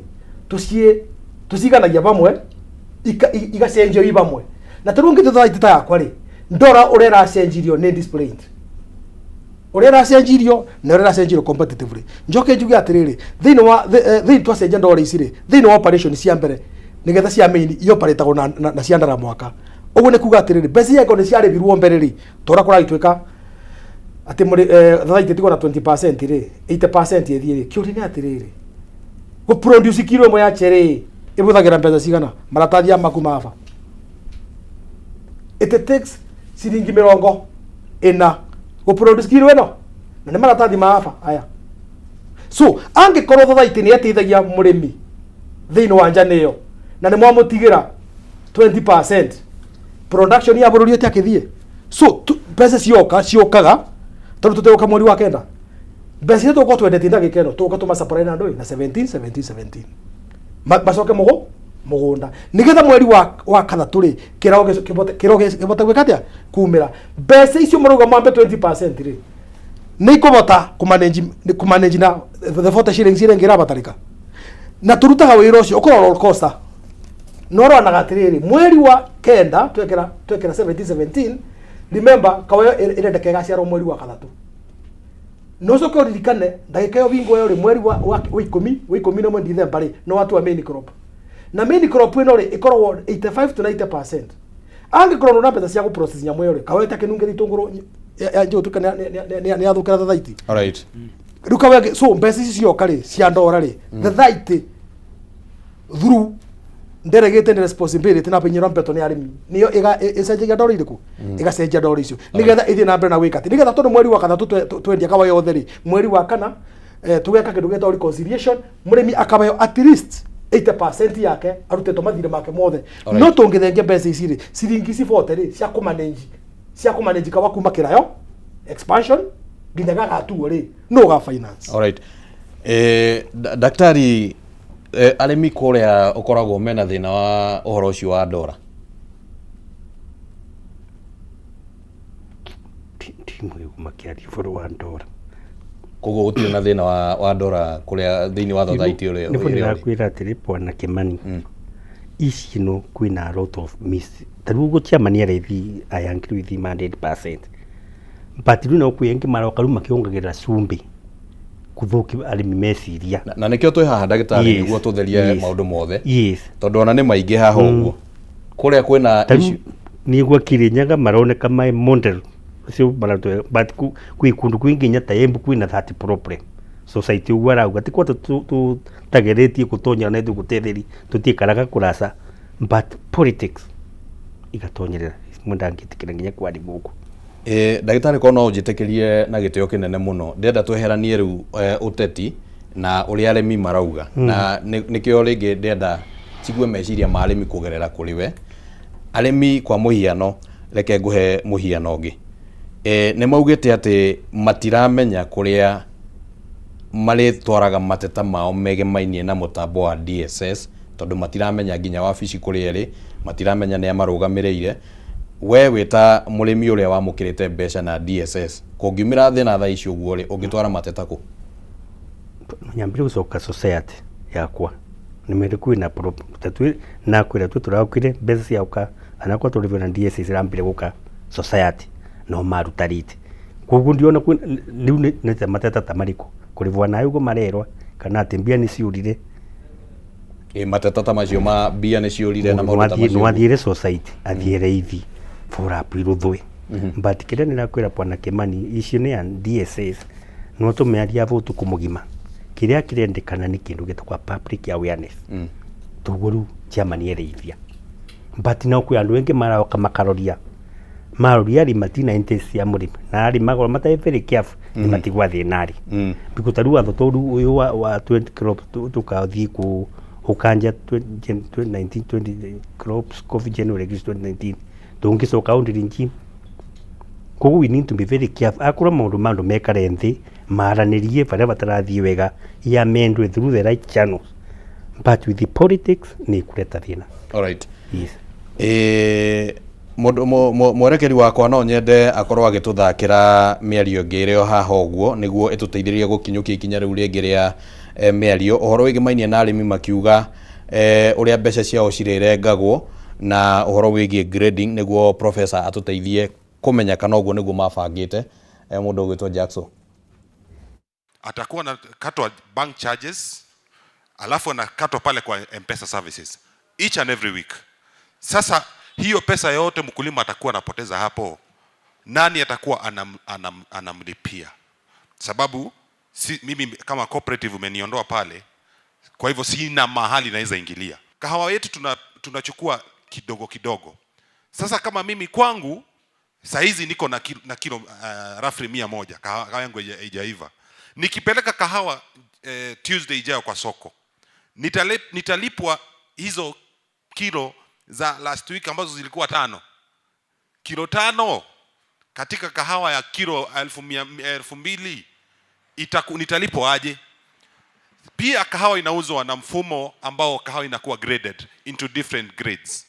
tũciĩ tũciganagia vamwe, igacenjio i vamwe. Na tarĩu ngĩtĩ thaa ta yakwa rĩ, ndora ũrĩa ĩracenjirio nĩ displayed, ũrĩa ĩracenjirio na ũrĩa ĩracenjirio competitively. Njoke njuge atĩrĩrĩ, thĩinĩ wa thĩinĩ twacenjia ndora ici rĩ, thĩinĩ wa operation cia mbere nĩgetha cia main ioperatagwo na cia ndara mwaka. Ũguo nĩ kuga atĩrĩrĩ, mbeca iria angĩkorwo nĩ ciarĩbirwo mbere rĩ, tora kũragĩtuĩka atĩ mũrĩ thaa tigwo na 20% rĩ, 80% ĩthiĩ rĩ. Kĩũria nĩ atĩrĩrĩ, gũ produce kilo ĩmwe ya cherĩ ĩbũthagĩra mbeca cigana? Maratathi ya maku maba, it takes ciringi 40 gũ produce kilo ĩno, na nĩ maratathi ma aba aya. So angĩkorwo thothaitĩ nĩ ĩteithagia mũrĩmi thĩinĩ wa njana ĩyo na nĩ mwamũtigĩra 20%, production ya bũrũri ĩtakĩthiĩ. So mbeca cioka ciũkaga tondũ tũtegũka mweri wa kenda, mbeca iria tũgũkorwo twendetie ndagĩka ĩno, tũgũka tũmasupply na ndũĩ na 17 17 17. Macoke mũgũnda nĩgetha mweri wa kathatũ rĩ, kĩrao kĩhote gwĩka atĩa? Kumĩra. Mbeca icio marauga mwambe 20% rĩ, nĩ ikũbota kũmanage na the 40 shillings iria ĩngĩ ĩrabatarĩka. Na tũrutaga wĩra ũcio ũkorwo roller coaster. No rwanaga atĩrĩrĩ, mweri wa kenda twekĩra 17 17. Remember, kawa ĩyo ĩrendeka ĩgaciarwo mweri wa kathatũ. No ũcoke ũririkane ndagĩka ĩyo bingo ĩyo rĩ, mweri wa 11 December rĩ, no watua main crop. Na main crop ĩno rĩ, ĩkoragwo 85 to 90%. Angĩkorwo ndũna mbeca cia gũprocess nyamũ ĩyo rĩ, kawa ĩtakĩnungĩra itũngũrũ ya gũtuĩka nĩ yathũkĩra thathaiti. Alright. Rĩu kawa, so mbeca ici cioka rĩ, cia ndora rĩ, thathaiti through delegated responsibility na penyera mbeto nĩ arĩmi, nĩyo ĩcenjagia ndora irĩkũ, ĩgacenjia ndora icio nĩgetha ĩthiĩ na mbere na gwĩka atĩ nĩgetha tondũ mweri wa gatatũ twendia kawa yothe rĩ, mweri wa kana tũgeka kĩndũ gĩtagwo reconciliation, mũrĩmi akaheo at least 80% yake arutĩtwo mathirĩ make mothe. No tũngĩthengia mbeca ici rĩ, ciringi ici 40 rĩ, cia kũmanage kawa kuma kĩrayo expansion nginya gagatuo rĩ, no ga finance. Alright. Daktari, arĩmi kũrĩa ũkoragwo mena thĩna wa ũhoro ũcio wa ndora? Timwe makĩaria ũhoro wa ndora. Koguo gũtirĩ na thĩna wa ndora kũrĩa thĩinĩ wa thothaitĩ ũrĩa nĩguo ũrĩa ũrĩ? Ndĩrakwĩra atĩrĩ, bwana Kimani, ici ĩno kwĩna a lot of miss. Ta rĩu ũguo chairman arethi, I agree with him 100%, but rĩu no kwĩ angĩ maroka rĩu makĩongagĩrĩra cumbĩ kũthũkia arĩmi meciria. Na nĩkĩo twĩ haha, ndagĩtarĩ, nĩguo tũtherie maũndũ mothe, tondũ ona nĩ maingĩ haha ũguo kũrĩa kwĩna Ta rĩu issue. Niĩ gwa Kirinyaga maroneka my model ũcio maratũ but kwĩ kũndũ kwĩ nginya ta Embu kwĩna that problem society ũguo arauga ti kwa tũtageretie gũtonyera na ithuĩ gũtetheria tũtiĩkaraga kũraca but politics igatonyerera mũndũ ndangĩtĩkĩra nginya kwa gũkũ. Ĩ, ndagĩtarĩ korwo no ũnjĩtĩkĩrie na gĩtĩo kĩnene mũno ndĩrenda tweheranie rĩu ũteti na ũrĩa arĩmi marauga. Na nĩkĩo rĩngĩ ndĩrenda njigue meciria ma arĩmi kũgerera kũrĩ we. Arĩmi kwa mũhiano, reke ngũhe mũhiano ũngĩ. Nĩ maugĩte atĩ matiramenya kũrĩa marĩtwaraga mateta mao megemainie na mũtambo wa DSS tondũ matiramenya nginya wabici kũrĩa ĩrĩ, matiramenya nĩa marũgamĩrĩire. We wĩ ta mũrĩmi ũrĩa wamũkĩrĩte mbeca na DSS, kũngiumĩra thĩna thaa ici ũguo rĩ, ũngĩtwara mateta kũ? Nyambire gũcoka society yakwa nĩ kwĩna twĩ na kwĩra twĩ tũrakire mbeca ciaũka anakorwo tũrĩhwo na DSS irambire gũka society no maruta rate koguo ndiona rĩu nĩ ta mateta ta marĩkũ kũrĩhwo nayo ũguo marerwo kana atĩ mbia nĩ ciũrire. Ĩ, mateta ta macio ma mbia nĩ ciũrire na maũndũ ta macio. Nwathiĩre society athiĩre ithi follow up iruthwe but kĩrĩa nĩrakwĩra bwana Kimani icio nĩ ya DSS no tũmĩaria abo ũtukũ mũgima kĩrĩa kĩrendekana nĩ kĩndũ gĩtagwo public awareness. Toguo rĩu chairman ereithia but no kwĩ andũ aingĩ maroka makaroria maroria rĩ matina interest ya mũrĩmi na arĩ magoro matarĩ very careful nĩ matigwa thĩna rĩ because ta rĩu watho ta rĩu ũyũ wa 20 crop tũkathiĩ kũ ũkanja 1920 crops covid general regulation 2019 tũngĩcoka ũndĩ nji. Koguo we need to be very careful akorwo maũndũ ma andũ mekare nthĩ maranĩrie barĩa batarathiĩ wega yamendwe through the right channels but with the politics nĩ kũreta thĩna. Alright. Yes. Ĩ, mũndũ mwerekeri wakwa no nyende akorwo agĩtũthakĩra mĩario ĩngĩ ĩrĩ o haha ũguo nĩguo ĩtũteithĩrĩrie gũkinyũkia ikinya rĩu rĩngĩ rĩa mĩario ũhoro wĩgĩmainie na arĩmi makiuga ũrĩa mbeca ciao cirĩrengagwo na ũhoro wĩgiĩ grading nĩguo professor atũteithie kũmenya kana ũguo nĩguo mabangĩte. Mũndũ ũgwĩtwo Jackson Atakuwa anakatwa bank charges alafu anakatwa pale kwa M-Pesa services each and every week. Sasa hiyo pesa yote mkulima atakuwa anapoteza hapo, nani atakuwa anamlipia? Sababu si, mimi kama cooperative umeniondoa pale, kwa hivyo sina mahali naweza ingilia. Kahawa yetu tunachukua kidogo kidogo. Sasa kama mimi kwangu sahizi niko na kilo roughly 100, kahawa yangu haijaiva. Nikipeleka kahawa Tuesday ijayo kwa soko nitalipwa hizo kilo za last week ambazo zilikuwa 5 kilo 5 katika kahawa ya kilo 2,000 nitalipwa aje? Pia kahawa inauzwa na mfumo ambao kahawa inakuwa graded into different grades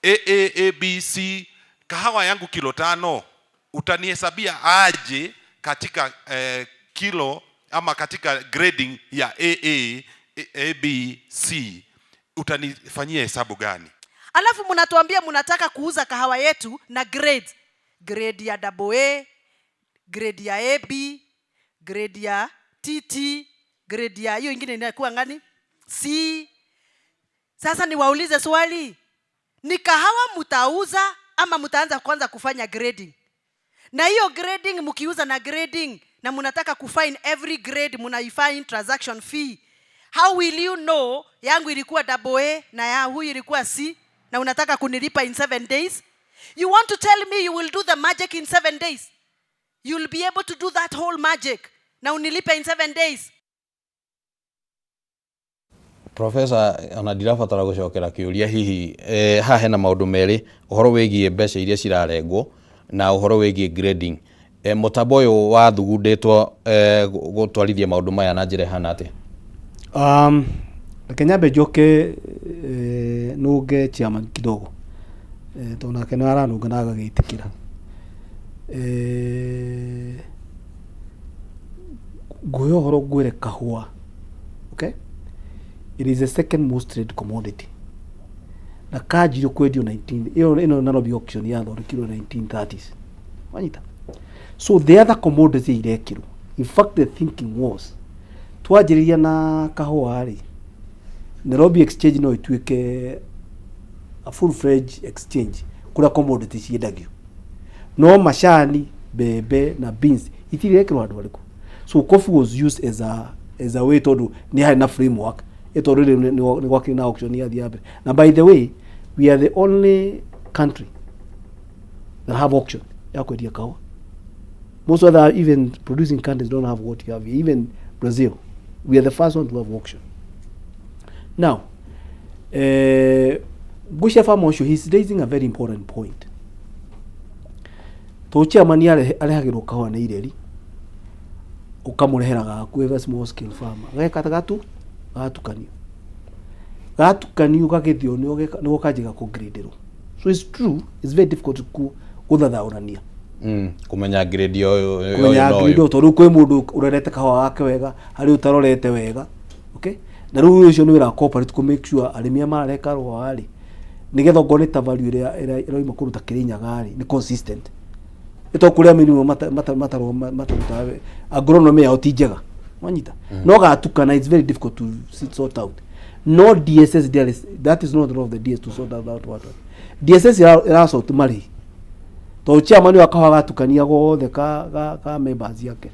A, A, A, B, C. Kahawa yangu kilo 5 utanihesabia aje katika kilo ama katika grading ya A, A, A, B, C? Utanifanyia hesabu gani? Alafu mnatuambia mnataka kuuza kahawa yetu na grade. Grade ya double A, grade ya AB, grade ya TT, grade ya hiyo ingine inakuwa ngani? C. Sasa niwaulize swali. Ni kahawa mtauza ama mtaanza kwanza kufanya grading? Na hiyo grading mkiuza na grading na mnataka kufine every grade mnaifine transaction fee. How will you know yangu ilikuwa double A na ya huyu ilikuwa C na unataka kunilipa in 7 days? You want to tell me you will do the magic in 7 days? You will be able to do that whole magic na unilipe in 7 days? Professor, ona ndirabatara gũcokera kĩũria hihi haha hena maũndũ merĩ, ũhoro wĩgiĩ mbeca iria cirarengwo na ũhoro wĩgiĩ grading. Mũtambo ũyũ wathugundĩtwo gũtwarithia maũndũ maya na njĩra ĩhana atĩa? Reke nyambe njoke nũnge chairman kidogo tondũ nake nĩ aranũnga na agagĩtĩkĩra. Nguhe ũhoro ngwĩre kahũa, okay, it is the second most traded commodity na kanjirio kwendio 19 ĩyo ĩno Nairobi auction yathondekirwo 1930s, wanyita. So the other commodity irekĩrwo, in fact the thinking was twanjĩrĩria na kahũa rĩ, Nairobi Exchange no ĩtuĩke a full fledged exchange. Kũrĩa commodity ciendagio, no macani, mbembe na beans itirĩ irekĩrwo handũ harĩkũ. So coffee was used as a way, tondũ nĩ harĩ na framework ĩ, tondũ rĩu nĩ gwakĩrĩ na auction yathiĩ na mbere. Na by the way, we are the only country that have auction ya kwendia kahũa. Most other even producing countries don't have what you have here. Even Brazil, we are the first one to have auction. Now, ngwĩciria farmer ũcio, he's raising a very important point, tondũ chairman arehagĩrwo kahũa nĩ ireri, ũkamũrehera gaku ĩ small scale farmer, geka gatu gatukanio gatukanio gagĩthio nĩgo kanjiga kũgradĩrwo. So it's true, it's very difficult gũthathaũrania. Kũmenya grade ũyũ. Kũmenya na ũyũ. Grade, tondũ rĩu kwĩ mũndũ ũrorete kahũa gake wega, harĩ ũtarorete wega, okay? Na rĩu ũcio nĩ wĩra wa corporate kũ make sure arĩmi arĩa mararehe kahũa rĩ, nĩgetha okorwo nĩ ta value ĩrĩa ĩrauma kũndũ ta Kĩrĩnyaga rĩ, nĩ consistent. Nĩ tondũ kũrĩa minimum matarutaga agronomy yao ti njega, wanyita? No gatukana, it's very difficult to sort out. No DSS there is, that is not the role of the DS to sort out that. What DSS ĩrasort marĩhi, tondũ chairman ũyũ akahũa gatukania gothe ka members yake,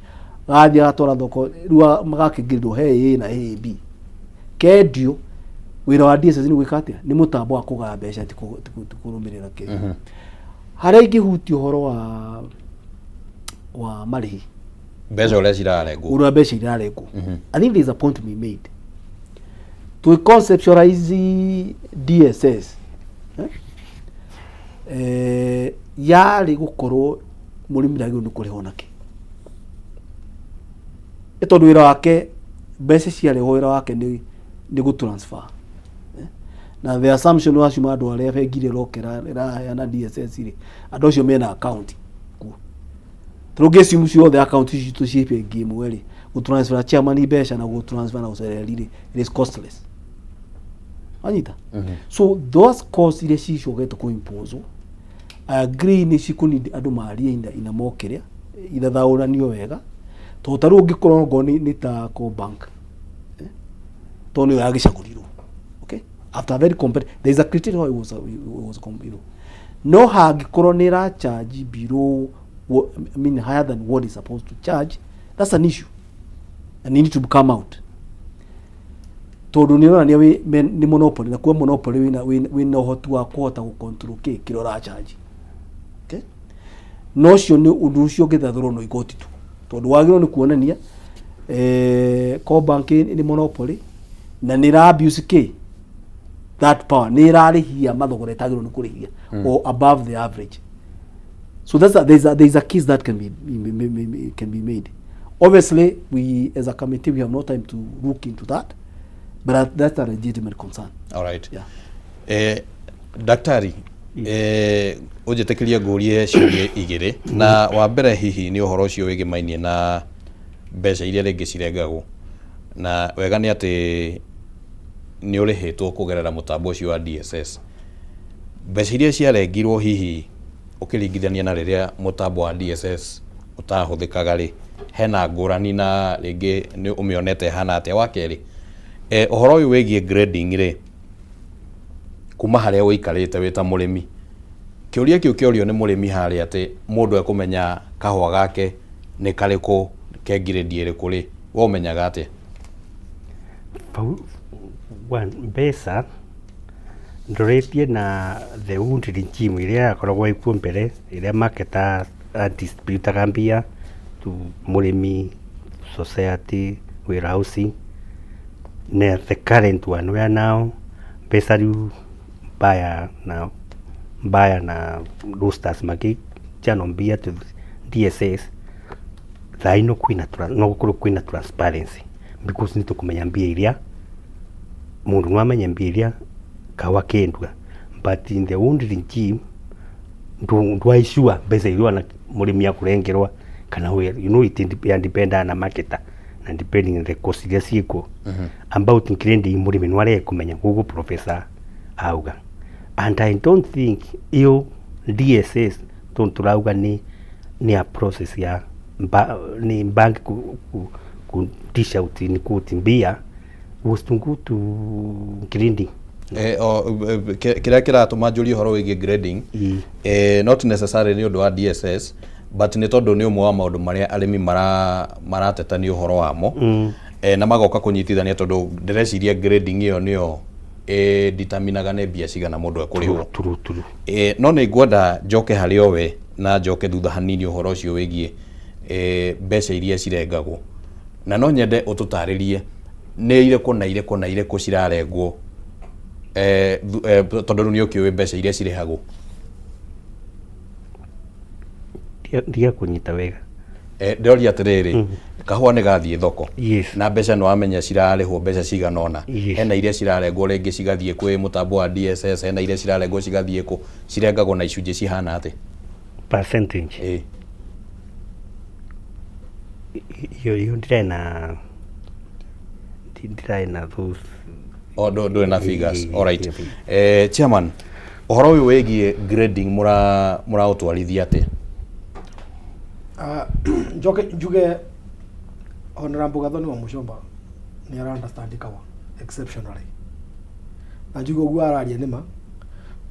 gathiĩ agatwara thoko, rĩu magakĩngĩrĩrwo he A na A B kendio. Wĩra wa DSS nĩ gwĩka atĩa? Nĩ mũtambo wa kũgaya mbeca, ti kũrũmĩrĩra kĩ harĩa ingĩhutia ũhoro wa marĩhi. Mbeca ũrĩa cirarengwo. Ũrĩa mbeca irarengwo. I think there is a point to be made to conceptualize DSS, eh? Yarĩ gũkorwo mũrĩmi ndagĩrĩirwo nĩ kũrĩhwo nakĩ, nĩ tondũ wĩra wake, mbeca ciarehwo, wĩra wake nĩ gũ transfer, eh? Na the assumption wacio ma andũ arĩa bengi ĩrĩa ĩroka ĩraheana DSS rĩ, andũ acio mena account kuo. Tũrũngĩ cimu ciothe account citũ ciĩ bengi ĩmwe rĩ, gũtransfer chairman mbeca na gũtransfer na gũcereri rĩ, it is costless, wanyita? So those costs iria cicokete kũ-impose, I agree nĩ cikũnidi andũ marie ina mokĩrĩa ithathaũranio wega, tondũ ta rĩu ũngĩkorwo ngoo nĩ ta Co Bank, eh? Tondũ nĩyo yagĩcagũrirwo, okay, after a very competitive, there is a criteria how it was no hangĩkorwo nĩ ĩra charge below I mean higher than what is supposed to charge, that's an issue and you need to come out, tondũ nĩ ũronania nĩ monopoly, na kuo monopoly wĩna ũhoti wa kũhota gũ-control kĩ kĩrĩa ũracharge, okay? No ũcio nĩ ũndũ ũcio ũngĩthathũrwo no igoti tu, tondũ wagĩrĩirwo nĩ kuonania Co Bank nĩ monopoly na nĩ ĩra abuse kĩ that power, nĩ ĩrarĩhia mathogora ĩtagĩrĩirwo nĩ kũrĩhia or above the average. So there's a case that can be made. Obviously, we as a committee, we have no time to look into that, but that's a legitimate concern. All right. Yeah. Daktari, ũnjĩtĩkĩrie ngũrie ciũria igĩrĩ. Na wa mbere hihi nĩ ũhoro ũcio wĩgĩmainie na mbeca iria rĩngĩ cirengagwo, na wega nĩ atĩ nĩ ũrĩhĩtwo kũgerera mũtambo ũcio wa DSS. Mbeca iria ciarengirwo, hihi ũkĩringithania na rĩrĩa mũtambo wa DSS ũtahũthĩkaga rĩ, hena ngũrani na rĩngĩ nĩ ũmĩonete ĩhana atĩa? Wa kerĩ, ũhoro ũyũ wĩgiĩ grading rĩ, kuma harĩa ũikarĩte wĩ ta mũrĩmi, kĩũria kĩu kĩorio nĩ mũrĩmi harĩa atĩ mũndũ ekũmenya kahũa gake nĩ karĩkũ, ke grade ĩrĩkũ rĩ, we ũmenyaga atĩa? Pau, one, mbeca ndorĩtie na the old regime ĩrĩa yakoragwo ĩkuo mbere, ĩrĩa marketer distributaga mbia to mũrĩmi, society, warehousing, na the current one where now mbeca rĩu buyer na roasters makĩchannel mbia to DSS. Thaa ino kwĩna no gũkorwo kwĩna transparency, because nĩ tũkũmenya mbia iria mũndũ no amenye mbia iria kahũa kendua, but in the old regime ndwaicua mbeca iria ona mũrĩmi akũrengerwa kana it depend na marketer na depending on the cost iria ciĩkuo about grading. Mũrĩmi no arege kũmenya koguo professor auga, and I don't think iyo DSS tondũ tũrauga nĩ a process ya ni bank ku dish out ni kuti mbia was to go to grading. Kĩrĩa kĩratũma njũrie ũhoro wĩgiĩ grading, not necessarily nĩ ũndũ wa DSS, but nĩ tondũ nĩ ũmwe wa maũndũ marĩa arĩmi marateta nĩ ũhoro wamo, na magoka kũnyitithania, tondũ ndĩreciria grading ĩyo nĩyo determinaga nĩ mbia cigana mũndũ ekũrĩhwo. True, true. No nĩ ngwenda njoke harĩ o we na njoke thutha hanini ũhoro ũcio wĩgiĩ mbeca iria cirengagwo, na no nyende ũtũtarĩrie nĩ irĩkũ na irĩkũ na irĩkũ cirarengwo, tondũ rĩu nĩ ũkĩũĩ mbeca iria cirĩhagwo. Ndiga kũnyita wega. Ndĩroria atĩrĩrĩ, kahũa nĩ gathiĩ thoko, Yes. na mbeca nĩ wamenya cirarĩhwo mbeca cigana ũna. Yes. Hena iria cirarengwo rĩngĩ cigathiĩ kwĩ mũtambo wa DSS, hena iria cirarengwo cigathiĩ kũ, cirengagwo na icunjĩ cihana atĩ? Percentage? Ĩĩ. Iyo ndirĩ na ndirĩ na those. Oh, ndũrĩ na figures. All right. Chairman, ũhoro ũyũ wĩgiĩ grading mũraũtwarithia atĩa? Ah, njoke njuge Honorable Gathoni wa Muchomba nĩ ara understand kawa exceptionally, na njuge ũguo araria nĩma,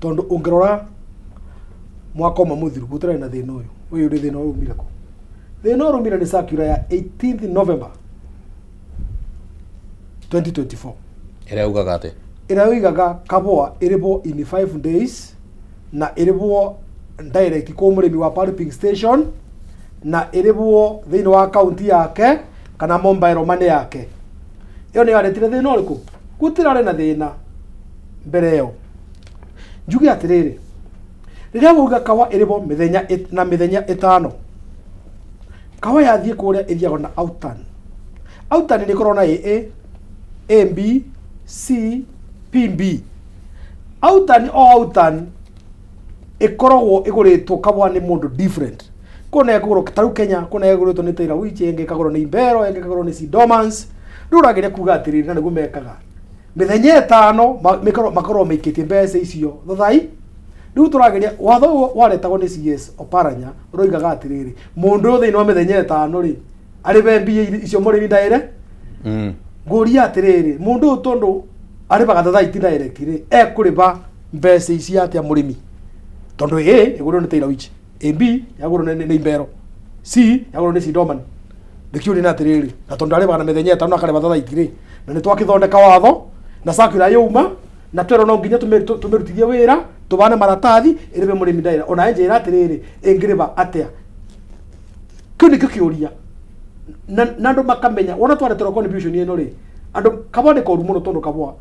tondũ ũngĩrora mwaka ũmwe mũthiru gũtirarĩ na thĩna ũyũ. Ũyũ nĩ thĩna ũyũ umire kũ? Thĩna ũyũ umire nĩ circular ya 18th November 2024. Ĩrĩa ugaga atĩ? Ĩrĩa yoigaga kabũa ĩrĩbwo in 5 days na ĩrĩbwo direct kũ mũrĩmi wa pulping station na ĩrĩbwo thĩinĩ wa akaunti yake kana mobile money yake. Ĩyo nĩyo yaretire thĩna ũrĩkũ? Gũtirarĩ na thĩna mbere ĩyo. Njuge atĩrĩrĩ, rĩrĩa wauga kawa ĩrĩbwo mĩthenya na mĩthenya 5, kawa yathiĩ kũrĩa ĩthiagwo na outturn. Outturn nĩ ĩkoragwo na AA, AB, C, PB. Outturn o outturn ĩkoragwo ĩgũrĩtwo kabwa nĩ mũndũ different. Kũna ĩkũgũrwo ta rĩu Kenya, kũna ĩgũrĩtwo nĩ Taylor Wich, ĩngĩ ĩkagũrwo nĩ Impero, ĩngĩ ĩkagũrwo nĩ Sidomans. Rĩu ũrageria kuga atĩrĩrĩ, na nĩguo mekaga mĩthenya 5, makorwo maikĩtie mbeca icio thothai. Rĩu tũrageria watho ũyũ waretagwo nĩ CS Oparanya ũroigaga atĩrĩrĩ, mũndũ ũyũ thĩinĩ wa mĩthenya 5 rĩ, arĩbe mbia icio mũrĩmi ndaĩre. Ngũria atĩrĩrĩ, mũndũ ũyũ tondũ arĩbaga thothaiti direct rĩ, ekũrĩba mbeca ici atĩa mũrĩmi? Tondũ A ĩgũrĩrwo nĩ Taylor Wich, AB yagũrwo nĩ Impero, C yagũrwo nĩ Sidoman. Nĩkĩo nĩ atĩrĩrĩ, na tondũ arĩbaga na mĩthenya 5 akarĩba thothaiti rĩ, na nĩ twakĩthondeka watho na circular yauma na twerwo no nginya tũmĩrutithie wĩra, tũbane maratathi ĩrĩbe mũrĩmi ndaĩra. Ona njĩra atĩrĩrĩ, ĩngĩrĩba atĩa? Kĩu nĩkĩo kĩũria na andũ makamenya. Wona twareterwo contribution ĩno rĩ, andũ kabwa nĩ koru mũno, tondũ kabwa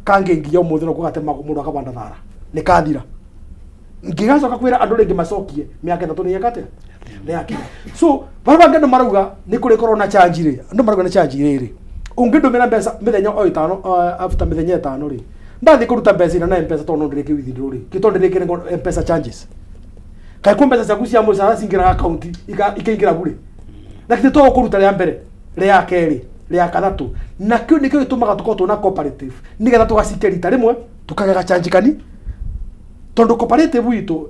kangĩnginya ũmũthĩ no kũgatemagwo mũndũ akabanda thara nĩ kathira, ngĩgacoka kwĩra andũ rĩngĩ macokie mĩaka 3 nĩ yeka atĩa, nĩ yakinya. So barĩa bangĩ andũ marauga nĩ kũrĩ korwo na charge rĩ, andũ marauga nĩ charge rĩrĩ, ũngĩndũmĩra mbeca mĩthenya o 5, after mĩthenya 5 rĩ, ndathiĩ kũruta mbeca ina na M-Pesa, tondũ no ndĩrĩke withdraw rĩ, kĩ tondũ ndĩrĩkĩre M-Pesa charges, kaĩ kwĩ mbeca ciaku cia mũcara cingĩraga akaunti ikaingĩra bure? Na githĩ to ũkũruta rĩa mbere, rĩa kerĩ, rĩa gatatũ? Na kĩu nĩkĩo gĩtũmaga tũkorwo twĩna cooperative, nĩgetha tũgacikia rita rĩmwe tũkagĩa gachanji kani, tondũ cooperative itũ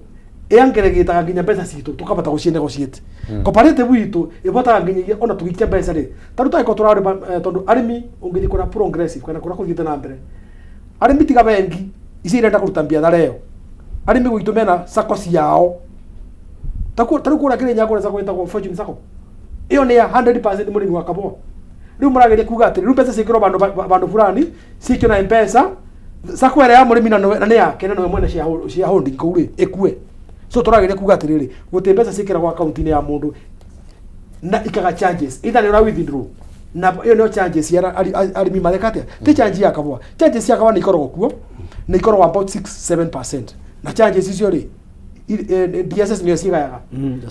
ĩangeregĩtaga nginya mbeca citũ tũkabata gũcinegotiate. Cooperative itũ ĩbotaga nginyagia ona tũgĩikia mbeca rĩ, ta rĩu tangĩkorwo tũrarĩma, tondũ arĩmi ũngĩthiĩ kũrĩa progressive kana kũrĩa kũthiĩte na mbere, arĩmi tiga bengi ici irenda kũruta biathara ĩyo, arĩmi gwitũ mena sacco ciao. Ta rĩu kũrĩa Kĩrĩnyaga kũrĩa sacco ĩtagwo Fortune Sacco, ĩyo nĩ ya 100% mũrĩmi wa kabũa. Rĩu mũrageria kuga atĩrĩ, rĩu mbeca ciĩkĩrwo vandũ fulani, cikio na M-Pesa sacco ĩrĩa ya mũrĩmi, na nĩ yake na nĩwe mwene shareholding kũu rĩ, ĩkue. So tũrageria kuga atĩrĩrĩ, gũtirĩ mbeca ciĩkĩragwo akaunti-inĩ ya mũndũ na ikaga charges, either nĩ ũra withdraw, na ĩyo nĩyo charges ya arĩmi mareka atĩa. Ti charge ya kabũa, charges cia kabũa nĩ ikoragwo kuo, nĩ ikoragwo about 6 7%, na charges icio rĩ, DSS nĩyo cigayaga,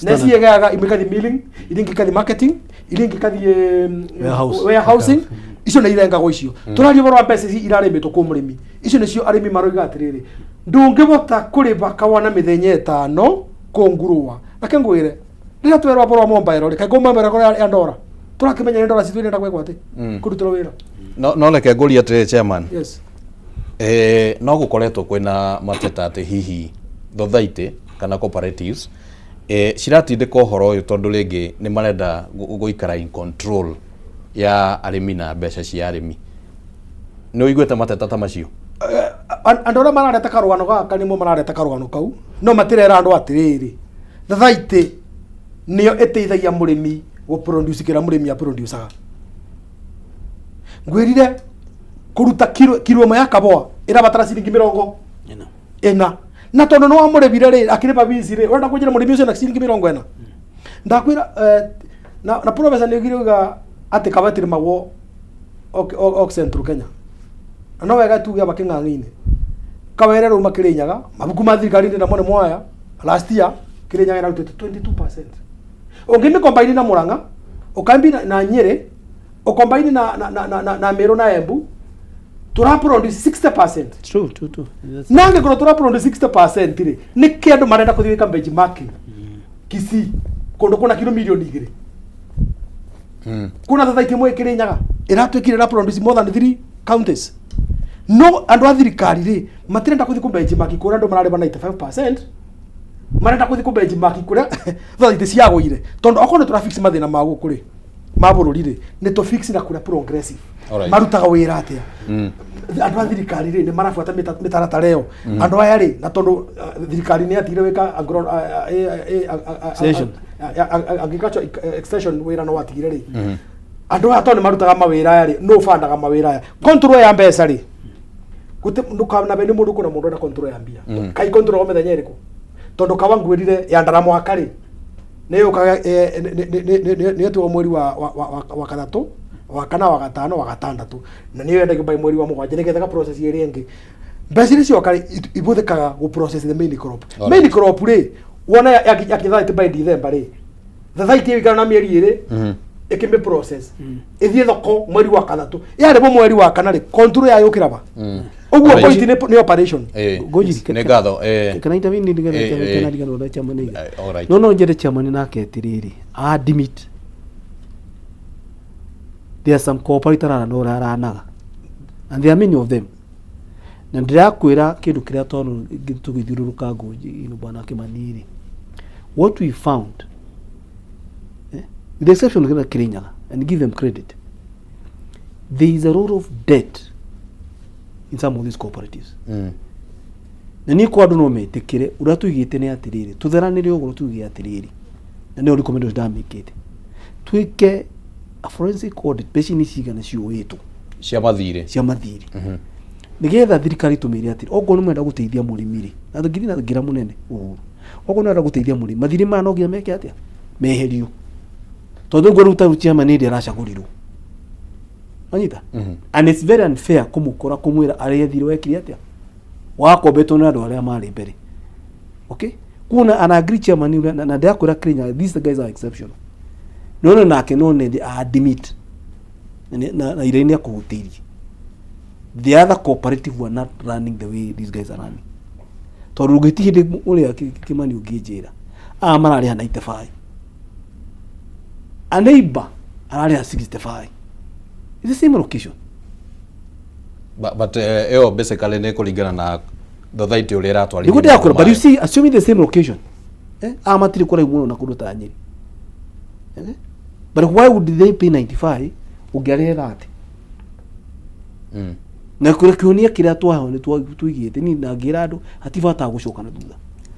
na ciĩgayaga, imwe ikathi milling, iria ingĩ ikathi marketing, iria ingĩ ikathi Warehouse. Warehousing. Icio nĩ irengagwo icio. Tũraria ũhoro wa mbeca ici irarĩmĩtwo kũ mũrĩmi, icio nĩcio arĩmi maroiga atĩrĩrĩ, ndũngĩbota kũrĩba kawa na mĩthenya 5 kũngurũa. Reke ngwĩre, rĩrĩa twerwo ũhoro wa mobile rĩ, kaĩ kũ mobile kũrĩa ya ndora tũrakĩmenya nĩ ndora citũ irenda gwĩkwo atĩ kũrutĩrwo wĩra. No reke ngũrie atĩrĩrĩ, chairman. Yes. No gũkoretwo kwĩna mateta atĩ hihi thothaitĩ kana cooperatives ciratindĩka ũhoro ũyũ tondũ rĩngĩ nĩ marenda gũikara in control ya arĩmi na mbeca cia arĩmi. Nĩ ũiguĩte mateta ta macio? Andũ arĩa marareta karũgano gaka nĩmo marareta karũgano kau, no matirera andũ atĩrĩrĩ, thathaitĩ nĩyo ĩteithagia mũrĩmi gũproduce kĩrĩa mũrĩmi aproducaga. Ngwĩrire kũruta kiro kiro ĩmwe ya kaboa ĩrabatara ciringi 40, na tondũ nĩ wamũrĩmire rĩ, akĩrĩba bici rĩ, ũrenda kũnjĩra mũrĩmi ũcio na ciringi 40? Ndakwĩra na professor nĩ oigire uga atĩ kawa ĩtirĩmagwo ok Central Kenya, na no wega tuge aba kĩng'ang'i-inĩ kawere rĩu makĩrĩnyaga mabuku ma thirikari ndĩ namo nĩ mwaya. Last year Kĩrĩnyaga ĩrarutĩte 22%. Ũngĩmĩ combine na Murang'a, ũkambi na Nyĩrĩ, ũcombine na Meru na Embu, tũra produce 60%. True, true, true. That's- Na angĩkorwo tũra produce 60% rĩ, nĩkĩ andũ marenda kũthiĩ gwĩka benchmarking Kisii, kũndũ kũna kiro 2 mirioni? Kuna thathaiti ĩmwe Kĩrĩnyaga ĩratuĩkire ĩra produce more than three counties, no andũ a thirikari rĩ, matirenda kũthiĩ kũ benchmark kũrĩa andũ mararĩba 95%. Marenda kũthiĩ kũ benchmark kũrĩa thathaiti ciagũire, tondũ okorwo nĩ tũra fix mathĩna ma gũkũ rĩ, ma bũrũri rĩ, nĩ tũ fix na kũrĩa progressive marutaga wĩra atĩa. Andũ a thirikari rĩ, nĩ marabuata mĩtaratara ĩyo. Andũ aya rĩ, na tondũ thirikari nĩ yatigire gwĩka Extension. Agriculture extension, wĩra no watigire rĩ, andũ aya tondũ nĩ marutaga mawĩra aya rĩ, nũ ũbandaga mawĩra aya? Control ya mbeca rĩ, gũtĩ ndũkanabe nĩ mũndũ, kũna mũndũ ena control ya mbia. Kai control mĩthenya ĩrĩkũ? Tondũ kawa ngwĩrire ya ndara mwaka rĩ, nĩ yũkaga, nĩ ĩtuagwo mweri wa gatatũ, wa kana, wa gatano, wa gatandatũ, na nĩyo yendagio by mweri wa mũgwanja, nĩgetha ga process ĩrĩa ĩngĩ. Mbeca iria cioka rĩ, ibũthĩkaga gũ process the main crop. Main crop rĩ, wona yakinya by December rĩ, thathaiti ĩikara na mĩeri 2 ĩkĩmĩ process ĩthiĩ thoko mweri wa gatatũ, yarĩmwo mweri wa kana rĩ, control ya yũkĩra ba ũguo. Point nĩ operation. Ngũnjiri, Nĩ ngatho. Kana intervene nĩgetha kana riganĩrwo na chairman iga. All right. No njere chairman nake atiriri, admit there are some cooperator arana ũraranaga, and there are many of them, na ndĩrakwĩra kĩndũ kĩrĩa tondũ tũgĩthiũrũrũka ngũnji ino, bwana Kĩmani rĩ, what we found, with the exception of Kirinyaga, and give them credit, there is a lot of debt in some of these cooperatives. Na niĩ kwa andũ no metĩkĩre ũrĩa tũigĩte nĩ atĩrĩrĩ, tũtheranĩre ũguo tuge atĩrĩrĩ, na nĩyo recommendation ndamĩkĩte, twĩke a forensic audit, mbeca nĩ cigana ciũĩtwo cia mathirĩ. Cia mathirĩ, nĩgetha thirikari tũmĩre atĩrĩ, okorwo nĩ mwenda gũteithia mũrĩmi rĩ, na ngiri na ngira mũnene Uhuru, okorwo nĩ mwenda gũteithia mũrĩmi, mathirĩ maya no nginya meke atĩa, meherio, tondũ ngũ rĩu ta rĩu chairman hĩndĩ aracagũrirwo, wanyita, and it's very unfair kũmũkora kũmwĩra arĩa thirĩ wekire atĩa, wakombetwo nĩ andũ arĩa marĩ mbere. Okay, kuna an agree chairman ũrĩa na ndĩrakwĩra Kenya, these guys are exceptional. No nake no nende admit na ira nĩ akũhutĩirie, the other cooperative were not running the way these guys are running, tondũ ũngĩti hĩndĩ ũrĩa Kĩmani ũngĩnjĩra aya mararĩha 95, a neighbor ararĩha 65. It's the same location. But ĩyo basically nĩ kũringana na thothaitĩ ũrĩa ĩratwarithia. Nĩguo ndĩrakwĩra, but you maũndũ. see, assuming the same location, aya matirĩ kũraihu mũno na kũndũ ta Nyĩrĩ, But why would they pay 95 ũngĩarĩhe 30? Na kũrĩa kĩhonia kĩrĩa twaheo nĩ tũigĩte ni na ngĩra andũ hatibataga gũcoka na thutha.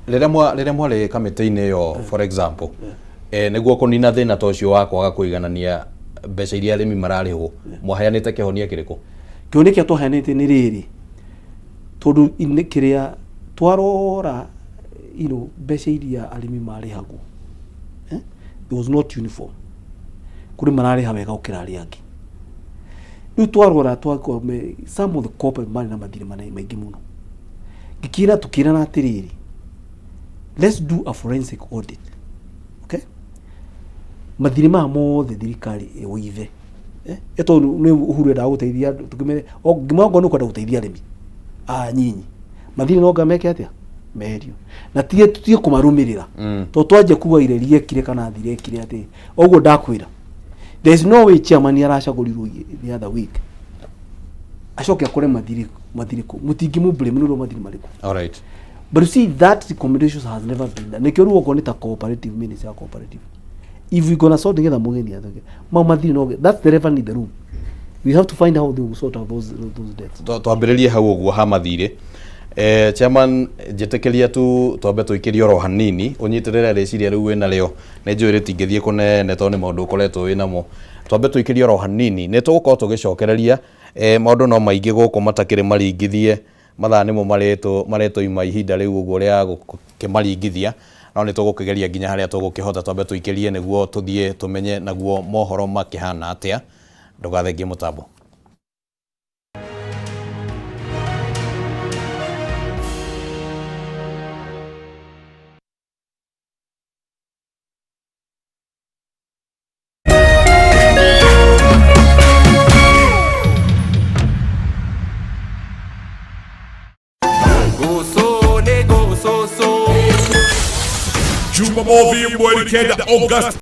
Rĩrĩa mwarĩ kamĩtĩ-inĩ ĩyo, for example, nĩguo kũnina thĩna ta ũcio wa kwaga kũiganania mbeca iria arĩmi mararĩhwo, mwaheanĩte kĩhonia kĩrĩkũ? Kĩhonia kĩrĩa twaheanĩte nĩ rĩrĩ, tondũ kĩrĩa twarora, mbeca iria arĩmi marĩhagwo, it was not uniform. Kũrĩ mararĩha wega gũkĩra arĩa angĩ. Rĩu twarora twakora some of the corporate marĩ na mathirĩ manene maingĩ mũno. Ngĩkĩra tũkĩrana atĩrĩrĩ, let's do a forensic audit, okay? Mathirĩ maya mothe thirikari ĩwĩithe, tondũ nĩ Uhuru endaga gũteithia andũ, tũkĩmere ngĩmwe okorwo nĩ ũkwenda gũteithia arĩmi a nyinyi, mathirĩ no meke atĩa, meherio, na tige tutige kũmarũmĩrĩra, tondũ twanjia kuga ireri ekire kana thire ekire atĩ ũguo. Ndakwĩra there is no way chairman aracagũrirwo the other week acoke akore mathirĩ mathirĩ kũ mũtingĩmũ blame nĩ ũndũ wa mathirĩ marĩkũ. All right. But you see, that recommendations has never been done. Nĩkĩo rĩu okorwo nĩ ta cooperative ministry ya cooperative, if we gonna sort nĩgetha mũgeni athoke mau mathirĩ no, that's the revenue in the room. We have to find how they will sort out those debts. Twambĩrĩrie hau ũguo ha mathirĩ. Chairman, njĩtĩkĩria tu twambe tũikĩrie oro hanini ũnyitĩrĩre rĩciria rĩu wĩnarĩo, nĩ njũĩ rĩtingĩthiĩ kũnene tondũ nĩ maũndũ ũkoretwo wĩnamo. Twambe tũikĩrie oro hanini, nĩ tũgũkorwo tũgĩcokereria. Maũndũ no maingĩ gũkũ matakĩrĩ maringithie, mathaa nĩmo maretũima ihinda rĩu ũguo rĩa gũkĩmaringithia, no nĩ tũgũkĩgeria nginya harĩa tũgũkĩhota. Twambe tũikĩrie nĩguo tũthiĩ tũmenye naguo mohoro makĩhana atĩa. Ndũgathengie mũtambo. Jumamothi mweri 9 August.